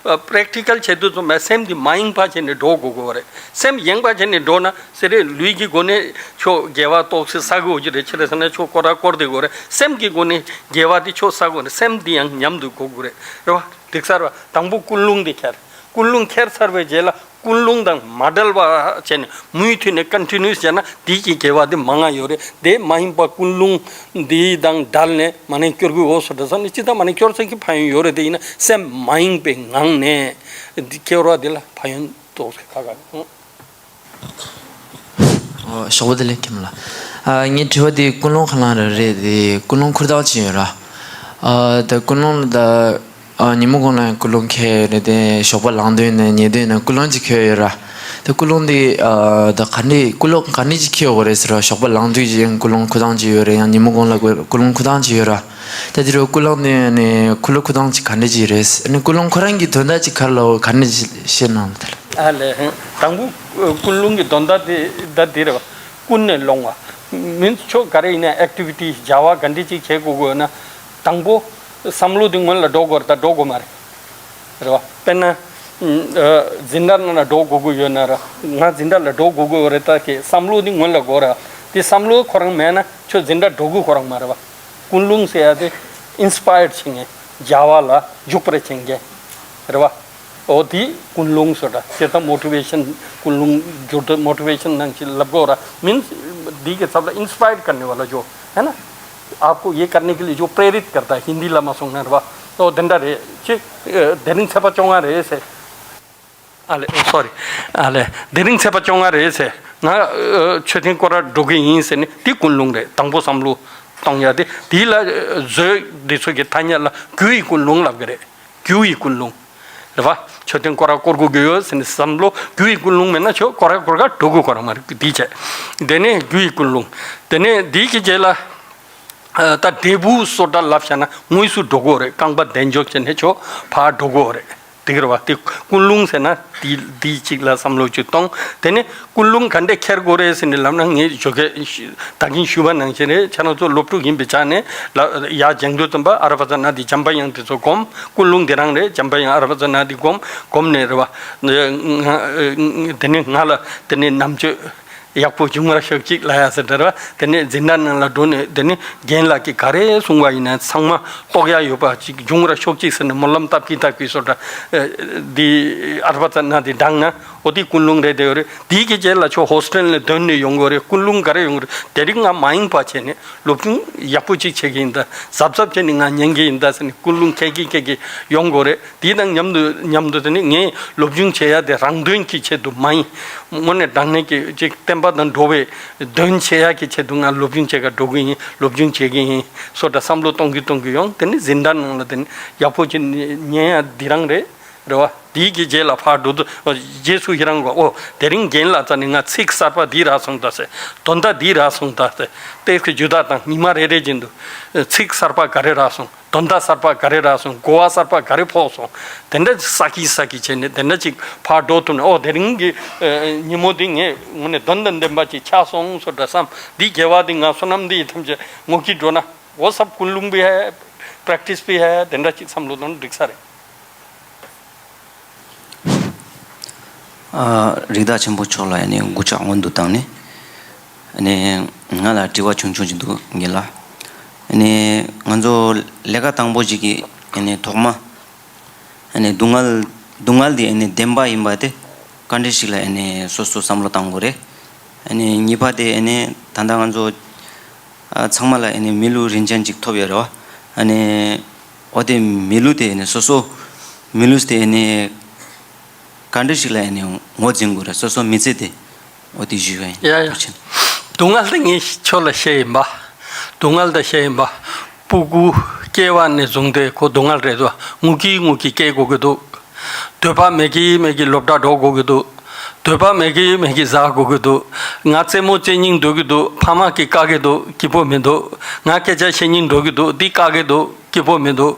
པེ་རེག་ཊི་ཀལ་བྱེད་དུས་ཙམ་པ་སེམས་འདི་མ་ཡེངས་པ་བྱས་ནས་འགྲོ་དགོས་ཀྱི་ཡོད་རེད། སེམས་ཡེངས་པ་བྱས་ནས་འགྲོ་ན། ཟེར་རེད། ལུས་ཀྱི་སྒོ་ནས་ཁྱོད་དགེ་བ་ཏོག་ཙམ་བསགས་ཀྱི་ཡོད་ཀྱི་རེད། ཅི་རེད་ཟེར་ན། ཁྱོད་སྐོར་ར་སྐོར་བསྡད་ཀྱི་ཡོད་རེད། སེམས་ཀྱི་སྒོ་ནས་དགེ་བ་དེ་ཁྱོད་བསགས་ཀྱི་ཡོད་རེད། སེམས་འདི་ཡང་ཉམས་སུ་དགོས་ཀྱི་རེད། རེད་བ། འགྲིག་ཚར་བ། དང་པོ་ཀུན་སློང་དེ་ཁྱེར། ཀུན་སློང་ཁྱེར་ཚར་བའི་རྗེས་ལ། ཀུན་སློང་དང་མ་བྲལ་བ་བྱས་ནས། མུ་མཐུད་ནས་ཀོན་ཊི་ནིའུ་སི་བྱས་ན། དེའི་གི་དགེ་བ་དེ་མང་ང་ཡོད་རེད། དེ་མ་ཡེངས་པ་ཀུན་སློང་འདི་དང་བྲལ་ནས་མ་ཎི་སྐྱོར་གྱི་འོ་སོ་འདྲ་ས་ནི། ཅི་ལྟར་མ་ཎི་སྐྱོར་ས་ཀྱི་ཕན་ཡོན་ཡོད་རེད། དེ་ཡིན་ན་སེམས་མ་ཡེངས་པའི་ངང་ནས་འདི་སྐྱོར་བ་དེ་ལ་ཕན་ཡོན་ཏོག་ཙམ་ཁག་ཁག་ཡོད། ཨོ། ཞོགས་པ་བདེ་ལེགས་མཁན་ལགས། ཨ། ངའི་དྲི་བ་དེ་ཀུན་སློང་ཁ་ལ་རེད། རེད་དེ་ཀུན་སློང་ཁུར་སྟངས་ཅི་ཡོད་ར། ཨ། ད་ཀུན་སློང་ལ་ད། ཨ། ཉིན་མོ་གུང་ལ་ཀུན་སློང་ཁྱེར་རེད་དེ། ཞོགས་པ་ལངས་དུས་ནས་ཉལ་དུས་ནས་ཀུན་སློང་ཅིག་ཁྱེར་ཡོད་ར། ད་ཀུན་སློང་འདི། ཨ། ད་ག་འདྲས། ཀུན་སློང་ག་འདྲས་ཅིག་ཁྱེར་དགོས་རེད་ཟེར་བ། ཞོགས་པ་ལངས་དུས་ཀྱི་ཀུན་སློང་ཁུར་སྟངས་ཅིག་ཡོད་རེད། ཡང་ཉིན་མོ་གུང་ལ་ཀུན་སློང་ཁུར་སྟངས་ཅིག་ཡོད་ར། ད་དེ་རུ་ཀུན་སློང་འདི་ནས་ཁུ་ལུ་ཁུར་སྟངས་ཅིག་ག་འདྲས་ཅིག་རེད། ཨ་ནི་ཀུན་སློང་ཁོ་རང་གི་དོན་དག་ཅིག་ག་རེ་ལབ་ག་འདྲས་ཅིག་བཤད་གནང་ལ་དེ་ལ། ཨ་ལས། དང་པོ་ཀུན་སློང་གི་དོན་དག་དེ་ད་འདི་རེད་བ། ཀུན་ནས་སློང་བ། མིན་ཁྱོད་ག་རེ་ཡིན་ན་ཨེག་ཊི་བི་ཊི་བྱ་བ་ག་འདྲས་ཅིག་བྱེད་དགོས་དགོས་ན། དང་པོ་བསམ་བློ་དེ་སྔོན་ལ་འགྲོ་དགོས་རེད་ད། འགྲོ་དགོས་མ་རེད། རེད་བ། དཔེར་ན། ཨ། འཛིན་གྲྭ་ནང་ལ་འགྲོ་དགོས་ཀྱི་ཡོད་ན་ར། ང་འཛིན་གྲྭ་ལ་འགྲོ་དགོས་ཀྱི་ཡོད་རེད་ད་གི་བསམ་བློ་དེ་སྔོན་ལ་དགོས་ར། དེ་བསམ་བློ་ཁོ་རང་མེད་ན་ཁྱོད་འཛིན་གྲྭ་འགྲོ་དགོས་ཁོ་རང་མ་རེད་བ། ཀུན་སློང་ཟེར་ཡ་དེ་ཨིན་སི་པ་ཡར་བྱེད་མཁན། བྱ་བ་ལ་འཇུག་པར་བྱེད་མཁན། རེད་བ། འོ་དེ་ཀུན་སློང་ཟེར་ར། དེ་ད་མོ་ཊི་ཝེ་ཤན། ཀུན་སློང་སྦྱོར་དུ་མོ་ཊི་ཝེ་ཤན་ནང་བཞིན་ལབ་དགོས་ར། མིན་འདི་གི་ཚབ་ལ་ཨིན་སི་པ་ཡར་ཀར་ནེ་ཝ་ལ་ཇོ། ཧེ་ན། आपको ये करने के लिए जो प्रेरित करता है, हिंदी ལ་མ་སོང་ན་རེད་བ། འོ་དེ་འདྲ་རེད། ཅེ། དེ་རིང་ཚེས་པ་བཅོ་ལྔ་རེད་ཟེར། ཨ་ལས། ཨོ། སོ་རི། ཨ་ལས། དེ་རིང་ཚེས་པ་བཅོ་ལྔ་རེད་ཟེར། ང་ཨ་མཆོད་རྟེན་སྐོར་ར་འགྲོ་གི་ཡིན་ཟེར་ནས། དེ་ཀུན་སློང་རེད། དང་པོ་བསམ་བློ་གཏོང་ཡ་དེ། དེ་ལ་ཨ་མཛོད་འདི་ཚོ་གི་ཐ་སྙད་ལ་རྒྱུ་ཡི་ཀུན་སློང་ལབ་ཀྱི་རེད། རྒྱུ་ཡི་ཀུན་སློང་། རེད་བ། མཆོད་རྟེན་སྐོར་ར་སྐོར་དགོས་ཀྱི་ཡོད་ཟེར་ནས་བསམ་བློ། རྒྱུ་ཡི་ཀུན་སློང་མེད་ན་ཁྱོད་སྐོར་ར་སྐོར་ག་འགྲོ་དགོས་ཁོ་རང་མ་རེད། དེ་བྱས། དེ་ནས་རྒྱུ་ཡི་ཀུན་སློང་། དེ་ནས་དེའི་གི་རྗེས་ལ། ཨ། ད་འབྲས་བུ་སོ་འདྲ་ལབ་བྱས་ན་དངོས་སུ་འགྲོ་དགོས་རེད། རྐང་པ་བདེ་འཇོག་བྱས་ནས་ཁྱོད་ཕར་འགྲོ་དགོས་རེད། དེ་གི་རེད་བ། དེ་ཀུན་སློང་ཟེར་ན་དེ་དེ་གཅིག་ལ་བསམ་བློ་ཅིག་གཏོང་། དེ་ནས་ཀུན་སློང་ག་འདྲས་འཁྱེར་དགོས་རེད་ཟེར་ནས་ལབ་ན། ངས་ཞོགས་ཀས་ད་གིན་ཞུས་པ་ནང་བཞིན་རེད། ཁྱེད་རང་ཚོ་སློབ་ཕྲུག་ཡིན་པའི་ཆ་ནས་ལ་ཡར་སྦྱང་དུས་ཙམ་པ་ཨ་ར་པ་ཙ་ན་དྷཱིཿ། འཇམ་པའི་དབྱངས་དེ་ཚོ་སྒོམ། ཀུན་སློང་དེ་རང་རེད། འཇམ་པའི་དབྱངས། ཨ་ར་པ་ཙ་ན་དྷཱིཿ་སྒོམ། སྒོམ་ནས་རེད་བ། ང་དེ་ནས་ང་ལ་དེ་ནས་རྣམ་དཔྱོད་ཡག་པོ་བྱུང་བར་ཤོག་ཅིག་ལབ་ཡ་ཟེར་འདྲ་རེད་བ། དེ་ནས་འཛིན་གྲྭ་ནང་ལ་འགྲོ་ནས། དེ་ནས་རྒན་ལགས་ཀྱིས་ག་རེ་གསུང་བ་ཡིན་ན་ཚང་མ་རྟོགས་ཡ་ཡོད་པ་ཅིག་བྱུང་བར་ཤོག་ཅིག་ཟེར་ནས་སྨོན་ལམ་བཏབ་ཀྱི་བཏབ་ཀྱི་སོ་འདྲ། ཨ། འདི་ཨ་ར་པ་ཙ་ན་དྷཱིཿ་བགྲངས་ན། འོ་དེ་ཀུན་སློང་རེད་དེ་ཡོད་རེད། དེའི་གི་རྗེས་ལ་ཁྱོད་ཧོ་སི་ཊེལ་ནས་འདོན་ནས་ཡོང་གི་ཡོད་རེད། ཀུན་སློང་ག་རེ་ཡོང་གི་རེད། དེ་རིང་ང་མ་ཡེངས་པ་བྱས་ནས་སློབ་སྦྱོང་ཡག་པོ་ཅིག་བྱེད་ཀྱི་ཡིན་ད། གཟབ་གཟབ་བྱས་ནས་ང་ཉན་གྱི་ཡིན་ད་ཟེར་ནས་ཀུན་སློང་འཁྱེར་གྱི་འཁྱེར་གྱི་ཡོང་གི་ཡོད་རེད། དེ་དང་མཉམ་དུ་མཉམ་དུ་དེ་ནི་ངས་སློབ་སྦྱོང་བྱེད་ཡ་དེ་རང་དོན་གྱི་ཆེད་དུ་མ་ཡིན། དངོས་གནས་དྲང་གནས་ཀྱི་ཅིག་བསྟན་པ་དང་འགྲོ་བའི་དོན་བྱེད་ཡ་གི་ཆེད་དུ་ང་སློབ་སྦྱོང་བྱེད་ག་འགྲོ་གི་ཡིན། སློབ་སྦྱོང་བྱེད་ཀྱི་ཡིན་སོ་འདྲ་བསམ་བློ་གཏོང་གི་གཏོང་གི་ཡོང་། དེ་ནི་འཛིན་གྲྭ་ནང་ལ་དེ་ནི་ཡག་པོ་ཅིག་ཉན་ཡ་འདི་རང་རེད། རེད་བ། དེའི་གི་རྗེས་ལ་ཕར་འགྲོ་དུས་རྗེས་སུ་ཡི་རང་གོ། ཨོ་དེ་རིང་རྒན་ལགས་རྩ་ནས་ང་ཚིག་གསར་པ་འདི་རག་སོང་ད་ཟེར། དོན་དག་འདི་རག་སོང་ད་ཟེར། ཏེག་གི་རྒྱུ་དག་དང་ཉི་མ་རེ་རེ་བཞིན་དུ་ཚིག་གསར་པ་ག་རེ་རག་སོང་། དོན་དག་གསར་པ་ག་རེ་རག་སོང་། གོ་བ་གསར་པ་ག་རེ་ཕོག་སོང་། དེ་འདྲ་ས་ཀི་ས་ཀི་བྱས་ནས་དེ་འདྲ་ཅིག་ཕར་འགྲོ་ཐུབ་ན། ཨོ་དེ་རིང་གི་ཉིན་མོ་འདི་ངས་དངོས་གནས་དོན་དང་ལྡན་པ་ཅིག་ཆགས་སོང་བཟོ་འདྲ་བསམ། འདི་དགེ་བ་འདི་ང་བསོད་ནམས་འདི་ཡི་ཐམས་ཅད་ངོ་སྐྱིད་འགྲོ་ན། वो सब कुल्लुम भी है, प्रैक्टिस भी है, དེ་འདྲ་ཅིག་བསམ་བློ་གཏོང་འགྲིག་ས་རེད། ཨ། རིགས་བདག་ཆེན་པོ་མཆོག་ལ་ཨ་ནི་སྐུ་ཕྱག་སྔོན་དུ་བཏང་ནས། ཨ་ནི་ང་ལ་དྲི་བ་ཆུང་ཆུང་ཅིག་འདུག་རྒན་ལགས། ཨ་ནི་ང་ཚོ་ལས་ཀ་དང་པོ་ཅིག་གི་ཨ་ནི་ཐོག་མ། ཨ་ནི་སྡུག་བསྔལ་སྡུག་བསྔལ་དེ་ཨ་ནི་བདེན་པ་ཡིན་པ་དེ་ག་འདྲ་ཞིག་ལ་ཨ་ནི་སོ་སོ་བསམ་བློ་བཏང་དགོས་རེད། ཨ་ནི་གཉིས་པ་དེ་ཨ་ནི་ད་ལྟ་ང་ཚོ་ཨ་ཚང་མ་ལ་ཨ་ནི་མི་ལུས་རིན་ཆེན་ཅིག་ཐོབ་ཡོད་རེད་བ། ཨ་ནི་འོ་དེ་མི་ལུས་དེ་ཨ་ནི་སོ་སོ་མི་ལུས་དེ་ཨ་ནི་ག་འདྲ་ཞིག་ལ་ཨ་ནི་ངོས་འཛིན་དགོས་རེད། སོ་སོ་མི་ཚེ་དེ་འོ་དེ་ཞུ་ཡ་ཡིན། ཡ་ཡ། ཐུགས་རྗེ་ཆེ། སྡུག་བསྔལ་དེ་ངས་ཁྱོད་ལ་བཤད་ཡིན་པ། སྡུག་བསྔལ་དེ་བཤད་ཡིན་པ། སྤུ་གུ་སྐྱེ་བ་ནས་བཟུང་སྟེ་ཁོ་སྡུག་བསྔལ་རེད་དོ། ངུ་གི་ངུ་གི་སྐྱེ་དགོས་ཀྱི་འདུག་འདོད་པ་མེད་ཀྱི་མེད་ཀྱི་སློབ་གྲྭ་འགྲོ་དགོས་ཀྱི་འདུག་འདོད་པ་མེད་ཀྱི་མེད་ཀྱི་ཟ་དགོས་ཀྱི་འདུག་ང་རྩེད་མོ་རྩེ་སྙིང་འདོད་ཀྱི་འདུག་ཕ་མ་གིས་བཀག་གི་འདུག་སྐྱིད་པོ་མི་འདུག་ང་སྐད་ཆ་བཤད་སྙིང་འདོད་ཀྱི་འདུག་འདི་བཀག་གི་འདུག་སྐྱིད་པོ་མི་འདུག་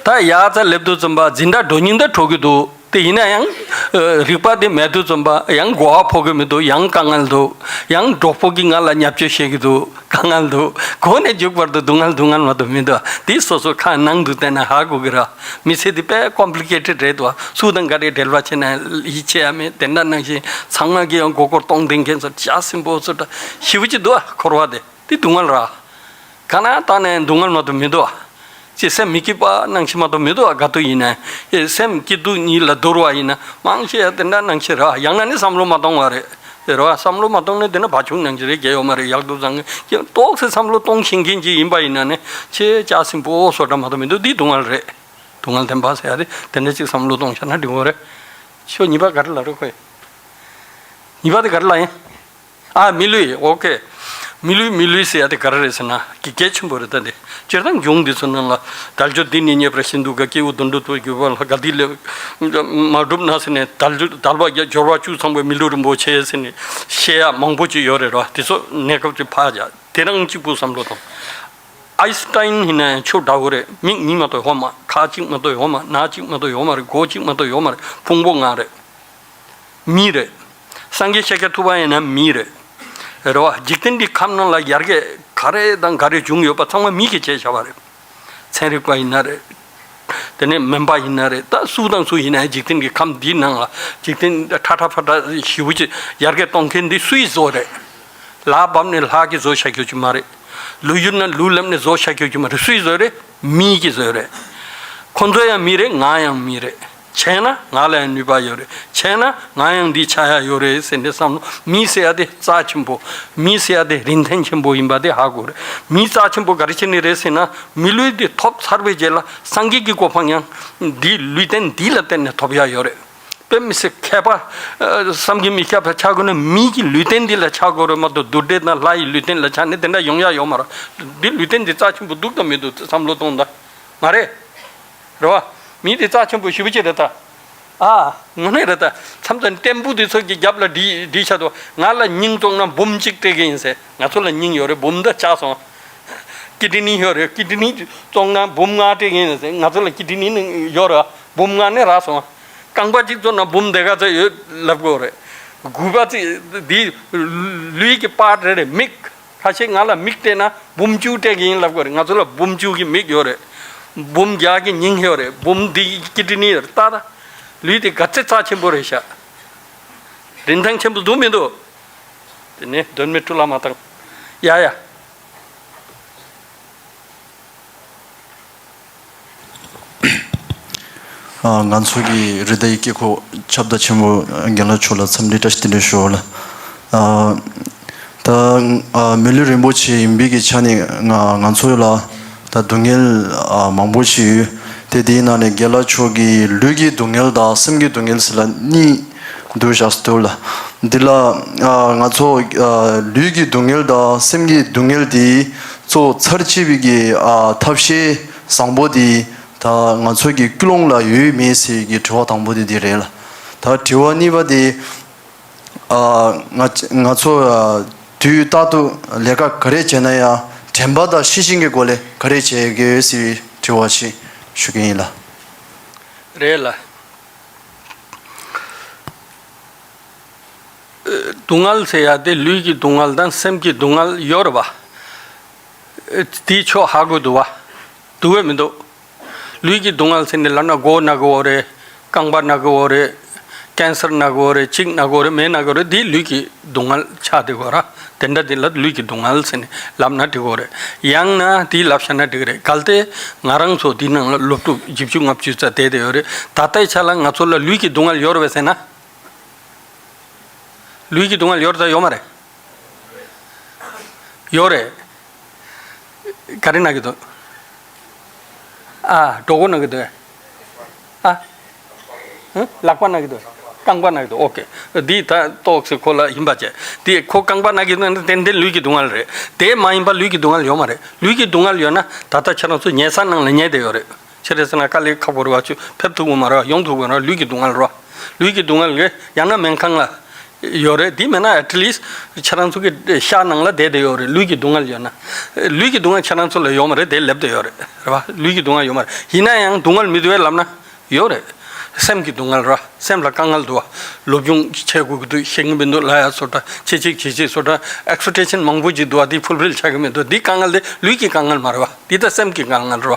ད་ཡར་རྩ་སླེབས་དུས་ཙམ་པ་འཛིན་གྲྭ་འགྲོ་སྙིང་ད་བྲོ་གི་འདུག་དེ་ཡིན་ན་ཡང་། ཨ། རིག་པ་དེ་མེད་དུས་ཙམ་པ་ཡང་གོ་བ་ཕོག་གི་མི་འདུག་ཡང་དཀའ་ངལ་འདུག་ཡང་གྲོགས་པོ་གིས་ང་ལ་བརྙས་བཅོས་བྱེད་ཀྱི་འདུག་དཀའ་ངལ་འདུག་གོང་ནས་མཇུག་བར་དུ་སྡུག་བསྔལ་སྡུག་བསྔལ་མ་གཏོགས་མི་འདུག་དེ་སོ་སོ་ཁ་ནང་དུ་བལྟས་ན་ཧ་གོ་གི་ར། མི་ཚེ་འདི་དཔེ་ཀོམ་པི་ལི་ཀེ་ཊེཌ་རེད་དོ། སུ་དང་ག་རེ་འབྲེལ་བ་བྱས་ན་ཡིད་ཆེས་ཡ་མེད། དེ་འདྲ་ནང་བཞིན་ཚང་མ་གིས་ཡང་མགོ་སྐོར་གཏོང་བསྡད་མཁན་ཚོ་ཅག་སྲིན་པོ་ཚོ་འདྲ་ཞེ་པོ་ཅིག་འདུག་འཁོར་བ་དེ་དེ་སྡུག་བསྔལ་ར། ག་ན་བཏང་ནས་སྡུག་བསྔལ་མ་གཏོགས་མི་འདུག་ཨ། ཅེས་སེམས་མི་སྐྱིད་པ་ནང་བཞིན་མ་གཏོགས་མི་འདུག་ཨ། དགའ་སྡུག་ཡིན་ན། ཨེ། སེམས་སྐྱིད་སྡུག་གཉིས་ལ་བསྡུར་བ་ཡིན་ན་མང་ཆེ་བ་དེ་འདྲ་ནང་བཞིན་རེད་བ། ཡང་ན་ནི་བསམ་བློ་མ་གཏོང་བ་རེད། རེད་བ། བསམ་བློ་མ་གཏོང་ནས་དེ་ན་བ་ཆུང་ནང་བཞིན་རེད། རྒྱལ་ཡོད་མ་རེད། ཡག་སྡུག་བཟང་ངན་ཏོག་ཙམ་བསམ་བློ་གཏོང་ཤེས་མཁན་ཅིག་ཡིན་པ་ཡིན་ན་ནི་ཆེས་ཅག་སྲིན་པོ་བཟོ་འདྲ་མ་གཏོགས་མི་འདུག་འདི་སྡུག་བསྔལ་རེད། སྡུག་བསྔལ་བདེན་པ་ཟེར་ཡ་དེ་དེ་འདྲ་ཅིག་བསམ་བློ་གཏོང་བྱས་ན་འགྲིག་གི་རེད། ཁྱོད་གཉིས་པ་ག་རེ་ལབ་རེད་ཁོས། གཉིས་པ་དེ་ག་རེ་ལབ་ཡིན། ཨ། མི་ལུས། ཨོ་ཀེ། མི་ལུས་མི་ལུས་ཟེར་ཡ་དེ་ག་རེ་རེད་ཟེར་ན་གི་གལ་ཆེན་པོ་རེད། ད་དེ་སྤྱིར་བཏང་གཞུང་འདི་ཚོ་ནང་ལ་དལ་འབྱོར་འདི་ནི་རྙེད་པར་ཤིན་ཏུ་དཀའ། སྐྱེས་བུ་དོན་གྲུབ་ཏུ་གྱུར་པ་ལ་དགའ་སྡིག་ལས་མ་བསྒྲུབས་ན་ཟེར་ནས་དལ་འབྱོར་དལ་བ་བརྒྱ་འབྱོར་བ་བཅུ་ཚང་བའི་མི་ལུས་རིན་པོ་ཆེ་ཟེར་ནས་བཤད་ཡ་མང་པོ་ཅིག་ཡོད་རེད་ར། དེ་ཚོ་གནས་སྐབས་ཅིག་ཕར་བཞག་དེ་རང་གཅིག་པུ་བསམ་བློ་གཏོང་། ཨའི་སི་ཊའིན་ཡིན་ན་ཡང་ཁྱོད་འདྲ་བོ་རེད། མིག་གཉིས་མ་གཏོགས་ཡོད་མ། ཁ་གཅིག་མ་གཏོགས་ཡོད་མ། སྣ་གཅིག་མ་གཏོགས་ཡོད་མ་རེད། མགོ་གཅིག་མ་གཏོགས་ཡོད་མ་རེད། ཕུང་པོ་ལྔ་རེད། མི་རེད། སངས་རྒྱས་ཤཱཀྱ་ཐུབ་པ་ཡིན་ན་མི་རེད། རེད་བ། འཇིག་རྟེན་འདི་ཁམས་ནང་ལ་ཡར་རྒྱས་ག་རེ་དང་ག་རེ་བྱུང་ཡོད་པ་ཚང་མ་མི་གིས་བྱས་བཞག་པ་རེད། ཚན་རིག་པ་ཡིན་ན་རེད། དེ་ནས་སྨན་པ་ཡིན་ན་རེད། ད་སུ་དང་སུ་ཡིན་ན་འཇིག་རྟེན་གྱི་ཁམས་འདིའི་ནང་ལ་འཇིག་རྟེན་ཁྲ་ཁྲ་ཕྲ་ཕྲ་ཞེ་པོ་ཅིག་ཡར་རྒྱས་གཏོང་མཁན་འདི་སུའི་བཟོ་རེད། ལྷ་བབས་ནས་ལྷ་གིས་བཟོས་བཞག་རྒྱུ་ཅིག་མ་རེད། ཀླུ་ཡུལ་ན་ཀླུ་ལབ་ནས་བཟོས་བཞག་རྒྱུ་ཅིག་མ་རེད། སུའི་བཟོས་རེད། མི་གིས་བཟོས་རེད། ཁོ་ཚོ་ཡང་མི་རེད། ང་ཡང་མི་རེད། བྱས་ན་ང་ལ་ཡང་ནུས་པ་ཡོད་རེད། བྱས་ན་ང་ཡང་འདི་ཆགས་ཡ་ཡོད་རེད་ཟེར་ནས་བསམ་བློ། མི་ཟེར་ཡ་དེ་རྩ་ཆེན་པོ། མི་ཟེར་ཡ་དེ་རིན་ཐང་ཆེན་པོ་ཡིན་པ་དེ་ཧ་གོ་རེད། མི་རྩ་ཆེན་པོ་ག་རེ་བྱས་ནས་རེད་ཟེར་ན། མི་ལུས་དེ་ཐོབ་ཚར་བའི་རྗེས་ལ་སངས་རྒྱས་ཀྱི་གོ་འཕང་ཡང་འདི་ལུས་རྟེན་འདི་ལ་བརྟེན་ནས་ཐོབ་ཡ་ཡོད་རེད། དཔེ་མི་སྲིད་མཁས་པ། ཨ། བསམ་གྱིས་མི་ཁྱབ་པ་ཆགས་དགོས་ན་མི་གི་ལུས་རྟེན་འདི་ལ་ཆགས་དགོས་རེད་མ་གཏོགས་རྡུལ་བྲལ་དང་ལྷ་ཡི་ལུས་རྟེན་ལ་ཆགས་ནས་དེ་འདྲ་ཡོང་ཡ་ཡོད་མ་རེད། འདི་ལུས་རྟེན་འདི་རྩ་ཆེན་པོ་འདུག་དང་མི་འདུག་བསམ་བློ་གཏོང་ད། མ་རེད། རེད་བ། མི་དེ་རྩ་ཆེན་པོ་ཞེ་པོ་ཅིག་རེད་ད། ཨ། དངོས་གནས་རེད་ད། མཚམས་མཚམས་བརྟན་པོ་དེ་ཚོ་གི་རྒྱབ་ལ་བསྒྲིགས་བསྒྲིགས་བཞག་འདུག་ང་ལ་སྙིང་བཙོང་ན་འབུམ་གཅིག་སྤྲད་ཀྱི་ཡིན་ཟེར། ང་ཚོ་ལ་སྙིང་ཡོད་རེད། འབུམ་ད་ཆག་སོང་། ཀི་ཌི་ནི་ཡོད་རེད། ཀི་ཌི་ནི་བཙོང་ན་འབུམ་ལྔ་སྤྲད་ཀྱི་ཡིན་ཟེར། ང་ཚོ་ལ་ཀི་ཌི་ནི་ནི་ཡོད་རེད། འབུམ་ལྔ་ནི་རག་སོང་། རྐང་པ་གཅིག་བཙོང་ན་འབུམ་དེ་ག་ཚོད་ཡོད་ལབ་དགོས་རེད། དགུ་པ་ཚིག་འདི་ལུས་ཀྱི་པཱརཊ་རེ་རེ། མིག་ཁ་ཤས་ང་ལ་མིག་སྤྲད་ན་འབུམ་བཅུ་སྤྲད་ཀྱི་ཡིན་ལབ་དགོས་རེད། ང་ཚོ་ལ་འབུམ་བཅུ་གི་མིག་ཡོད་རེད། འབུམ་བརྒྱ་གི་སྙིང་ཡོད་རེད། འབུམ་འདི་ཀི་ཌི་ནི་ཡོད་རེད། ལྟ་ད། ལུས་དེ་ག་ཚད་རྩ་ཆེན་པོ་རེད་ཤག་རིན་ཐང་ཆེན་པོ་འདུག་མི་འདུག་དེ་ནས་དོན་མེད་སྤྲུལ་ལ་མ་བཏང་། ཡ་ཡ། ཨ། ང་ཚོ་གི་རི་དྭགས་ཀྱི་སྐྱེ་འཁོར་ཁྱབ་བརྡལ་ཆེན་མོ་རྒན་ལགས་མཆོག་ལ་འཚམས་འདྲི་བཀྲ་ཤིས་བདེ་ལེགས་ཞུ་ལ། ཨ། ད། ཨ། མི་ལུས་རིན་པོ་ཆེ་ཡིན་པའི་གི་ཆ་ནས་ང་ང་ཚོ་ལ་ད་སྡུག་བསྔལ་ཨ་མང་པོ་ཞིག་ཡོད། དེ་དེའི་ནང་ནས་རྒན་ལགས་མཆོག་གིས་ལུས་ཀྱི་སྡུག་བསྔལ་དང་སེམས་ཀྱི་སྡུག་བསྔལ་ཟེར་ལ་གཉིས་འདུ་བཞག་སྟོད་ལ། འདི་ལ་ཨ་ང་ཚོ་ཨ་ལུས་ཀྱི་སྡུག་བསྔལ་དང་སེམས་ཀྱི་སྡུག་བསྔལ་དེ་གཙོ་བོ་ཚར་གཅོད་པའི་གི་ཨ་ཐབས་ཤེས་བཟང་པོ་དེ། ད་ ང་ཚོ་གི་ཀུན་སློང་ལ་ཡོད་མེད་ཟེར་གྱི་དྲི་བ་དང་པོ་དེ་འདི་རེད་ལ། ད་དྲི་བ་གཉིས་པ་དེ། ཨ། ང་ང་ཚོ་ཨ་དུས་རྟག་ཏུ་ལས་ཀ་ག་རེ་བྱས་ན་ཡང་དྲན་པ་དང་ཤེས་བཞིན་གྱི་སྒོ་ལས་ག་རེ་བྱེད་དགོས་ཟེར་བའི་དྲི་བ་ཞིག་ཞུ་གི་ཡིན་ལ། རེད་ལ། སྡུག་བསྔལ་ཟེར་ཡ་དེ་ལུས་ཀྱི་སྡུག་བསྔལ་དང་སེམས་ཀྱི་སྡུག་བསྔལ་ཡོད་རེད་པ། དེའི་ཕྱོགས་ཧ་གོ་འདུག་བ། འདུག་བས་མི་འདུག་ལུས་ཀྱི་སྡུག་བསྔལ་ཟེར་ནས་ལབ་ན་མགོ་ན་གི་ཡོད་རེད། རྐང་པ་ན་གི་ཡོད་རེད། ཀན་སར་ན་གི་ཡོད་རེད། གཅིག་ན་གི་ཡོད་རེད། མེད་ན་གི་ཡོད་རེད། འདི་ལུས་ཀྱི་སྡུག་བསྔལ་ཆགས་བསྡད་ཡོད་ར། དེ་འདྲ་འདི་ལ་ལུས་ཀྱི་སྡུག་བསྔལ་ཟེར་ནས་ལབ་ན་འགྲིག་གི་ཡོད་རེད། ཡང་ན་འདི་ལབ་བཞག་ན་འགྲིག་གི་རེད། གལ་ཏེ་ང་རང་ཚོ་འདི་ནང་ལ་ལོ་དྲུག་བཞི་བཅུ་ལྔ་བཅུ་ཙམ་བསྡད་བསྡད་ཡོད་རེད། ད་ལྟའི་ཆ་ལ་ང་ཚོ་ལ་ལུས་ཀྱི་སྡུག་བསྔལ་ཡོད་རེད་པས་ཟེར་ན། ལུས་ཀྱི་སྡུག་བསྔལ་ཡོད་རེད་ད་ཡོད་མ་རེད། ཡོད་རེད། ག་རེ་ན་གི་འདུག་ཨ། གྲོད་ཁོག་ན་གི་འདུག་ཨ། ཧུ། ལག་པ་ན་གི་འདུག་རྐང་པ་ན་གི་འདུག་ཨོ་ཀེ། འདི་ད་ཏོག་ཙམ་ཁོ་ལ་ཡིན་པ་བྱས། འདི་ཁོ་རྐང་པ་ན་གི་འདུག་ན་ཏན་ཏན་ལུས་ཀྱི་སྡུག་བསྔལ་རེད། དེ་མ་ཡིན་པ་ལུས་ཀྱི་སྡུག་བསྔལ་ཡོད་མ་རེད། ལུས་ཀྱི་སྡུག་བསྔལ་ཡོད་ན་ད་ལྟ་ཁྱེད་རང་ཚོ་ཉལ་ས་ནང་ལ་ཉལ་བསྡད་ཡོད་རེད། ཕྱི་རེད་ཟེར་ན་དཀའ་ལས་ཁག་པོ་རེད་བ། ཆུ་ཕེབས་ཐུབ་ཀྱི་མ་རེད་བ། ཡོང་ཐུབ་ཀྱི་མ་རེད་བ། ལུས་ཀྱི་སྡུག་བསྔལ་རེད་བ། ལུས་ཀྱི་སྡུག་བསྔལ་རེད། ཡང་ན་སྨན་ཁང་ལ་ཡོད་རེད། དེ་མེད་ན་at least་ཁྱེད་རང་ཚོ་གི་ཤག་ནང་ལ་བསྡད་བསྡད་ཡོད་རེད། ལུས་ཀྱི་སྡུག་བསྔལ་ཡོད་ན། ལུས་ཀྱི་སྡུག་བསྔལ་ཁྱེད་རང་ཚོ་ལ་ཡོད་མ་རེད། དེ་སླེབས་བསྡད་ཡོད་རེད། རེད་བ། ལུས་ཀྱི་སྡུག་བསྔལ་ཡོད་མ་རེད། ཡིན་ན་ཡང་སྡུག་བསྔལ་མི་འདུག་བས་ལབ་ན། ཡོད་རེད། སེམས་ཀྱི་སྡུག་བསྔལ་ར། སེམས་ལ་དཀའ་ངལ་འདུག་བ། སློབ་སྦྱོང་བྱེད་དགོས་ཀྱི་འདུག་ཤེས་ཀྱི་མི་འདུག་ལབ་ཡ་བཟོ་འདྲ། བྱེད་ཅིག་བྱེད་ཅིག་བཟོ་འདྲ། ཨེག་སི་པེག་ཊེ་ཤན་མང་པོ་ཅིག་འདུག་བ། འདི་ཕུལ་ཕིལ་བྱ་གི་མི་འདུག་འདི་དཀའ་ངལ་དེ་ལུས་ཀྱི་དཀའ་ངལ་མ་རེད་བ། འདི་ད་སེམས་ཀྱི་དཀའ་ངལ་རེད་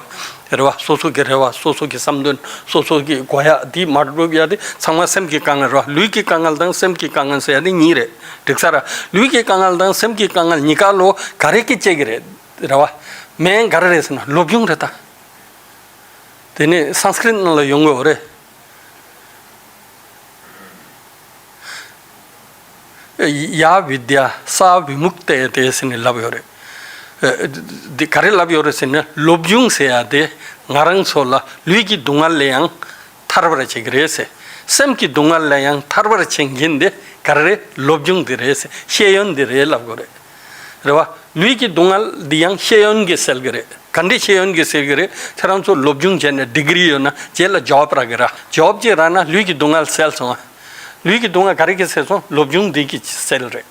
བ། རེད་བ། སོ་སོ་གི་རེ་བ། སོ་སོ་གི་བསམ་དོན། སོ་སོ་གི་དགོས་ཡ་འདི་མ་འགྲུབ་ཡ་དེ་ཚང་མ་སེམས་ཀྱི་དཀའ་ངལ་རེད་བ། ལུས་ཀྱི་དཀའ་ངལ་དང་སེམས་ཀྱི་དཀའ་ངལ་ཟེར་ཡ་དེ་གཉིས་རེད། འགྲིག་ས་ར། ལུས་ཀྱི་དཀའ་ངལ་དང་སེམས་ཀྱི་དཀའ་ངལ་གཉིས་ཀ་ལོ་ག་རེ་གིས་སྤྱད་ཀྱི་རེད། རེད་བ། མིང་ག་རེ་རེད་ཟེར་ན་སློབ་སྦྱོང་རེད་ད། དེ་ནས་སཾ་སྐྲྀཏ་ནང་ལ་ཡོང་གི་ཡོད་རེད། ཡ་བི་དྱ་ས་བི་མུག་ཏེ་ཏེ་ཟེར་ནས་ལབ་ཡོད་རེད། འདི་ག་རེ་ལབ་ཡོད་རེད་ཟེར་ན་སློབ་སྦྱོང་ཟེར་ཡ་དེ་ང་རང་ཚོ་ལ་ལུས་ཀྱི་སྡུག་བསྔལ་ལས་ཡང་ཐར་བར་བྱེད་ཀྱི་རེད་ཟེར། སེམས་ཀྱི་སྡུག་བསྔལ་ལས་ཡང་ཐར་བར་བྱེད་མཁན་དེ་ག་རེ་རེད། སློབ་སྦྱོང་དེ་རེད་ཟེར། ཤེས་ཡོན་དེ་རེད་ལབ་དགོས་རེད། རེད་བ། ལུས་ཀྱི་སྡུག་བསྔལ་འདི་ཡང་ཤེས་ཡོན་གྱིས་སེལ་གྱི་རེད། ག་འདྲས་ཤེས་ཡོན་གྱིས་སེལ་གྱི་རེད། ཁྱེད་རང་ཚོ་སློབ་སྦྱོང་བྱས་ནས་ཌིག་རི་ཡོད་ན་རྗེས་ལ་ཇོབ་རག་གི་ར། ཇོབ་ཅིག་རག་ན་ལུས་ཀྱི་སྡུག་བསྔལ་སེལ་སོང་ང་། ལུས་ཀྱི་སྡུག་བསྔལ་ག་རེ་གིས་སེལ་སོང་། སློབ་སྦྱོང་འདི་གིས་སེལ་རེད།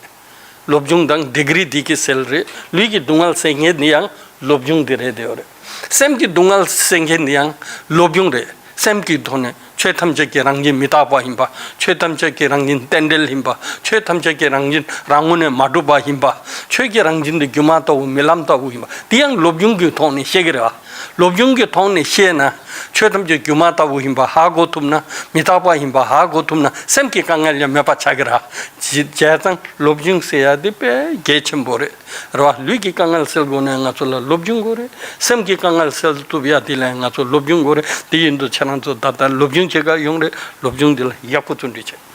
སློབ་སྦྱོང་དང་ཌིག་རི་འདི་གིས་སེལ་རེད། ལུས་ཀྱི་སྡུག་བསྔལ་སེལ་མཁན་འདི་ཡང་སློབ་སྦྱོང་འདི་རེད་དེ་ཡོད་རེད། སེམས་ཀྱི་སྡུག་བསྔལ་སེལ་མཁན་འདི་ཡང་སློབ་སྦྱོང་རེད། སེམས་ཀྱི་ཐོག་ནས་ཆོས་ཐམས་ཅད་ཀྱི་རང་བཞིན་མི་རྟག་པ་ཡིན་པ། ཆོས་ཐམས་ཅད་ཀྱི་རང་བཞིན་རྟེན་འབྲེལ་ཡིན་པ། ཆོས་ཐམས་ཅད་ཀྱི་རང་བཞིན་རང་ངོས་ནས་མ་གྲུབ་པ་ཡིན་པ། ཆོས་ཀྱི་རང་བཞིན་དེ་སྒྱུ་མ་ལྟ་བུ་རྨི་ལམ་ལྟ་བུ་ཡིན་པ། དེ་ཡང་སློབ་སྦྱོང་གི་ཐོག་ནས་ཤེས་ཀྱི་རེད་བ། སློབ་སྦྱོང་གི་ཐོག་ནས་ཤེས་ན་ཆོས་ཐམས་ཅད་སྒྱུ་མ་ལྟ་བུ་ཡིན་པ་ཧ་གོ་ཐུབ་ན། མི་རྟག་པ་ཡིན་པ་ཧ་གོ་ཐུབ་ན་སེམས་ཀྱི་དཀའ་ངལ་ཡང་མེད་པ་ཆགས་ཀྱི་རེད། བྱས་ཙང་སློབ་སྦྱོང་ཟེར་ཡ་དེ་དཔེ་གལ་ཆེན་པོ་རེད། རེད་བ། ལུས་ཀྱི་དཀའ་ངལ་སེལ་དགོས་ན་ང་ཚོ་ལ་སློབ་སྦྱོང་དགོས་རེད། སེམས་ཀྱི་དཀའ་ངལ་སེལ་ཐུབ་ཡ་དེ་ལ་ང་ཚོ་སློབ་སྦྱོང་དགོས་རེད། དེ་ཡིན་དུས་ཁྱེད་རང་ཚོ་ད་ལྟ་སློབ་སྦྱོང་བྱེད་ག་ཡོང་རེད། སློབ་སྦྱོང་འདི་ལ་ཡག་པོ་བརྩོན་འགྲུས་བྱེད།